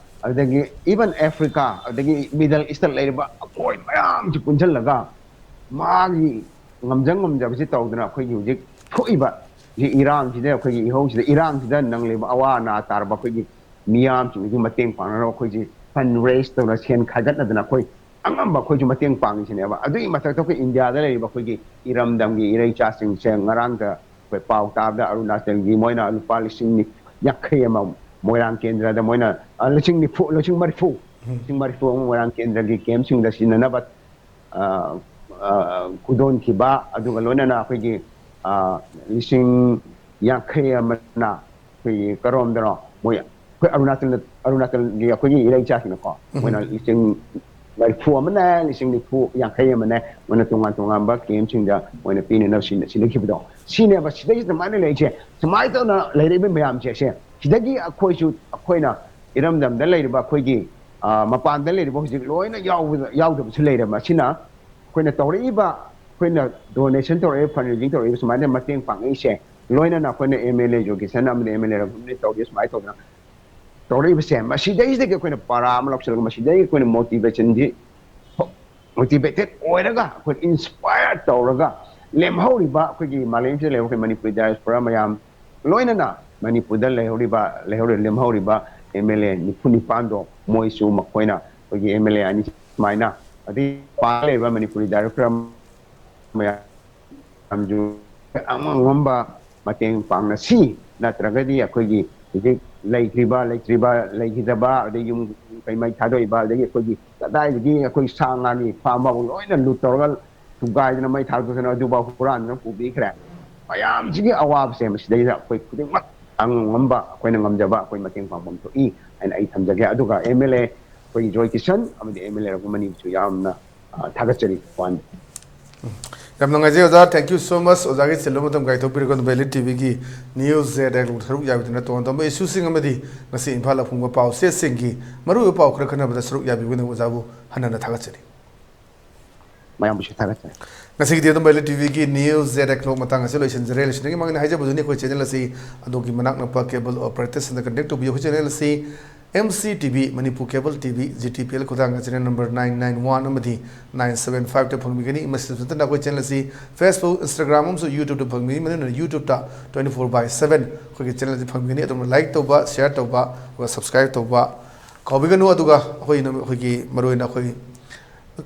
ꯑꯗꯒꯤ ꯏꯚꯟ ꯑꯦꯐ꯭ꯔꯤꯀꯥ, ꯑꯗꯒꯤ ꯃꯤꯗꯜ ꯏꯁꯇ ꯂꯩꯔꯤꯕ ꯑꯩꯈꯣꯏ ꯃꯌꯥꯝꯁꯤ ꯄꯨꯟꯁꯤꯜꯂꯒ ꯃꯥꯒꯤ ꯉꯝꯖ ꯉꯝꯖꯕꯁꯤ ꯇꯧꯗꯅ ꯑꯩꯈꯣꯏꯒꯤ ꯍꯧꯖꯤꯛ ꯊꯣꯛꯏꯕ ꯁꯤ ꯏꯔꯥꯡꯁꯤꯗ, ꯑꯩꯈꯣꯏꯒꯤ ꯏꯍꯧꯁꯤꯗ, ꯏꯔꯥꯡꯁꯤꯗ ꯅꯪꯂꯤꯕ ꯑꯋꯥ ꯑꯅꯥ ꯇꯥꯔꯕ ꯑꯩꯈꯣꯏꯒꯤ ꯃꯤꯌꯥꯝꯁꯤꯡꯒꯤꯁꯨ ꯃꯇꯦꯡ ꯄꯥꯡꯅꯅꯕ ꯑꯩꯈꯣꯏꯁꯤ fund raise ꯇꯧꯅ, ꯁꯦꯟ ꯈꯥꯏꯒꯠꯅꯗꯅ ꯑꯩꯈꯣꯏ ꯑꯉꯝꯕ ꯑꯩꯈꯣꯏꯁꯨ ꯃꯇꯦꯡ ꯄꯥꯡꯉꯤꯁꯤꯅꯦꯕ꯫ ꯑꯗꯨꯒꯤ ꯃꯊꯛꯇ ꯑꯩꯈꯣꯏ ꯏꯟꯗꯤꯌꯥꯗ ꯂꯩꯔꯤꯕ ꯑꯩꯈꯣꯏꯒꯤ ꯏꯔꯝꯗꯝꯒꯤ ꯏꯔꯩꯆꯥꯁꯤꯡꯁꯦ ꯉꯔꯥꯡꯗ ꯑꯩꯈꯣꯏ ꯄꯥꯎ ꯇꯥꯕꯗ ꯑꯔꯨꯅꯥꯆꯜꯒꯤ ꯃꯣꯏꯅ ꯂꯨꯄꯥ ꯂꯤꯁꯤꯡ ꯌꯥꯡꯈꯩ ꯑꯃ ꯃꯣꯏꯔꯥꯡ ꯀꯦꯟꯗ꯭ꯔꯗ ꯃꯣꯏꯅ, ꯑ, ꯂꯤꯁꯤꯡ ꯅꯤꯐꯨ, ꯂꯤꯁꯤꯡ ꯃꯔꯤꯐꯨ, ꯂꯤꯁꯤꯡ ꯃꯔꯤꯐꯨ ꯑꯃ ꯃꯣꯏꯔꯥꯡ ꯀꯦꯟꯗ꯭ꯔꯒꯤ camp ꯁꯤꯡꯗ ꯁꯤꯖꯤꯟꯅꯅꯕ, ꯑ, ꯑ, ꯈꯨꯗꯣꯟꯈꯤꯕ, ꯑꯗꯨꯒ ꯂꯣꯏꯅꯅ ꯑꯩꯈꯣꯏꯒꯤ, ꯑ, ꯂꯤꯁꯤꯡ ꯌꯥꯡꯈꯩ ꯑꯃꯅ ꯑꯩꯈꯣꯏꯒꯤ ꯀꯔꯣꯝꯗꯅꯣ ꯃꯣꯏ ꯑꯩꯈꯣꯏ ꯑꯔꯨꯅꯥꯆꯜꯗ, ꯑꯔꯨꯅꯥꯆꯜꯒꯤ ꯑꯩꯈꯣꯏꯒꯤ ꯏꯔꯩꯆꯥꯁꯤꯡꯅꯀꯣ, ꯃꯣꯏꯅ ꯂꯤꯁꯤꯡ ꯃꯔꯤꯐꯨ ꯑꯃꯅꯦ, ꯂꯤꯁꯤꯡ ꯅꯤꯐꯨ, ꯌꯥꯡꯈꯩ ꯑꯃꯅꯦ, ꯃꯣꯏꯅ ꯇꯣꯉꯥꯟ ꯇꯣꯉꯥꯟꯕ camp ꯁꯤꯡꯗ ꯃꯣꯏꯅ ꯄꯤꯅꯅꯕ ꯁꯤꯟ-, ꯁꯤꯟꯅꯈꯤꯕꯗꯣ ꯁꯤꯅꯦꯕ꯫ ꯁꯤꯗꯩꯁꯤꯗ ꯁꯨꯃꯥꯏꯅ ꯂꯩꯔꯤꯁꯦ, ꯁꯨꯃꯥꯏꯅ ꯇꯧꯅ ꯂꯩꯔꯛꯏꯕ ꯃꯌꯥꯝꯁꯦ, ꯁꯦ, ꯁꯤꯗꯒꯤ ꯑꯩꯈꯣꯏꯁꯨ, ꯑꯩꯈꯣꯏꯅ ꯏꯔꯝꯗꯝꯗ ꯂꯩꯔꯤꯕ ꯑꯩꯈꯣꯏꯒꯤ, ꯑ, ꯃꯄꯥꯟꯗ ꯂꯩꯔꯤꯕ ꯍꯧꯖꯤꯛ ꯂꯣꯏꯅ ꯌꯥꯎꯕꯗ-, ꯌꯥꯎꯗꯕꯁꯨ ꯂꯩꯔꯦꯕ꯫ ꯑꯁꯤꯅ ꯑꯩꯈꯣꯏꯅ ꯇꯧꯔꯛꯏꯕ, ꯑꯩꯈꯣꯏꯅ donation ꯇꯧꯔꯛꯏꯕ, fund raising ꯇꯧꯔꯛꯏꯕ, ꯁꯨꯃꯥꯏꯅ ꯃꯇꯦꯡ ꯄꯥꯡꯉꯛꯏꯁꯦ, ꯂꯣꯏꯅꯅ ꯑꯩꯈꯣꯏꯅ MLA education ꯑꯃꯗꯤ MLA ꯇꯧꯔꯤ, ꯁꯨꯃꯥꯏꯅ ꯇꯧꯗꯅ ꯇꯧꯔꯛꯏꯕꯁꯦ, ꯃꯁꯤꯗꯩꯁꯤꯗꯒꯤ ꯑꯩꯈꯣꯏꯅ ꯄꯥꯔꯥ ꯑꯃ ꯂꯧꯁꯤꯜꯂꯒ, ꯃꯁꯤꯗꯒꯤ ꯑꯩꯈꯣꯏꯅ motivation ꯁꯤ, motivated ꯑꯣꯏꯔꯒ, ꯑꯩꯈꯣꯏ inspire ꯇꯧꯔꯒ, ꯂꯦꯝꯍꯧꯔꯤꯕ ꯑꯩꯈꯣꯏꯒꯤ ꯃꯥꯂꯦꯝꯁꯤꯗ ꯂꯩꯕ ꯑꯩꯈꯣꯏ ꯃꯅꯤꯄꯨꯔꯤ diaspora ꯃꯌꯥꯝ, ꯂꯣꯏꯅꯅ ꯃꯅꯤꯄꯨꯔꯗ ꯂꯩꯍꯧꯔꯤꯕ, ꯂꯩꯍꯧꯔꯤꯕ, ꯂꯦꯝꯍꯧꯔꯤꯕ MLA ꯅꯤꯐꯨ ꯅꯤꯄꯥꯟꯗꯣ, ꯃꯣꯏꯁꯨ, ꯃꯈꯣꯏꯅ ꯑꯩꯈꯣꯏꯒꯤ MLA ꯑꯅꯤ ꯁꯨꯃꯥꯏꯅ, ꯑꯗꯩ ꯃꯄꯥꯟꯗ ꯂꯩꯔꯤꯕ ꯃꯅꯤꯄꯨꯔꯤ diaspora ꯃꯌꯥꯝꯁꯨ ꯑꯉꯝ ꯑꯉꯝꯕ ꯃꯇꯦꯡ ꯄꯥꯡꯅꯁꯤ꯫ ꯅꯠꯇ꯭ꯔꯒꯗꯤ ꯑꯩꯈꯣꯏꯒꯤ ꯍꯧꯖꯤꯛ ꯂꯩꯇ꯭ꯔꯤꯕ, ꯂꯩꯇ꯭ꯔꯤꯕ, ꯂꯩꯈꯤꯗꯕ, ꯑꯗꯩ ꯌꯨꯝ ꯀꯩ ꯃꯩ ꯊꯥꯗꯣꯛꯏꯕ, ꯑꯗꯒꯤ ꯑꯩꯈꯣꯏꯒꯤ ꯀꯗꯥꯏꯗꯒꯤ ꯑꯩꯈꯣꯏ ꯁꯥ ꯉꯥꯒꯤ farm ꯐꯥꯎ ꯂꯣꯏꯅ loot ꯇꯧꯔꯒ ꯊꯨꯒꯥꯏꯗꯅ ꯃꯩ ꯊꯥꯗꯣꯛꯇꯅ ꯑꯗꯨꯐꯥꯎ ꯍꯨꯔꯥꯟꯗꯅ ꯄꯨꯕꯤꯈ꯭ꯔꯦ꯫ ꯃꯌꯥꯝꯁꯤꯒꯤ ꯑꯋꯥꯕꯁꯦ ꯃꯁꯤꯗꯩꯗ ꯑꯩꯈꯣꯏ ꯈꯨꯗꯤꯡꯃꯛ ꯑꯉꯝ ꯑꯉꯝꯕ ꯑꯩꯈꯣꯏꯅ ꯉꯝꯖꯕ ꯑꯩꯈꯣꯏ ꯃꯇꯦꯡ ꯄꯥꯡꯐꯝ ꯊꯣꯛꯏ ꯍꯥꯏꯅ ꯑꯩ ꯊꯝꯖꯒꯦ꯫ ꯑꯗꯨꯒ MLA ꯑꯩꯈꯣꯏ ꯖꯣꯏ ꯀꯤꯁꯟ ꯑꯃꯗꯤ MLA ꯔꯘꯨꯃꯅꯤꯁꯨ ꯌꯥꯝꯅ, ꯑ, ꯊꯥꯒꯠꯆꯔꯤ꯫ ꯋꯥꯟ꯫ ꯌꯥꯝ ꯅꯨꯡꯉꯥꯏꯖꯩ ꯑꯣꯖꯥ, thank you so much꯫ ꯑꯣꯖꯥꯒꯤ ꯆꯤꯜꯂꯕ ꯃꯇꯝ ꯀꯥꯏꯊꯣꯛꯄꯤꯔꯒ ꯑꯗꯨꯝ Valley ꯇꯤꯚꯤꯒꯤ News Direct ꯁꯔꯨꯛ ꯌꯥꯕꯤꯗꯨꯅ ꯇꯣꯉꯥꯟ ꯇꯣꯉꯥꯟꯕ ꯏꯁꯨꯁꯤꯡ ꯑꯃꯗꯤ ꯉꯁꯤ ꯏꯝꯐꯥꯜ ꯑꯐꯨꯡꯕ ꯄꯥꯎꯆꯦꯁꯤꯡꯒꯤ ꯃꯔꯨꯑꯣꯏꯕ ꯄꯥꯎ ꯈꯔ ꯈꯟꯅꯕꯗ ꯁꯔꯨꯛ ꯌꯥꯕꯤꯕꯒꯤꯗꯃꯛ ꯑꯣꯖꯥꯕꯨ ꯍꯟꯅ ꯍꯟꯅ ꯊꯥꯒꯠꯆꯔꯤ꯫ ꯃꯌꯥꯝꯕꯨꯁꯨ ꯊꯥꯒꯠꯆꯔꯤ꯫ ꯉꯁꯤꯒꯤꯗꯤ ꯑꯗꯨꯝ Valley ꯇꯤꯚꯤꯒꯤ News Direct ꯃꯇꯥꯡ ꯑꯁꯤ ꯂꯣꯏꯁꯤꯟꯖꯔꯦ꯫ ꯂꯣꯏꯁꯤꯟꯗ꯭ꯔꯤꯉꯩ ꯃꯃꯥꯡꯗ ꯍꯥꯏꯖꯕꯗꯨꯅꯤ, ꯑꯩꯈꯣꯏ channel ꯑꯁꯤ ꯑꯗꯣꯝꯒꯤ ꯃꯅꯥꯛ ꯅꯛꯄ cable operator ꯁꯤꯡꯗ contact ꯇꯧꯕꯤꯌꯨ꯫ ꯑꯩꯈꯣꯏ channel ꯑꯁꯤ M C T V, Manipur Cable T V, G T P L ꯈꯨꯊꯥꯡꯗ channel number nine nine one ꯑꯃꯗꯤ nine seven five ꯇ ꯐꯪꯕꯤꯒꯅꯤ꯫ ꯃꯁꯤꯗꯁꯨ ꯅꯠꯇꯅ ꯑꯩꯈꯣꯏ channel ꯑꯁꯤ Facebook, Instagram ꯑꯃꯁꯨꯡ YouTube ꯇ ꯐꯪꯕꯤꯒꯅꯤ꯫ ꯃꯗꯨꯅ YouTube ꯇ twenty four by seven ꯑꯩꯈꯣꯏꯒꯤ channel ꯑꯁꯤ ꯐꯪꯕꯤꯒꯅꯤ꯫ ꯑꯗꯨꯝ like ꯇꯧꯕ, share ꯇꯧꯕ, ꯑꯗꯨꯒ subscribe ꯇꯧꯕ ꯀꯥꯎꯕꯤꯒꯅꯨ꯫ ꯑꯗꯨꯒ ꯑꯩꯈꯣꯏ, ꯑꯩꯈꯣꯏꯒꯤ ꯃꯔꯨꯑꯣꯏꯅ ꯑꯩꯈꯣꯏ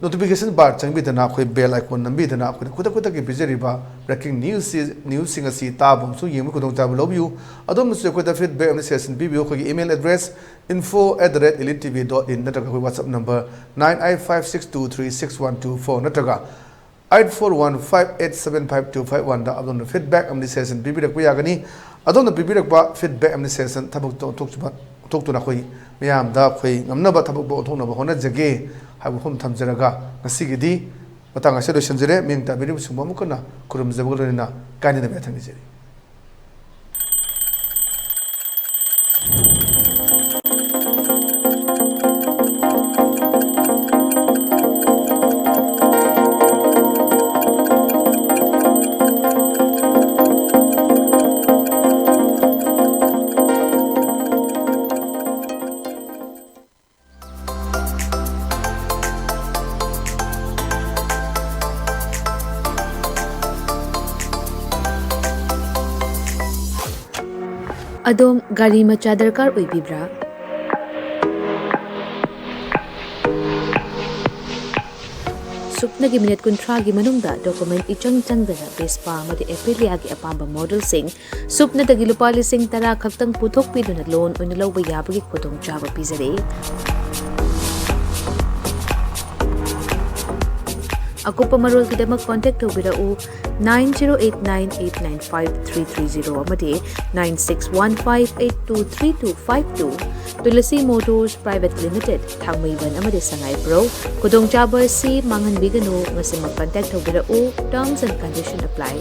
notification bar ꯆꯪꯕꯤꯗꯅ, ꯑꯩꯈꯣꯏ bell icon ꯅꯝꯕꯤꯗꯅ, ꯑꯩꯈꯣꯏꯅ ꯈꯨꯗꯛ ꯈꯨꯗꯛꯀꯤ ꯄꯤꯖꯔꯤꯕ breaking news ꯁꯤ, news ꯁꯤꯡ ꯑꯁꯤ ꯇꯥꯕ ꯑꯃꯁꯨꯡ ꯌꯦꯡꯕ ꯈꯨꯗꯣꯡꯆꯥꯕ ꯂꯧꯕꯤꯌꯨ꯫ ꯑꯗꯣꯝꯅꯁꯨ ꯑꯩꯈꯣꯏꯗ feedback ꯑꯃꯗꯤ suggestion ꯄꯤꯕꯤꯌꯨ꯫ ꯑꯩꯈꯣꯏꯒꯤ email address info at the rate elite T V dot in ꯅꯠꯇ꯭ꯔꯒ ꯑꯩꯈꯣꯏ WhatsApp number nine eight five six two three six one two four ꯅꯠꯇ꯭ꯔꯒ eight four one five eight seven five two five one ꯗ ꯑꯗꯣꯝꯅ feedback ꯑꯃꯗꯤ suggestion ꯄꯤꯕꯤꯔꯛꯄ ꯌꯥꯒꯅꯤ꯫ ꯑꯗꯣꯝꯅ ꯄꯤꯕꯤꯔꯛꯄ feedback ꯑꯃꯗꯤ suggestion ꯊꯕꯛꯇ ꯑꯣꯟꯊꯣꯛꯆꯕ, ꯑꯣꯟꯊꯣꯛꯇꯨꯅ ꯑꯩꯈꯣꯏ ꯃꯤꯌꯥꯝꯗ ꯑꯩꯈꯣꯏ ꯉꯝꯅꯕ ꯊꯕꯛꯇꯣ ꯑꯣꯟꯊꯣꯛꯅꯕ ꯍꯣꯠꯅꯖꯒꯦ ꯍꯥꯏꯕ ꯋꯥꯐꯝ ꯊꯝꯖꯔꯒ, ꯉꯁꯤꯒꯤꯗꯤ ꯃꯇꯥꯡ ꯑꯁꯤꯗ ꯂꯣꯏꯁꯤꯟꯖꯔꯦ꯫ ꯃꯤꯌꯥꯝ ꯇꯥꯕꯤꯔꯤꯕꯁꯤꯡꯕꯨ ꯑꯃꯨꯛ ꯍꯟꯅ ꯈꯨꯔꯨꯝꯖꯕꯒ ꯂꯣꯏꯅꯅ ꯀꯥꯏꯅꯗꯕ ꯌꯥꯊꯪ ꯅꯤꯖꯔꯤ꯫ ꯑꯗꯣꯝ ꯒꯥꯔꯤ ꯃꯆꯥ ꯗꯔꯀꯥꯔ ꯑꯣꯏꯕꯤꯕ꯭ꯔꯥ? ꯁꯨꯞꯅꯒꯤ ꯃꯤꯅꯤꯠ ꯀꯨꯟꯊ꯭ꯔꯥꯒꯤ ꯃꯅꯨꯡꯗ document ꯏꯆꯪ ꯆꯪꯗꯅ Vespa ꯑꯃꯗꯤ Aprilia ꯒꯤ ꯑꯄꯥꯝꯕ model ꯁꯤꯡ ꯁꯨꯞꯅꯗꯒꯤ ꯂꯨꯄꯥ ꯂꯤꯁꯤꯡ ꯇꯔꯥ ꯈꯛꯇꯪ ꯄꯨꯊꯣꯛꯄꯤꯗꯨꯅ loan ꯑꯣꯏꯅ ꯂꯧꯕ ꯌꯥꯕꯒꯤ ꯈꯨꯗꯣꯡꯆꯥꯕ ꯄꯤꯖꯔꯤ꯫ ꯑꯀꯨꯞꯄ ꯃꯔꯣꯜꯒꯤꯗꯃꯛ contact ꯇꯧꯕꯤꯔꯛꯎ nine zero eight nine eight nine five three three zero ꯑꯃꯗꯤ nine six one five eight two three two five two꯫ Tulasi Motors Private Limited, ꯊꯥꯡꯃꯩꯕꯟ ꯑꯃꯗꯤ ꯁꯉꯥꯏꯄ꯭ꯔꯧ꯫ ꯈꯨꯗꯣꯡꯆꯥꯕ ꯑꯁꯤ ꯃꯥꯡꯍꯟꯕꯤꯒꯅꯨ, ꯉꯁꯤꯃꯛ contact ꯇꯧꯕꯤꯔꯛꯎ꯫ Terms and condition apply꯫